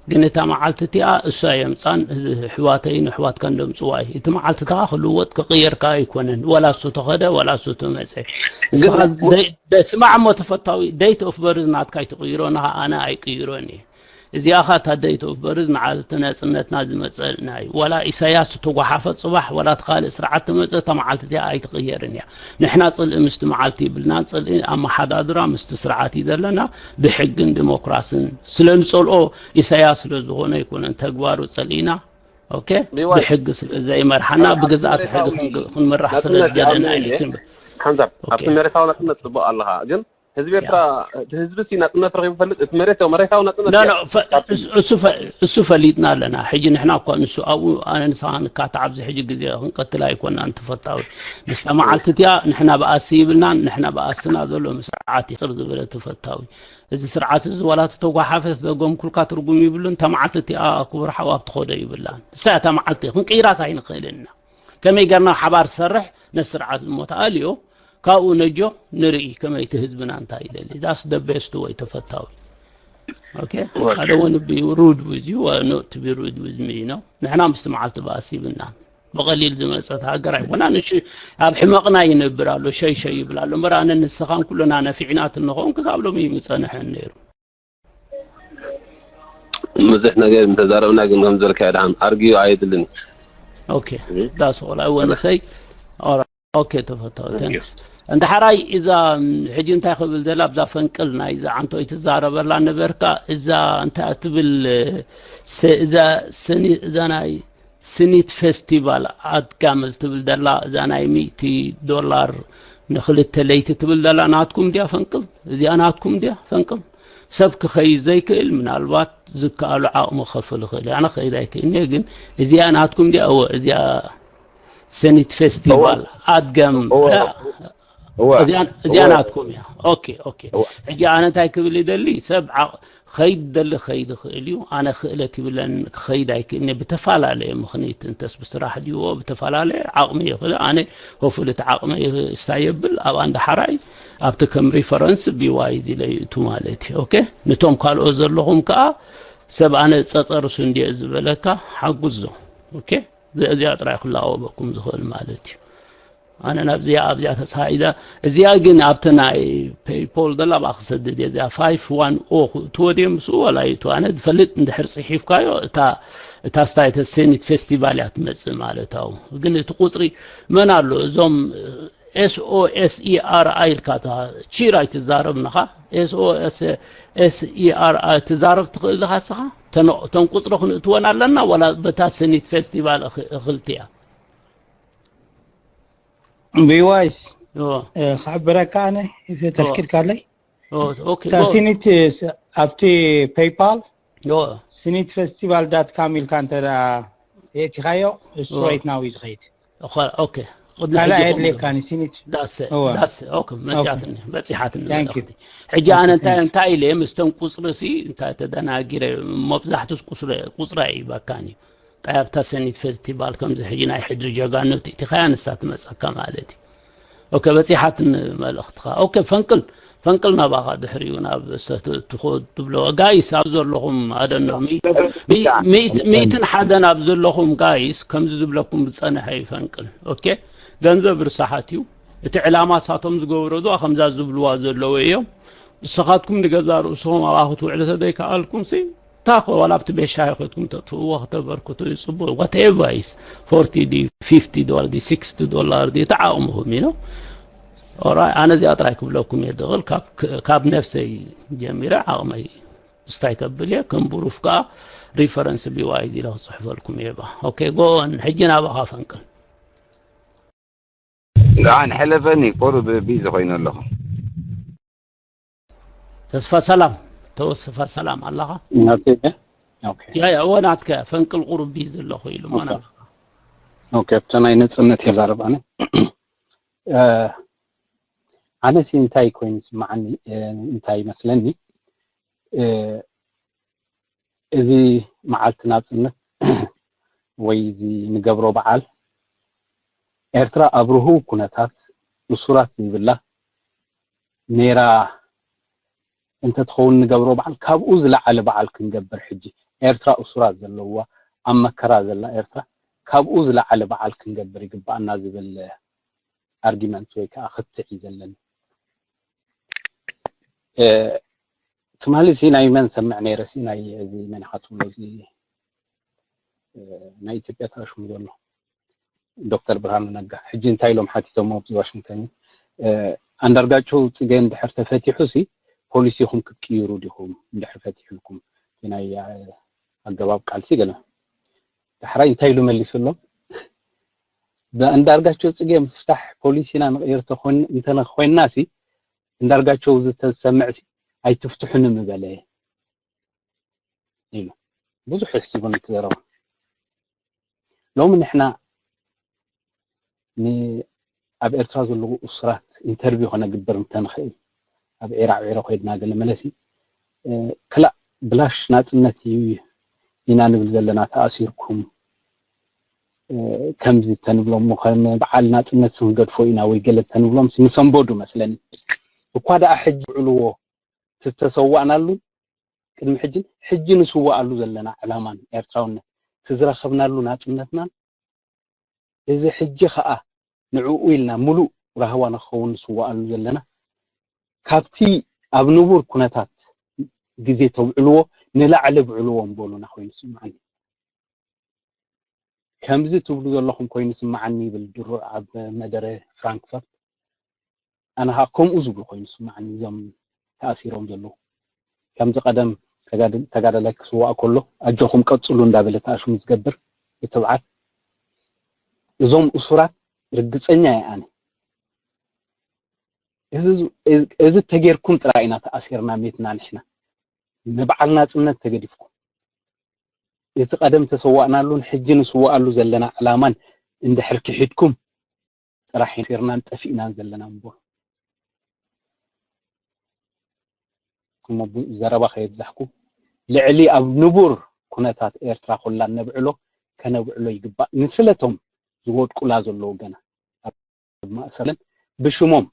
ግን እታ መዓልቲ እቲኣ እሱ ኣየምጻን። እዚ ኣሕዋተይን ኣሕዋትካን ደምጽዋ እዩ። እቲ መዓልቲ እታ ክልወጥ ክቕየር ከኣ ኣይኮነን። ወላ እሱ ተኸደ ወላ እሱ ተመጸ። ንስኻ ግን- ደይ- ደ- ስማዕ እሞ ተፈታዊ date of birth ናትካ ኣይትቕይሮ ንኻ ኣነ ኣይቅይሮን እየ። እዚኣ ኸኣ እታ date of birth ንዓልቲ ነጽነትና ዝመጸልና እዩ። ዋላ ኢሳያስ ዝተጓሓፈ ጽባሕ ዋላ እቲ ካልእ ስርዓት ትመጽእ እታ መዓልቲ እቲኣ ኣይትቕየርን እያ። ንሕና ጽልኢ ምስቲ መዓልቲ ይብልና ጽልኢ ኣመሓዳድራ ምስቲ ስርዓት እዩ ዘለና። ብሕግን ዲሞክራስን ስለ ንጸልኦ ኢሳያስ ስለ ዝኾነ ኣይኮነን ተግባሩ ጸሊእና ኦኬ ቢዋይ- ብሕጊ ስለ ዘይመርሓና ብግዛእቲ ሕጊ ክንግ- ክንመራሕ ስለ ናጽነት ዝደለና ይኣምን እዩ እየ። ስምብል ሓንዛብ ኦኬ። ኣብቲ መሬታዊ ናጽነት ጽቡቅ ኣለኻ ግን ህዝቢ ኤርትራ እቲ ህዝቢ ሲ ናጽነት ረኺቡ ፈልጥ እቲ መሬት መሬታዊ ናጽነት ኖ እያ። ኖ ፈ- እሱ- እሱ ፈ- እሱ ፈሊጥና ኣለና። ሕጂ ንሕና እኳ ንሱ ኣብኡ ኣነ ንስኻ ንካታዕ ኣብዚ ሕጂ ግዜ ክንቀትል ኣይኮናን። ተፈታዊ ምስታ መዓልቲ እቲኣ ንሕና ብኣሲ ይብልናን ንሕና ብኣስና ዘሎ ምስርዓት ይፅር ዝበለ ተፈታዊ እዚ ስርዓት እዚ ዋላ ተተጓሓፈ ደጎምኩልካ ትርጉም ይብሉን። እታ መዓልቲ እቲኣ ክቡር ሓው ኣብ ትኸዶ ይብላን። እሳ እታ መዓልቲ ክንቅይራስ ኣይንኽእልን ኢና። ከመይ ጌርና ሓባር ዝሰርሕ ነቲ ስርዓት ዝሞት ኣልዮ ካብኡ ነጆ ንርኢ ከመይ እቲ ህዝብና እንታይ ይደሊ። That's the best way ተፈታዊ። Okay? I don't want to be rude with you, uh, not to be rude with me, you know? ንሕና ምስቲ መዓልቲ ባእሲ ይብልና። ብቐሊል ዝመጸት ሃገር ኣይኮና። ንሽ ኣብ ሕመቕና ይነብር ኣሎ፣ ሸይ ሸይ ይብል ኣሎ። እምበር ኣነ ንስኻን ኩልና ነፊዕናት እንኸውን ክሳብ ሎሚ ምጸንሐን ነይሩ። ብዙሕ ነገር እንተዛረብና ግን ከም ዝበልካዮ ድሓን ኣርግዩ ኣየድልን። Okay, that's all I want to say. All right. Okay, ተፈታዊ፣ thanks። እንተ ሓራይ እዛ ሕጂ እንታይ ክብል ዘላ ኣብዛ ፈንቅል ናይ እዛ ዓንቶ ትዛረበላ ነበርካ። እዛ እንታይ ትብል እዛ ስኒ እዛ ናይ ስኒት ፌስቲቫል ኣትጋምል ትብል ዘላ እዛ ናይ ሚእቲ ዶላር ንክልተ ለይቲ ትብል ዘላ ናትኩም ድያ ፈንቅል? እዚኣ ናትኩም ድያ ፈንቅል? ሰብ ክኸይድ ዘይክእል ምናልባት ዝከኣሉ ዓቕሚ ክኸፍል ይኽእል። ኣነ ክኸይድ ኣይክእልኒ፣ ግን እዚኣ ናትኩም ድያ? እወ፣ እዚኣ ሰኒት ፌስቲቫል ኣትጋም እዚኣ ናትኩም እያ። ኦኬ ኦኬ። ሕጂ ኣነ እንታይ ክብል ይደሊ ሰብ ከይድ ደሊ ከይድ ይኽእል እዩ። ኣነ ክእለት ይብለን ክኸይድ ኣይክእልኒ ብተፈላለየ ምኽንያት እንተስ ብስራሕ ድዎ ብተፈላለየ ዓቕሚ ይኽእል። ኣነ ሆፉል እቲ ዓቕሚ ይስታ የብል ኣብ ኣንድ ሓራይ ኣብቲ ከም ሪፈረንስ ቢዋይዝ ኢለ ይእቱ ማለት እዩ። ኦኬ ንቶም ካልኦት ዘለኹም ከዓ ሰብ ኣነ ጸጸርሱ እንዲየ ዝበለካ ሓጉዞ። ኦኬ እዚኣ ጥራይ ክላወበኩም ዝኽእል ማለት እዩ። ኣነ ናብዚኣ ኣብዚኣ ተሳኢዳ እዚኣ ግን ኣብቲ ናይ ፔይፖል ደላ ብኣ ክሰድድ እየ እዚኣ ፋይፍ ዋን ኦ ትወድየ ምስኡ ወላ ይቱ ኣነ ዝፈልጥ እንድሕር ፅሒፍካዮ እታ እታ ስታይተ ሴኒት ፌስቲቫል እያ ትመፅእ ማለት ኣው ግን እቲ ቁፅሪ መን ኣሎ እዞም ኤስኦኤስኢኣርኣይ ኢልካ ታ ቺር ኣይትዛረብ ንኻ ኤስኦኤስኢኣርኣይ ትዛረብ ትኽእል ዲኻ ስኻ እተን ቁፅሪ ክንእትወን ኣለና ወላ በታ ሴኒት ፌስቲቫል እኽልቲ እያ ቢዋይስ ክሕብረካ ኣነ ተፍቂድካለይ እታ ሲኒት ኣብቲ ፔይፓል ሲኒት ፌስቲቫል ዳት ካም ኢልካ እንተ የእቲኻዮ እሱ ራይት ናው እዩ ዝኸይድ ካልእ ኣየድልየካን ሲኒት መፅያትኒ በፂሓትኒ ሕጂ ኣነ እንታይ እንታይ ኢለ ምስተን ቁፅሪ ሲ እንታይ ተደናጊረ መብዛሕትስ ቁፅሪ ኣይበካን እዩ ጣያብታ ሰኒት ፌስቲቫል ከምዚ ሕጂ ናይ ሕድሪ ጀጋኑ እቲ ኸያ ንሳ ትመፀካ ማለት እዩ ኦኬ በፂሓት መልእኽትኻ ኦኬ ፈንቅል ፈንቅል ናባኻ ድሕሪኡ ናብ ትኾ ትብሎ ጋይስ ኣብ ዘለኹም ኣደኖ ሚእትን ሓደን ኣብ ዘለኹም ጋይስ ከምዚ ዝብለኩም ዝፀንሐ እዩ ፈንቅል ኦኬ ገንዘብ ርሳሓት እዩ እቲ ዕላማ ሳቶም ዝገብረዱ ከምዛ ዝብልዋ ዘለዉ እዮም ንስኻትኩም ንገዛ ርእስኹም ኣብኣ ክትውዕሉ ተዘይከኣልኩም ሲ ታኾ ዋላ ኣብቲ ቤት ሻሂ ከድኩም ተጥፍእዎ ከተበርክቱ እዩ ፅቡቅ whatever is forty ዲ fifty ዶላር ዲ sixty ዶላር ዲ ተዓቕምኹም እዩ ኦራይ ኣነ እዚኣ ጥራይ ክብለኩም እየ ድኽእል ካብ ነፍሰይ ጀሚረ ዓቕመይ ስታይ ከብል እየ ከም ብሩፍ ከዓ ሪፈረንስ ቢዋይ ኢለ ክፅሕፈልኩም እየ ባ ኦኬ ጎን ሕጂ ናባኻ ፈንቅል ደሓን ሕለፈኒ ቁሩብ ቢዚ ኮይኑ ኣለኹ ተስፋ ሰላም ተስፋ ሰላም ኣለኻ ናተይ ያ ያ እወ ናትከ ፈንቅል ቁሩብ ቢዚ ኣለኹ ኢሉ ማና ኦኬ ኣብቲ ናይ ነፅነት ይዛረብ ኣነ ኣነሲ እንታይ ኮይኑ ይስማዓኒ እንታይ ይመስለኒ እዚ መዓልቲ ናፅነት ወይ እዚ ንገብሮ በዓል ኤርትራ ኣብ ርሁው ኩነታት እሱራት ዘይብላ ነይራ እንተትኸውን ንገብሮ በዓል ካብኡ ዝለዓለ በዓል ክንገብር ሕጂ ኤርትራ እሱራት ዘለውዋ ኣብ መከራ ዘላ ኤርትራ ካብኡ ዝለዓለ በዓል ክንገብር ይግባኣና ዝብል ኣርጊመንት ወይ ከዓ ክትዕ እዩ ዘለኒ ትማሊ ሲ ናይ መን ሰምዕ ነይረ ሲ ናይ እዚ መን ኢኻ ትብሎ እዚ ናይ ኢትዮጵያ ተኣሽሙ ዘሎ ዶክተር ብርሃኑ ነጋ ሕጂ እንታይ ኢሎም ሓቲቶሞ ኣብዚ ዋሽንግተን እዩ ኣንዳርጋቸው ፅገ እንድሕር ተፈቲሑ ሲ ፖሊሲኹም ክትቅይሩ ዲኹም እንድሕር ፈቲሑልኩም ናይ ኣገባብ ቃልሲ ገለ ዳሕራይ እንታይ ኢሉ መሊሱሎም ብኣንዳርጋቸው ፅገ ምፍታሕ ፖሊሲና ንቕይር እንተኾይንና ሲ እንዳርጋቸው ዝተሰምዕ ሲ ኣይትፍትሑኒ ምበለ ኢሉ ብዙሕ ሕሲቡ ነቲ ዘረባ ሎሚ ንሕና ኣብ ኤርትራ ዘለዉ እሱራት ኢንተርቪው ከነግብር እንተንኽእል ኣብ ዒራ ዒሮ ኮይድና ገለ መለሲ ክላእ ብላሽ ናፅነት እዩ ኢና ንብል ዘለና ተኣሲርኩም ከምዚ ተንብሎም ከም በዓል ናፅነት ክንገድፎ ኢና ወይ ገለ ተንብሎም ንሰንበዱ መስለኒ። እኳ ደኣ ሕጂ ውዕልዎ ዝተሰዋእናሉን ቅድሚ ሕጂ ሕጂ ንስዋኣሉ ዘለና ዕላማን ኤርትራውነት ዝረኸብናሉ ናፅነትናን እዚ ሕጂ ከዓ ንዕኡ ኢልና ምሉእ ራህዋ ንክኸውን ንስዋኣሉ ዘለና ካብቲ ኣብ ንቡር ኩነታት ግዜ ተብዕልዎ ንላዕሊ ብዕልዎም በሉና ኮይኑ ስምዓኒ። ከምዚ ትብሉ ዘለኹም ኮይኑ ስምዓኒ ይብል ድሩዕ ኣብ መደረ ፍራንክፈርት። ኣነ ከዓ ከምኡ ዝብሉ ኮይኑ ስምዓኒ እዞም ተኣሲሮም ዘለዉ። ከምዚ ቀደም ተጋደላይ ክስዋእ ከሎ ኣጆኹም ቀጽሉ እንዳበለ ተኣሽሙ ዝገብር ብትብዓት እዞም እሱራት ርግጸኛ እየ ኣነ። እዚ ተጌርኩም ጥራይ ኢና ተኣሲርና ሜትና ንሕና ንበዓል ናጽነት ተገዲፍኩም እቲ ቀደም ተሰዋእናሉን ሕጂ ንስዋኣሉ ዘለና ዕላማን እንድሕር ክሒድኩም ጥራሕ ርናን ጠፊእናን ዘለና እምበር እሞ ዘረባ ከየብዛሕኩ ልዕሊ ኣብ ንቡር ኩነታት ኤርትራ ኩላ ነብዕሎ ከነብዕሎ ይግባእ። ንስለቶም ዝወድቁላ ዘለዉ ገና ኣብ ማእሰለን ብሽሞም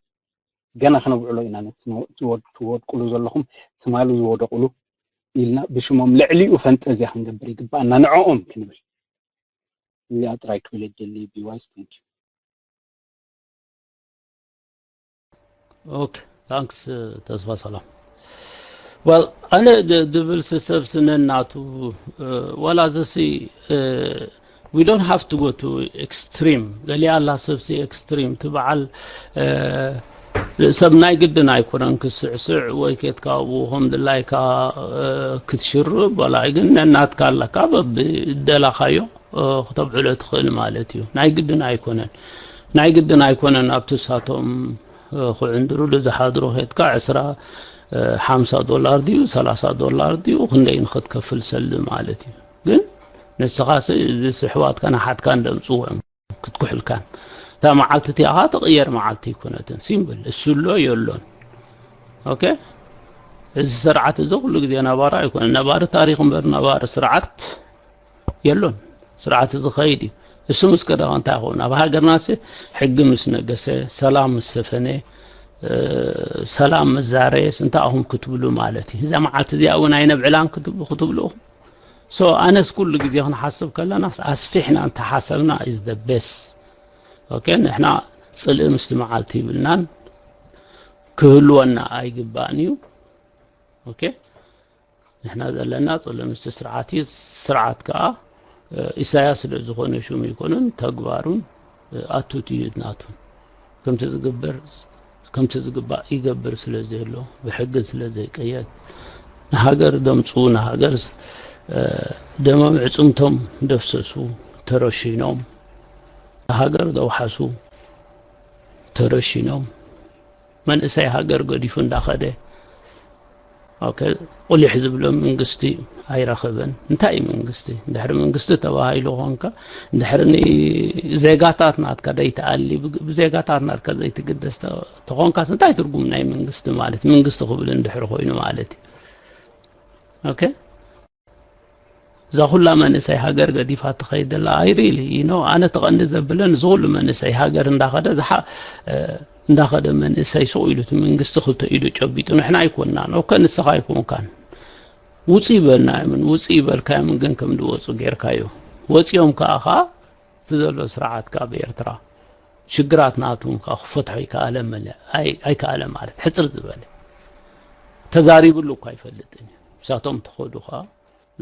ገና ክነብዕሎ ኢና ትወድቁሉ ዘለኹም ትማሉ ዝወደቁሉ ኢልና ብሽሞም ልዕሊኡ ፈንጠዝያ ክንገብር ይግባኣና ንዕኦም ክንብል እዚኣ ጥራይ ክብል የደሊ ቢዋይስ ቴንክ ዩ ኦኬ ታንክስ ተስፋ ሰላም well ኣነ ድብል ሰብ ስነናቱ ዋላ ዘሲ we don't have to go to extreme ገሊኣ ኣላ ሰብሲ extreme ትበዓል ሰብ ናይ ግድን ኣይኮነን ክስዕስዕ ወይ ኬትካ ብኡ ከም ድላይካ ክትሽርብ ወላ ግን ነናትካ ኣለካ በብደላኻዮ ክተብዕሎ ትኽእል ማለት እዩ ናይ ግድን ኣይኮነን ናይ ግድን ኣይኮነን ኣብቲ ሳቶም ክዕንድሩሉ ዝሓድሩ ኬትካ ዕስራ ሓምሳ ዶላር ድዩ ሰላሳ ዶላር ድዩ ክንደይ ንክትከፍል ሰሊ ማለት እዩ ግን ንስኻ እዚ ስሕዋትካ ንሓትካ እንደምፅዎም ክትኩሕልካን እታ መዓልቲ እቲኣ ከዓ ትቕየር መዓልቲ ኣይኮነትን ሲምብል እሱ ኣሎ የሎን ኦኬ እዚ ስርዓት እዚ ኩሉ ግዜ ነባሪ ኣይኮነ ነባሪ ታሪክ እምበር ነባሪ ስርዓት የሎን ስርዓት እዚ ከይድ እዩ እሱ ምስ ከደቐ እንታይ ይኸውን ኣብ ሃገርናሲ ሕጊ ምስ ነገሰ ሰላም ምስ ሰፈነ ሰላም ምስ ዛረየስ እንታይ ኣኹም ክትብሉ ማለት እዩ እዛ መዓልቲ እዚኣ እውን ኣይነብዕላን ክትብሉ ክትብሉ ኢኹም so ኣነስ ኩሉ ግዜ ክንሓስብ ከለና ኣስፊሕና እንተሓሰብና is the best okay ንሕና ፅልኢ ምስቲ መዓልቲ ይብልናን ክህልወና ኣይግባእን እዩ okay ንሕና ዘለና ፅልኢ ምስቲ ስርዓት እዩ ስርዓት ከዓ ኢሳያስ ስለ ዝኾነ ሹም ይኮኑን ተግባሩን ኣቱት እዩ ናቱ ከምቲ ዝግበር ከምቲ ዝግባእ ይገብር ስለ ዘሎ ብሕግን ስለ ዘይቀየድ ንሃገር ደምፁ ንሃገር ደሞም ዕፅምቶም ደፍሰሱ ተረሺኖም ንሃገር ደውሓሱ ተረሺኖም መንእሰይ ሃገር ገዲፉ እንዳኸደ ቁሊሕ ዝብሎ መንግስቲ ኣይረኸበን እንታይ እዩ መንግስቲ እንድሕሪ መንግስቲ ተባሂሉ ኮንካ እንድሕሪ ዜጋታት ናትካ ዘይትኣሊ ብዜጋታት ናትካ ዘይትግደስ ተኾንካስ እንታይ ትርጉም ናይ መንግስቲ ማለት መንግስቲ ክብል እንድሕሪ ኮይኑ ማለት እዩ okay እዛ ኩላ መንእሰይ ሃገር ገዲፋ ትኸይድ ዘላ I really you know ኣነ ተቐንዲ ዘብለን እዚ ኩሉ መንእሰይ ሃገር እንዳኸደ ዝሓ እንዳኸደ መንእሰይ ሱቕ ኢሉ እቲ መንግስቲ ክልተ ኢዱ ጨቢጡ ንሕና ኣይኮንናን ኦከ ንስኻ ኣይኮንካን ውፅ ይበልና ምን ውፅ ይበልካ ምን ግን ከም ድወፁ ጌርካዮ ወፂኦም ከዓ ከዓ እቲ ዘሎ ስርዓት ካብ ኤርትራ ሽግራት ናቶም ከዓ ክፈትሖ ኣይከኣለ መለ ኣይከኣለ ማለት ሕፅር ዝበለ ተዛሪብሉ እኳ ኣይፈልጥን እዩ ምሳቶም ተኸዱ ከዓ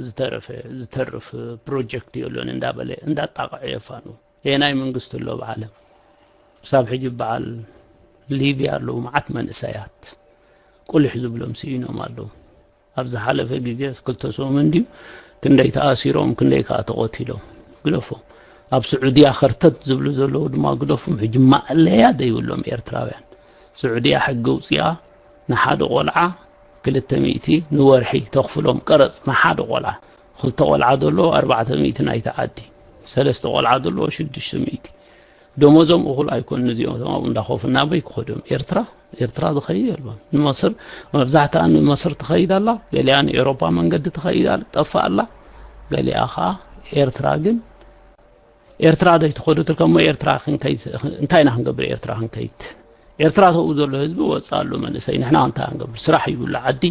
ዝተረፈ ዝተርፍ ፕሮጀክት የሎን እንዳበለ እንዳጣቕዐ የፋኑ የናይ መንግስቲ ኣሎ ብዓለም ክሳብ ሕጂ በዓል ሊብያ ኣለዉ መዓት መንእሰያት ቁልሕ ዝብሎም ስኢኖም ኣለዉ ኣብ ዝሓለፈ ግዜ ክልተ ሰሙን ድዩ ክንደይ ተኣሲሮም ክንደይ ከዓ ተቐቲሎም ግደፎ ኣብ ስዑድያ ከርተት ዝብሉ ዘለዉ ድማ ግደፎም ሕጂ ማእለያ ዘይብሎም ኤርትራውያን ስዑድያ ሕጊ ውፅኣ ንሓደ ቆልዓ ክልተ ሚእቲ ንወርሒ ተኽፍሎም ቀረፅ ንሓደ ቆልዓ ክልተ ቆልዓ ዘለዎ ኣርባዕተ ሚእቲ ናይቲ ዓዲ ሰለስተ ቆልዓ ዘለዎ ሽዱሽተ ሚእቲ ደሞዞም እኹል ኣይኮን እዚኦም እቶም ኣብኡ እንዳኸፉ ናበይ ክኸዱ እዮም ኤርትራ ኤርትራ ዝኸይድ የልቦን ንመስር መብዛሕትኣ ንመስር ትኸይድ ኣላ ገሊኣ ንኤሮፓ መንገዲ ትኸይድ ጠፋ ኣላ ገሊኣ ከዓ ኤርትራ ግን ኤርትራ ዘይትኸዱ ትልከሞ ኤርትራ ክንከይድ እንታይ ኢና ክንገብር? ኤርትራ ክንከይድ ኤርትራ ተብኡ ዘሎ ህዝቢ ወፃ ኣሎ መንእሰይ ንሕና እንታይ ክንገብር? ስራሕ ይብሉ ዓዲ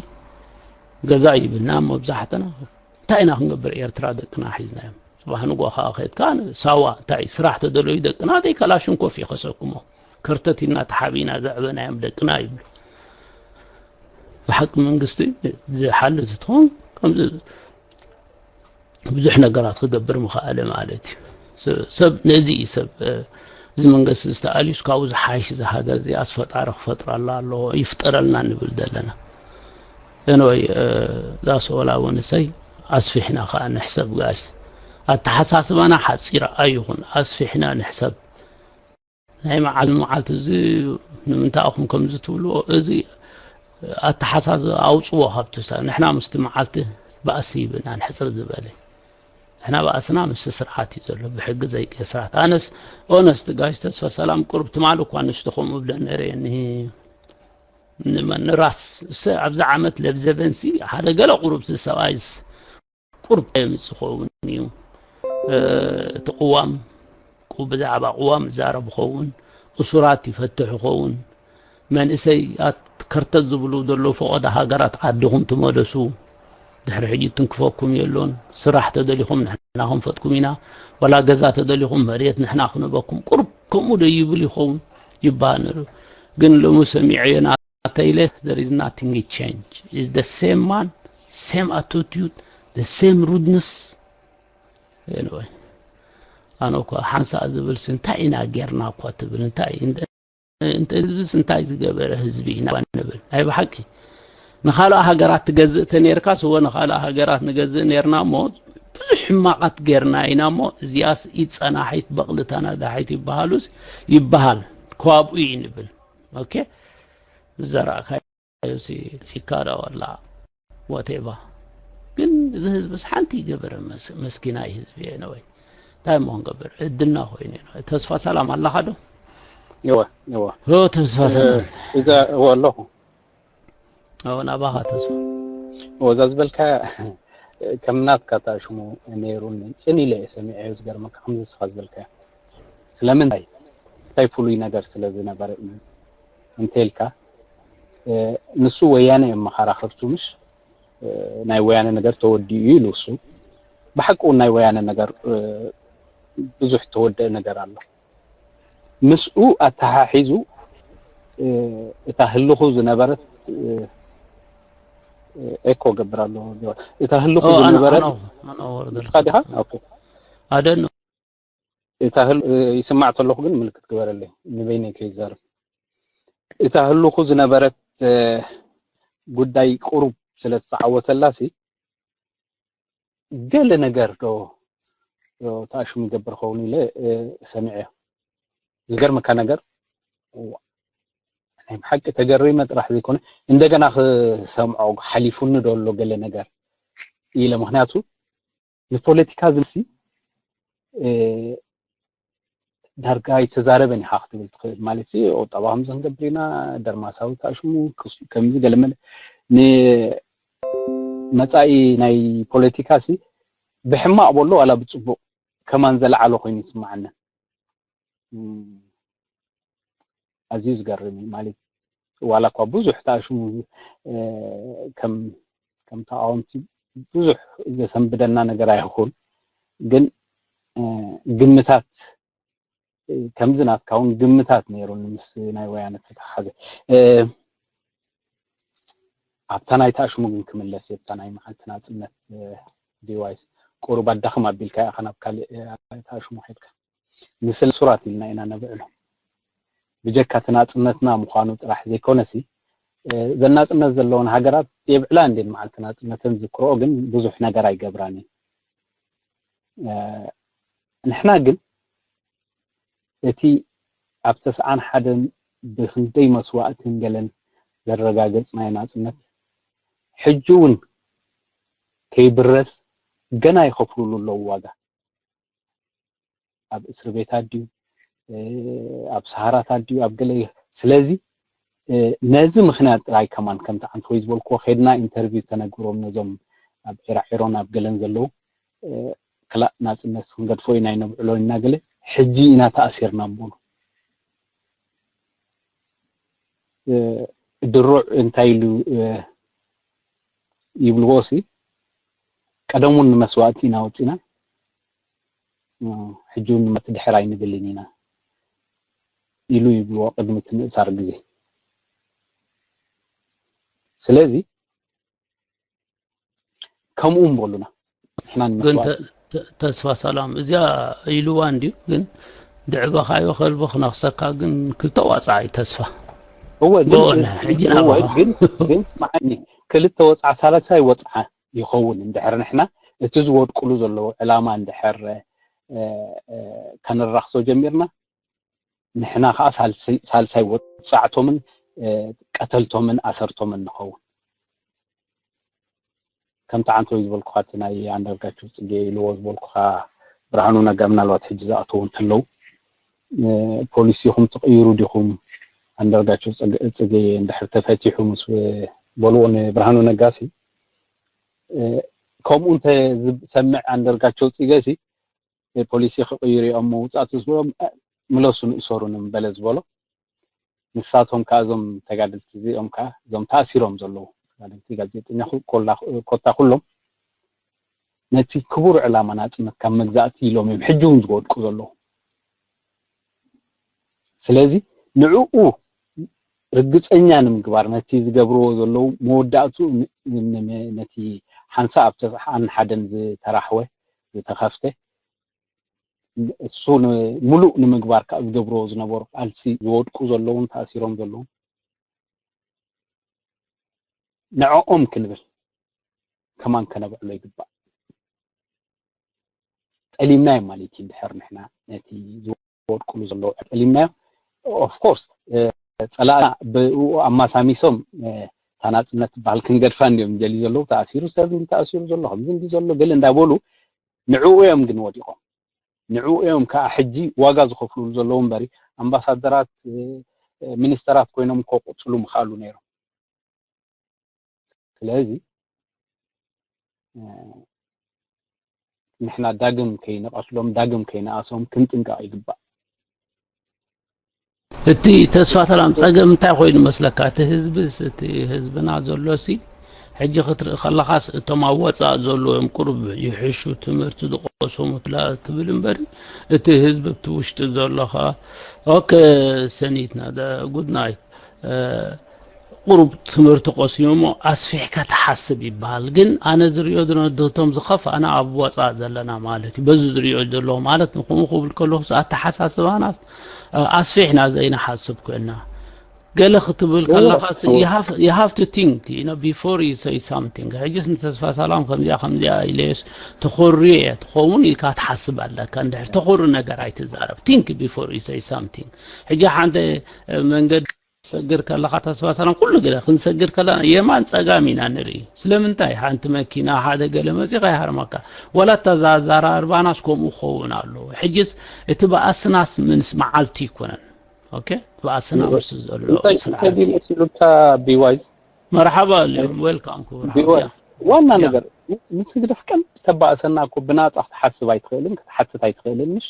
ገዛ ይብልና መብዛሕትና እንታይ ኢና ክንገብር? ኤርትራ ደቅና ሒዝናዮም። ጽባሕ ንጎ ከዓ ከድካ ሳዋ እንታይ ስራሕ ተደለዩ ደቅና ደይ ከላሽንኮፍ ይኸሰኩሞ ከርተት ኢልና ተሓቢና ዘዕበናዮም ደቅና ይብሉ። ብሓቂ መንግስቲ ዝሓልፍ ትኾን ብዙሕ ነገራት ክገብር ምኽኣለ ማለት እዩ። ሰብ ነዚ እዩ ሰብ እዚ መንግስቲ ዝተኣልዩስ ካብኡ ዝሓይሽ እዚ ሃገር እዚኣስ ፈጣሪ ክፈጥረላ ኣለዎ ይፍጠረልና ንብል ዘለና። ኤንወይ እዛ ሶላ ወንሰይ ኣስፊሕና ከዓ ንሕሰብ ጋይስ። ኣተሓሳስባና ሓፂር ኣይኹን ኣስፊሕና ንሕሰብ። ናይ መዓልቲ መዓልቲ እዚ ንምንታይ ኢኹም ከምዚ ትብልዎ? እዚ ኣተሓሳስባ ኣውፅዎ ካብቲ ንሕና ምስቲ መዓልቲ ባእሲ ይብና ንሕፅር ዝበለ ንሕና ባእስና ምስ ስርዓት እዩ ዘሎ ብሕጊ ዘይቀ ስርዓት ኣነስ ኦነስት ጋይስ ተስፋ ሰላም ቁርብ ትማሊ እኳ ንስቲ ከምኡ ብለ ነረ እኒ ንመን ራስ እሰ ኣብዚ ዓመት ለብዘበንሲ ሓደ ገለ ቁሩብ ሰብኣይስ ቁርብ የምጽእ ኸውን እዩ። እቲ ቅዋም ብዛዕባ ቅዋም ዛረብ ኸውን እሱራት ይፈትሕ ኸውን መንእሰይ ከርተት ዝብሉ ዘለዉ ፈቐዶ ሃገራት ዓድኹም ትመለሱ። ድሕሪ ሕጂ ትንክፈኩም የሎን። ስራሕ ተደሊኹም ንሕና ክንፈጥኩም ኢና። ዋላ ገዛ ተደሊኹም መሬት ንሕና ክንበኩም ቁርብ ከምኡ ዶ ይብል ይኸውን ይበሃል ነሩ። ግን ሎሚ ሰሚዐዮ ናተይለ there is nothing change is the same man same attitude the same rudeness. Anyway ኣነ እኳ ሓንሳእ ዝብል እንታይ ኢና ጌርና እኳ ትብል እንታይ እንተ ህዝብስ እንታይ ዝገበረ ህዝቢ ኢና ንብል ናይ ብሓቂ ንኻልኦ ሃገራት ትገዝእ ተነርካስ እወ ንኻልኦ ሃገራት ንገዝእ ነርና እሞ ብዙሕ ሕማቓት ጌርና ኢና እሞ እዚኣስ ኢድ ጸናሒት በቕሊ ተናዳሒት ይበሃሉስ ይበሃል። ካብኡ እዩ ንብል። ኦኬ ዝዘራእካዮሲ ጺካ ዳ ወላ ዋቴቫ ግን እዚ ህዝብስ ሓንቲ ይገበረ መስኪናይ ህዝቢ እየ ነወይ እንታይ እሞ ክንገብር ዕድልና ኮይኑ እዩ ተስፋ ሰላም ኣለኻ ዶ እወ እወ ኦ ተስፋ ሰላም እዛ እወ ኣለኹ ኦ ናባኻ ተስፋ እወ እዛ ዝበልካያ ከም ናትካ ታሽሙ ነይሩኒ ጽን ኢለ እየ ሰሚዐዮ ዝገርመካ ከምዚ ስኻ ዝበልካያ ስለምንታይ እንታይ ፍሉይ ነገር ስለ ዝነበረ እዩ እንተልካ ንሱ ወያነ እዮም መኻራኽርቱ ምሽ ናይ ወያነ ነገር ተወዲኡ ኢሉ እሱ ብሓቂ እውን ናይ ወያነ ነገር ብዙሕ ተወደአ ነገር ኣሎ ምስኡ ኣተሓሒዙ እታ ህልኹ ዝነበረት ኤኮ ገብር ኣሎ እታ ህልኹ ዝነበረት ንስኻ ዲኻ ኣደን እታ ህል ይስማዕ ተለኹ ግን ምልክት ግበረለይ ንበይነይ ከይዛርብ እታ ህልኹ ዝነበረት ጉዳይ ቁሩብ ስለ ዝተዓወተላሲ ገለ ነገር ዶ ተኣሽሙ ይገብር ኸውን ኢለ ሰሚዐ ዝገርመካ ነገር ናይ ብሓቂ ተገሪመ ጥራሕ ዘይኮነ እንደገና ክሰምዖ ሓሊፉኒ ዶ ኣሎ ገለ ነገር ኢለ ምክንያቱ ንፖለቲካ ዝምሲ ዳርጋ ኣይተዛረበን ኢኻ ክትብል ትኽእል ማለት ቁጠባ ከምዚ ክንገብር ኢና ደርማሳዊ ተኣሽሙ ከምዚ ገለመለ ንመፃኢ ናይ ፖለቲካ ሲ ብሕማቕ በሎ ዋላ ብፅቡቕ ከማን ዘለዓለ ኮይኑ ይስማዓኒ ኣዝዩ ዝገርም እዩ ማለት ዋላ እኳ ብዙሕ ተኣሽሙ ከም ከም ተቃወምቲ ብዙሕ ዘሰንብደና ነገር ኣይኹን ግን ግምታት ከምዚ ናትካ እውን ግምታት ነይሩኒ ምስ ናይ ወያነ ተተሓሓዘ ኣብታ ናይ ተኣሽሙ ግን ክምለስ እየ ብታ ናይ መዓልቲ ናፅነት ዲዋይስ ቁሩብ ኣዳኽም ኣቢልካ ኢኻ ናብ ካልእ ተኣሽሙ ከድካ ንስለ ሱራት ኢልና ኢና ነብዕሎ ብጀካ እቲ ናፅነትና ምዃኑ ጥራሕ ዘይኮነሲ ዘናፅነት ዘለዎን ሃገራት የብዕላ እንዴን መዓልቲ ናፅነተን ዝክርኦ ግን ብዙሕ ነገር ኣይገብራን እዩ ንሕና ግን እቲ ኣብ ተስዓን ሓደን ብክንደይ መስዋእትን ገለን ዘረጋገፅናዮ ናፅነት ሕጂ እውን ከይብረስ ገና ይኸፍሉሉ ኣለዉ ዋጋ ኣብ እስሪ ቤታት ድዩ ኣብ ሰሃራታት ድዩ ኣብ ገለ ስለዚ ነዚ ምክንያት ጥራይ ከማን ከምቲ ዓንፈወይ ዝበልክዎ ከድና ኢንተርቪው ተነግሮም ነዞም ኣብ ዒራዒሮን ኣብ ገለን ዘለዉ ክላእ ናፅነት ክንገድፎ ኢና ይነብዕሎ ኢና ገለ ሕጂ ኢና ተኣሲርና ምበሉ። ድሩዕ እንታይ ኢሉ ይብልዎ ሲ ቀደሙን ንመስዋእቲ ኢና ወፂና ሕጂ እውን ንመት ድሕር ኣይንብልን ኢና ኢሉ ይብልዎ ቅድሚ እቲ ምእሳር ግዜ። ስለዚ ከምኡ ምበሉና ንሕና ግን ንመስዋእቲ ተ- ተ- ተስፋ ሰላም እዚኣ ኢልዋ እንድዩ ግን ድዕበኻዮ ከልቢ ክነኽሰካ ግን ክልተ ዋፃ እዩ ተስፋ እወ ግን ብኦነ ሕጂ እወ ናባኻ ግን ግን ስምዓኒ ክልተ ወፅዓ ሳልሳይ ወፅዓ ይኸውን እንድሕር ንሕና እቲ ዝወድቁሉ ዘለዉ ዕላማ እንድሕር እ፣ እ፣ ከነራኽሶ ጀሚርና ንሕና ከዓ ሳልሳይ ሳልሳይ ወፃዕቶምን እ፣ ቀተልቶምን ኣሰርቶምን ንኸውን። ከምቲ ዓንተወይ ዝበልኩኻ እቲ ናይ ኣንዳርጋቸው ፅጌ ኢልዎ ዝበልኩኻ ብርሃኑ ነጋ ምናልባት ሕጂ ዝኣተዉ እንተለዉ እ፣ ፖሊሲኹም ትቕይሩ ዲኹም ኣንዳርጋቸው ፅገ- ፅጌ እንድሕር ተፈቲሑ ምስ በልዎ ንብርሃኑ ነጋሲ እ፣ ከምኡ እንተ ዝሰምዕ ኣንዳርጋቸው ፅጌሲ ፖሊሲ ክቕይሩ እዮም መውፃእቲ ዝብሎም ምለሱን እሰሩን በለ ዝበሎ ንሳቶም ከዓ እዞም ተጋደልቲ እዚኦም ከዓ እዞም ተኣሲሮም ዘለዉ ተጋደልቲ ጋዜጠኛ ኮታ ኩሎም ነቲ ክቡር ዕላማ ናፅነት ካብ መግዛእቲ ኢሎም እዮም ሕጂ እውን ዝወድቁ ዘለዉ ስለዚ ንዕኡ ርግፀኛ ንምግባር ነቲ ዝገብርዎ ዘለዉ መወዳእቱ ነቲ ሓንሳ ኣብ ተስዓን ሓደን ዝተራሕወ ዝተኸፍተ እሱ ሙሉእ ንምግባር ከዓ ዝገብርዎ ዝነበሩ ቃልሲ ዝወድቁ ዘለውን ተኣሲሮም ዘለውን ንዕኦም ክንብል ከማን ከነብዕሎ ይግባእ ጠሊምናዮም ማለት እዩ እንድሕር ንሕና ነቲ ዝወድቁሉ ዘለዉ ጠሊምናዮ ኦፍኮርስ ፀላእና ብኡ ኣማሳሚሶም እታ ናፅነት ትበሃል ክንገድፋ እንዲዮም ደልዩ ዘለዉ ተኣሲሩ ሰብ እንዲ ተኣሲሩ ዘሎ ከምዚ እንዲ ዘሎ ገለ እንዳበሉ ንዕኡ እዮም ግን ወዲቖም ንዕኡ እዮም ከዓ ሕጂ ዋጋ ዝኸፍሉሉ ዘለዉ እምበሪ ኣምባሳደራት ሚኒስተራት ኮይኖም እኮ ቅፅሉ ምኽኣሉ ነይሮም ስለዚ ንሕና ዳግም ከይንቐትሎም ዳግም ከይንኣሶም ክንጥንቀቕ ይግባእ እቲ ተስፋ ሰላም ፀገም እንታይ ኮይኑ መስለካ እቲ ህዝብስ እቲ ህዝብና ዘሎ ሲ ሕጂ ክትርኢ ከለኻስ እቶም ኣብ ወፃእ ዘለዎም ቁሩብ ይሕሹ ትምህርቲ ዝቆሰሙ ትላ ትብል እምበር እቲ ህዝቢ ኣብቲ ውሽጢ ዘሎ ኸ ኦከ ሰኒትና ጉድ ናይት ቁሩብ ትምህርቲ ቆሲሙ እሞ ኣስፊሕካ ትሓስብ ይበሃል ግን ኣነ ዝሪኦ ዝነድህቶም ዝኸፍ ኣነ ኣብ ወፃእ ዘለና ማለት እዩ በዚ ዝሪኦ ዘለኹ ማለት ንከምኡ ክብል ከለኹ ኣተሓሳስባና ኣስፊሕና ዘይንሓስብ ኮይና ገለ ክትብል ከለኻ you have to think you know before you say something ሕጅስ ንተስፋ ሰላም ከምዚኣ ከምዚኣ ኢለየስ ተኾርዩ እየ ትኸውን ኢልካ ትሓስብ ኣለካ እንድሕር ተኾሩ ነገር ኣይትዛረብ think before you say something ሕጂ ሓደ መንገዲ ሰግር ከለኻ ተስፋ ሰላም ኩሉ ግዜ ክንሰግድ ከለና የማን ፀጋም ኢና ንርኢ ስለምንታይ ሓንቲ መኪና ሓደ ገለ መፂኻ ይሃርመካ ወላ ተዛዛራርባናስ ከምኡ ክኸውን ኣለዎ ሕጅስ እቲ በኣስናስ ምስ መዓልቲ ይኮነን ኦኬ በኣስና ምስ ዘሎ እንታይ እንታይ ድዩ መሲሉካ ቢዋይዝ መርሓባ ኣልዮም ዌልካም ክቡር ቢዋይ ሓውያ ዋና ያ። ነገር ምስ ምስ ግደፍ ቀንዲ ተባእሰና እኮ ብናፃ ክትሓስብ ኣይትኽእልን ክትሓትት ኣይትኽእልን ምሽ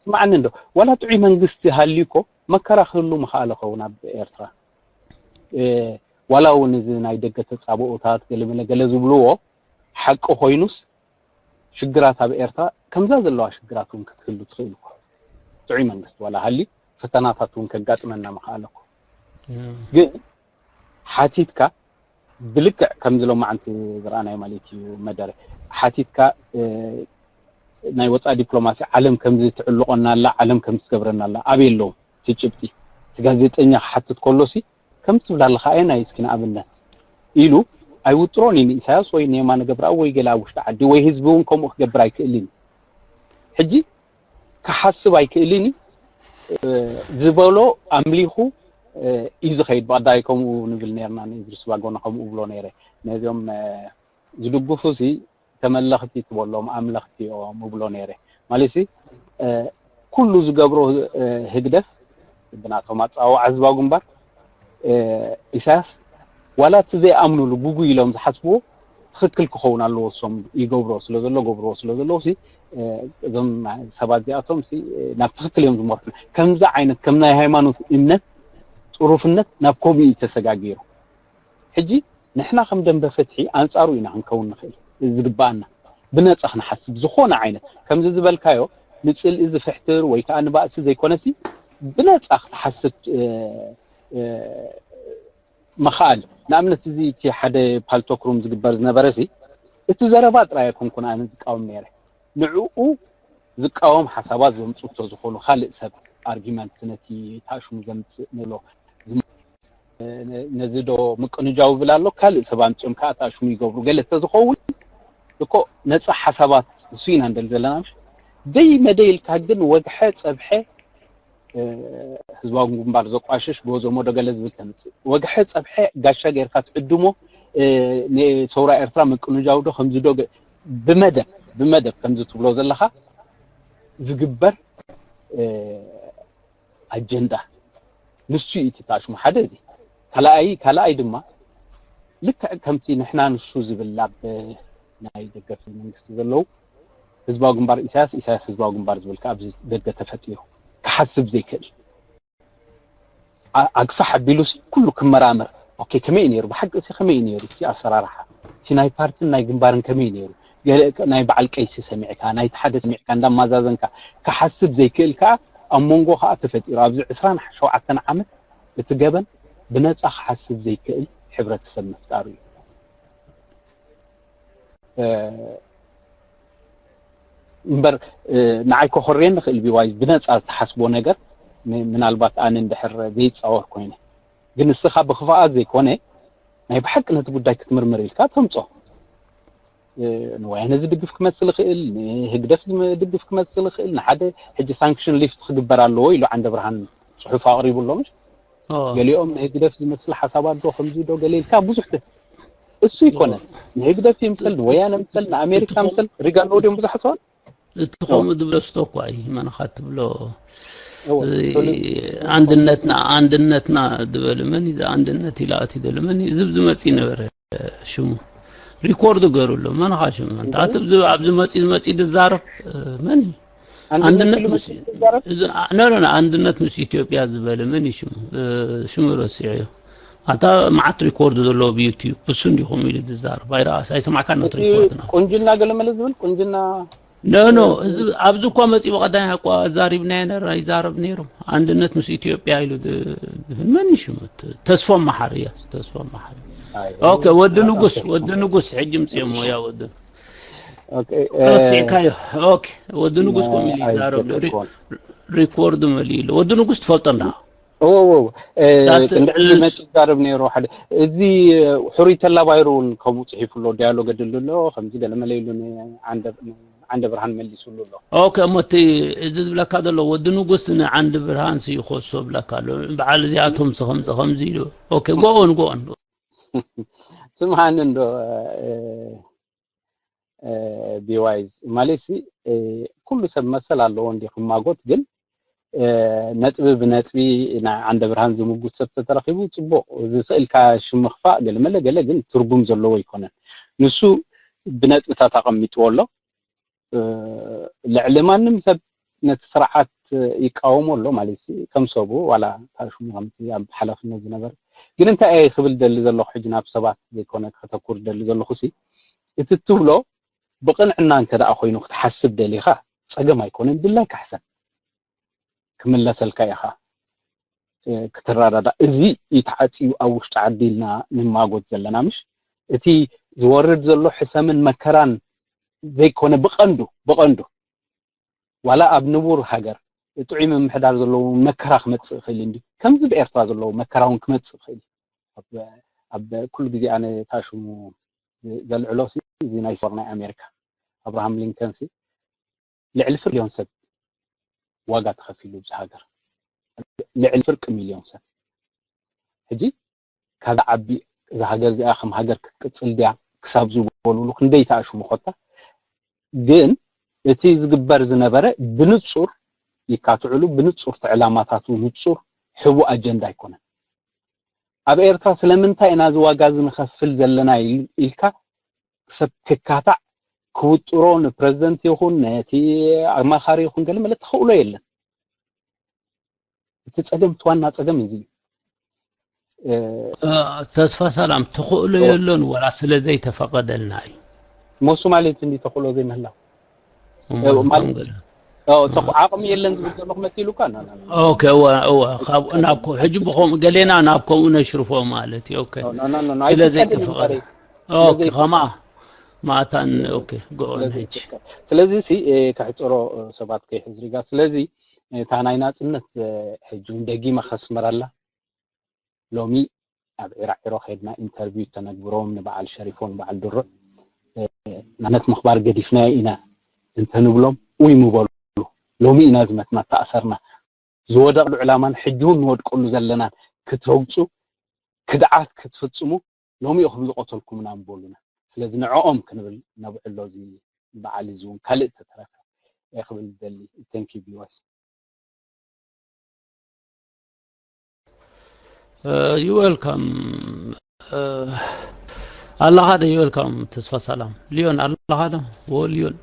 ትማዕኒ እንዶ ዋላ ጥዑይ መንግስቲ ሃልዩ እኮ መከራ ክህሉ ምኽኣለ ኸውን ኣብ ኤርትራ ዋላ እውን እዚ ናይ ደገ ተፃብኦታት ገለመለ ገለ ዝብልዎ ሓቂ ኮይኑስ ሽግራት ኣብ ኤርትራ ከምዛ ዘለዋ ሽግራት እውን ክትህሉ ትኽእል እኮ ጥዑይ መንግስቲ ዋላ ሃልዩ ፈተናታት እውን ከጋጥመና ምኽኣለ እኮ ግን ሓቲትካ ብልክዕ ከምዚ ሎማዓንቲ ዝረኣናዮ ማለት እዩ መደረ ሓቲትካ ናይ ወፃኢ ዲፕሎማሲ ዓለም ከምዚ ትዕልቆና ኣላ ዓለም ከምዚ ትገብረና ኣላ ኣበይ ኣለዉ እቲ ጭብጢ እቲ ጋዜጠኛ ክሓትት ከሎ ሲ ከምዚ ትብል ኣለካ ኣየናይ እስኪ ንኣብነት ኢሉ ኣይውጥሮን እዩ ንኢሳያስ ወይ ንየማነ ገብረኣብ ወይ ገለ ኣብ ውሽጢ ዓዲ ወይ ህዝቢ እውን ከምኡ ክገብር ኣይክእልን እዩ ሕጂ ክሓስብ ኣይክእልን እዩ ዝበሎ ኣምሊኹ እዩ ዝኸይድ ብቐዳይ ከምኡ ንብል ነርና ንእድሪስ ባጎና ከምኡ እብሎ ነይረ ነዚኦም ዝድግፉ ሲ ተመለኽቲ ትበሎም ኣምለኽቲ እዮም እብሎ ነይረ ማለት ኩሉ ዝገብሮ ህግደፍ ብናቶም ኣፀዋውዓ ህዝባዊ ግንባር ኢሳያስ ዋላ እቲ ዘይኣምኑሉ ጉጉይ ኢሎም ዝሓስብዎ ትኽክል ክኸውን ኣለዎ። እሶም ይገብሮ ስለ ዘሎ ገብርዎ ስለ ዘለዉ ሲ እዞም ሰባት እዚኣቶም ሲ ናብ ትኽክል እዮም ዝመርሑ። ከምዚ ዓይነት ከም ናይ ሃይማኖት እምነት ጥሩፍነት ናብ ከምኡ እዩ ተሰጋጊሩ። ሕጂ ንሕና ከም ደንበ ፍትሒ ኣንጻሩ ኢና ክንከውን ንኽእል። ዝግባኣና ብነጻ ክንሓስብ ዝኾነ ዓይነት ከምዚ ዝበልካዮ ንጽልኢ ዝፍሕትር ወይ ከዓ ንባእሲ ዘይኮነሲ ብነጻ ክትሓስብ ምኽኣል። ንኣብነት እዚ እቲ ሓደ ፓልቶክ ሩም ዝግበር ዝነበረ ሲ እቲ ዘረባ ጥራይ ኣይኮንኩን ኣነ ዝቃወም ነይረ። ንዕኡ ዝቃወም ሓሳባት ዘምፅእ እንተዝኾኑ ካልእ ሰብ ኣርጊመንት ነቲ ታሽሙ ዘምፅእ ንብሎ ነዚ ዶ ምቅንጃው ይብል ኣሎ ካልእ ሰብ ኣምፅኦም ከዓ ታሽሙ ይገብሩ ገለ እንተዝኸውን እኮ ነፃ ሓሳባት እሱ ኢና ንደሊ ዘለና። ደይ መደይ ኢልካ ግን ወግሐ ፀብሐ ህዝባዊ ግንባር ዘቋሽሽ ጎዞሞ ዶ ገለ ዝብል ተምፅእ ወግሐ ፀብሐ ጋሻ ጌርካ ትዕድሞ ንሰውራ ኤርትራ ምቅንጃው ዶ ከምዚ ዶ ብመደብ ብመደብ ከምዚ ትብሎ ዘለኻ ዝግበር ኣጀንዳ ንሱ እዩ እቲ ታሽሙ ሓደ እዚ ካልኣይ ካልኣይ ድማ ልክዕ ከምቲ ንሕና ንሱ ዝብል ኣብ ናይ ደገፍ መንግስቲ ዘለዉ ህዝባዊ ግንባር ኢሳያስ ኢሳያስ ህዝባዊ ግንባር ዝብል ከዓ ኣብዚ ደገ ተፈጢሩ ክሓስብ ዘይክእል ኣግፋሕ ኣቢሉ ኩሉ ክመራመር ኦኬ ከመይ ነይሩ ብሓቂ ሲ ከመይ ነይሩ እቲ ኣሰራርሓ እቲ ናይ ፓርትን ናይ ግንባርን ከመይ ነይሩ ናይ በዓል ቀይሲ ሰሚዕካ ናይቲ ሓደ ሰሚዕካ እንዳማዛዘንካ ክሓስብ ዘይክእል ከዓ ኣብ መንጎ ከዓ ተፈጢሩ ኣብዚ ዕስራን ሸውዓተን ዓመት እቲ ገበን ብነፃ ክሓስብ ዘይክእል ሕብረተሰብ ምፍጣሩ እዩ እምበር ንዓይ ከኾርየኒ ክእል ቢዋይ ብነፃ ዝተሓስቦ ነገር ምናልባት ኣነ እንድሕር ዘይፃወር ኮይነ ግን ንስኻ ብክፍኣት ዘይኮነ ናይ ብሓቂ ነቲ ጉዳይ ክትምርምር ኢልካ ተምፆ ንወያነ ዝድግፍ ክመስል ይኽእል ንህግደፍ ዝድግፍ ክመስል ይኽእል ንሓደ ሕጂ ሳንክሽን ሊፍት ክግበር ኣለዎ ኢሉ ዓንደ ብርሃን ፅሑፍ ኣቕሪቡ ኣሎ ገሊኦም ንህግደፍ ዝመስል ሓሳባት ዶ ከምዚ ዶ ገለ ኢልካ ብዙሕ እሱ ይኮነን ንህግደፍ ይምሰል ንወያነ ምሰል ንኣሜሪካ ምሰል ሪጋን ኦድዮም ብዙሕ ሰዋል እቲ ከምኡ ዝብሎ ስቶኳ እዩ መነኻ ትብሎ ኣንድነትና ኣንድነትና ዝበል መን እዩ ኣንድነት ኢላኣት ይደል መን እዩ ዝብ ዝመፅ ነበረ ሽሙ ሪኮርድ ገሩ ኣሎ መነኻ ሽሙ ኣንታ ኣብዚ መፂ ዝመፂ ዝዛረብ መን እዩ ኣንድነት ምስ ኣንድነት ምስ ኢትዮጵያ ዝበለ መን እዩ ሽሙ ሽሙ ረሲዐዮ ኣንታ መዓት ሪኮርድ ዘለዎ ብዩቲዩብ ብሱ እንዲኹም ኢሉ ዝዛረብ ኣይረኣስ ኣይሰማዕካ ነት ሪኮርድ ነው ቁንጅና ገለመለ ዝብል ቁንጅና ኖ ኖ ኣብዚ እኳ መፂ ብቀዳይ እኳ ዛሪብናዮ ነራ ይዛረብ ነይሩ ኣንድነት ምስ ኢትዮጵያ ኢሉ ዝብል መን እዩ ሽሙ ተስፎ መሓሪ እያ ተስፎ መሓሪ ኦኬ ወዲ ንጉስ ወዲ ንጉስ ሕጂ ምፅኦም ወያ ወዲ ረሲዕካዮ ኦኬ ወዲ ንጉስ ኮም ኢሉ ይዛረብ ሪኮርድ መሊኡ ኣሎ ወዲ ንጉስ ትፈልጦ እንዳ ክንድዕሊ መፂ ይዛረብ ነይሩ ሓደ እዚ ሕሩይ ተላባይሩ እውን ከምኡ ፅሒፉ ኣሎ ዲያሎግ ገድሉ ኣሎ ከምዚ ገለ መለ ኢሉ ዓንደ ብርሃን መሊሱሉ ኣሎ ኦኬ እሞ እቲ እዚ ዝብለካ ዘሎ ወዲ ንጉስ ንዓንዲ ብርሃን ስይኮሶ ብለካ ኣሎ በዓል እዚኣቶም ስከምዚ ከምዚ ኢሉ ኦኬ ጎኦን ጎኦን ስምሃኒ እንዶ ቢዋይዝ ማለት ኩሉ ሰብ መሰል ኣለዎ እንዲ ክማጎት ግን ነጥቢ ብነጥቢ ናይ ዓንደ ብርሃን ዝምጉት ሰብ ተተረኪቡ ፅቡቅ ዝስእልካ ሽምክፋእ ገለመለ ገለ ግን ትርጉም ዘለዎ ይኮነን ንሱ ብነጥብታት ኣቀሚጥዎ ኣሎ ልዕሊ ማንም ሰብ ነቲ ስርዓት ይቃወሞ ኣሎ ማለት ከም ሰቡ ዋላ ታሽሙ ከምቲ ኣብ ሓላፍነት ዝነበር ግን እንታይ እየ ክብል ደሊ ዘለኹ ሕጂ ናብ ሰባት ዘይኮነ ከተኩር ደሊ ዘለኹ ሲ እቲ ትብሎ ብቕንዕና እንተ ደኣ ኮይኑ ክትሓስብ ደሊኻ ጸገም ኣይኮነን ድላይ ካሕሰን ክምለሰልካ ኢኻ ክትረዳዳ እዚ እዩ ተዓፅዩ ኣብ ውሽጢ ዓዲ ኢልና ንማጎት ዘለና ምሽ እቲ ዝወርድ ዘሎ ሕሰምን መከራን ዘይኮነ ብቐንዱ ብቐንዱ ዋላ ኣብ ንቡር ሃገር ጥዑይ ምምሕዳር ዘለዎ እውን መከራ ክመፅእ ይኽእል እንዲ ከምዚ ብኤርትራ ዘለዎ መከራ እውን ክመፅእ ይኽእል ኣብ ኩሉ ግዜ ኣነ ታሽሙ ዘልዕሎ እዚ ናይ ሶር ናይ ኣሜሪካ ኣብርሃም ሊንከን ልዕሊ ፍርቂ ሚልዮን ሰብ ዋጋ ተኸፊሉ ኣብዚ ሃገር ልዕሊ ፍርቂ ሚልዮን ሰብ ሕጂ ካብ ዓቢ እዛ ሃገር እዚኣ ከም ሃገር ክትቅጽል ድያ ክሳብ ዝበሉሉ ክንደይ ተኣሽሙ ኮታ ግን እቲ ዝግበር ዝነበረ ብንጹር ይካትዕሉ ብንጹር ዕላማታቱ ንጹር ሕቡእ ኣጀንዳ ኣይኮነን ኣብ ኤርትራ ስለምንታይ ኢና እዚ ዋጋ እዚ ንኸፍል ዘለና ኢልካ ሰብ ክካታዕ ክውጥሮ ንፕረዚደንት ይኹን ነቲ ኣማኻሪ ይኹን ገለ መለ ተኽእሎ የለን። እቲ ጸገም እቲ ዋና ጸገም እዚ እዩ። ተስፋ ሰላም ተኽእሎ የሎን ወላ ስለ ዘይተፈቐደልና እዩ። ሞሱ ማለት እንዲ ተኽእሎ ዘይምህላው እሞ ማለት ከም ገለ ያው ተኽ- ዓቕሚ የለን ዝብል ዘሎ ክመት ኢሉካ ና ና ና ኦኬ እወ እወ ካብኡ ናብ ኮ ሕጂ ብኸምኡ ገሌና ናብ ከምኡ ነሽርፎ ማለት እዩ። ኦኬ ና ና ና ስለ ኣይትቀደድ ዘይተፈቐደ እምበረይ ኦኬ ከማ ማእታን ኦኬ ጎ ስለዚ ሄጅ ይትቀ- ስለዚ ሲ እ፣ ከሕፅሮ እ፣ ሰባት ከይሕዝሪጋ ስለዚ እ፣ እታ ናይ ናፅነት እ፣ ሕጂ እውን ደጊመ ከስምረላ ሎሚ ኣብ ዒራዒሮ ከድና ኢንተርቪው ተነግብሮም ንበዓል ሸሪፎ ንበዓል ድሩዕ እ፣ ናነት ምኽባር ገዲፍናዮ ኢና እንተንብሎም ውይ ምበሉ ሎሚ ኢና ዝመትና ተኣሰርና ዝወደቕሉ ዕላማን ሕጂ እውን ንወድቀሉ ዘለናን ክትረግፁ ክድዓት ክትፍፅሙ ሎሚ ኢኹም ዝቐተልኩምና ምበሉና ስለዚ ንዕኦም ክንብል ነብዕሎ እዚ በዓል እዚ እውን ካልእ ተተረፈ እየ ክብል ደሊ thank you viewers you welcome ኣለኻ ዶ you welcome ተስፋ ሰላም ሊዮን ኣለኻ ዶ ዎ ሊዮን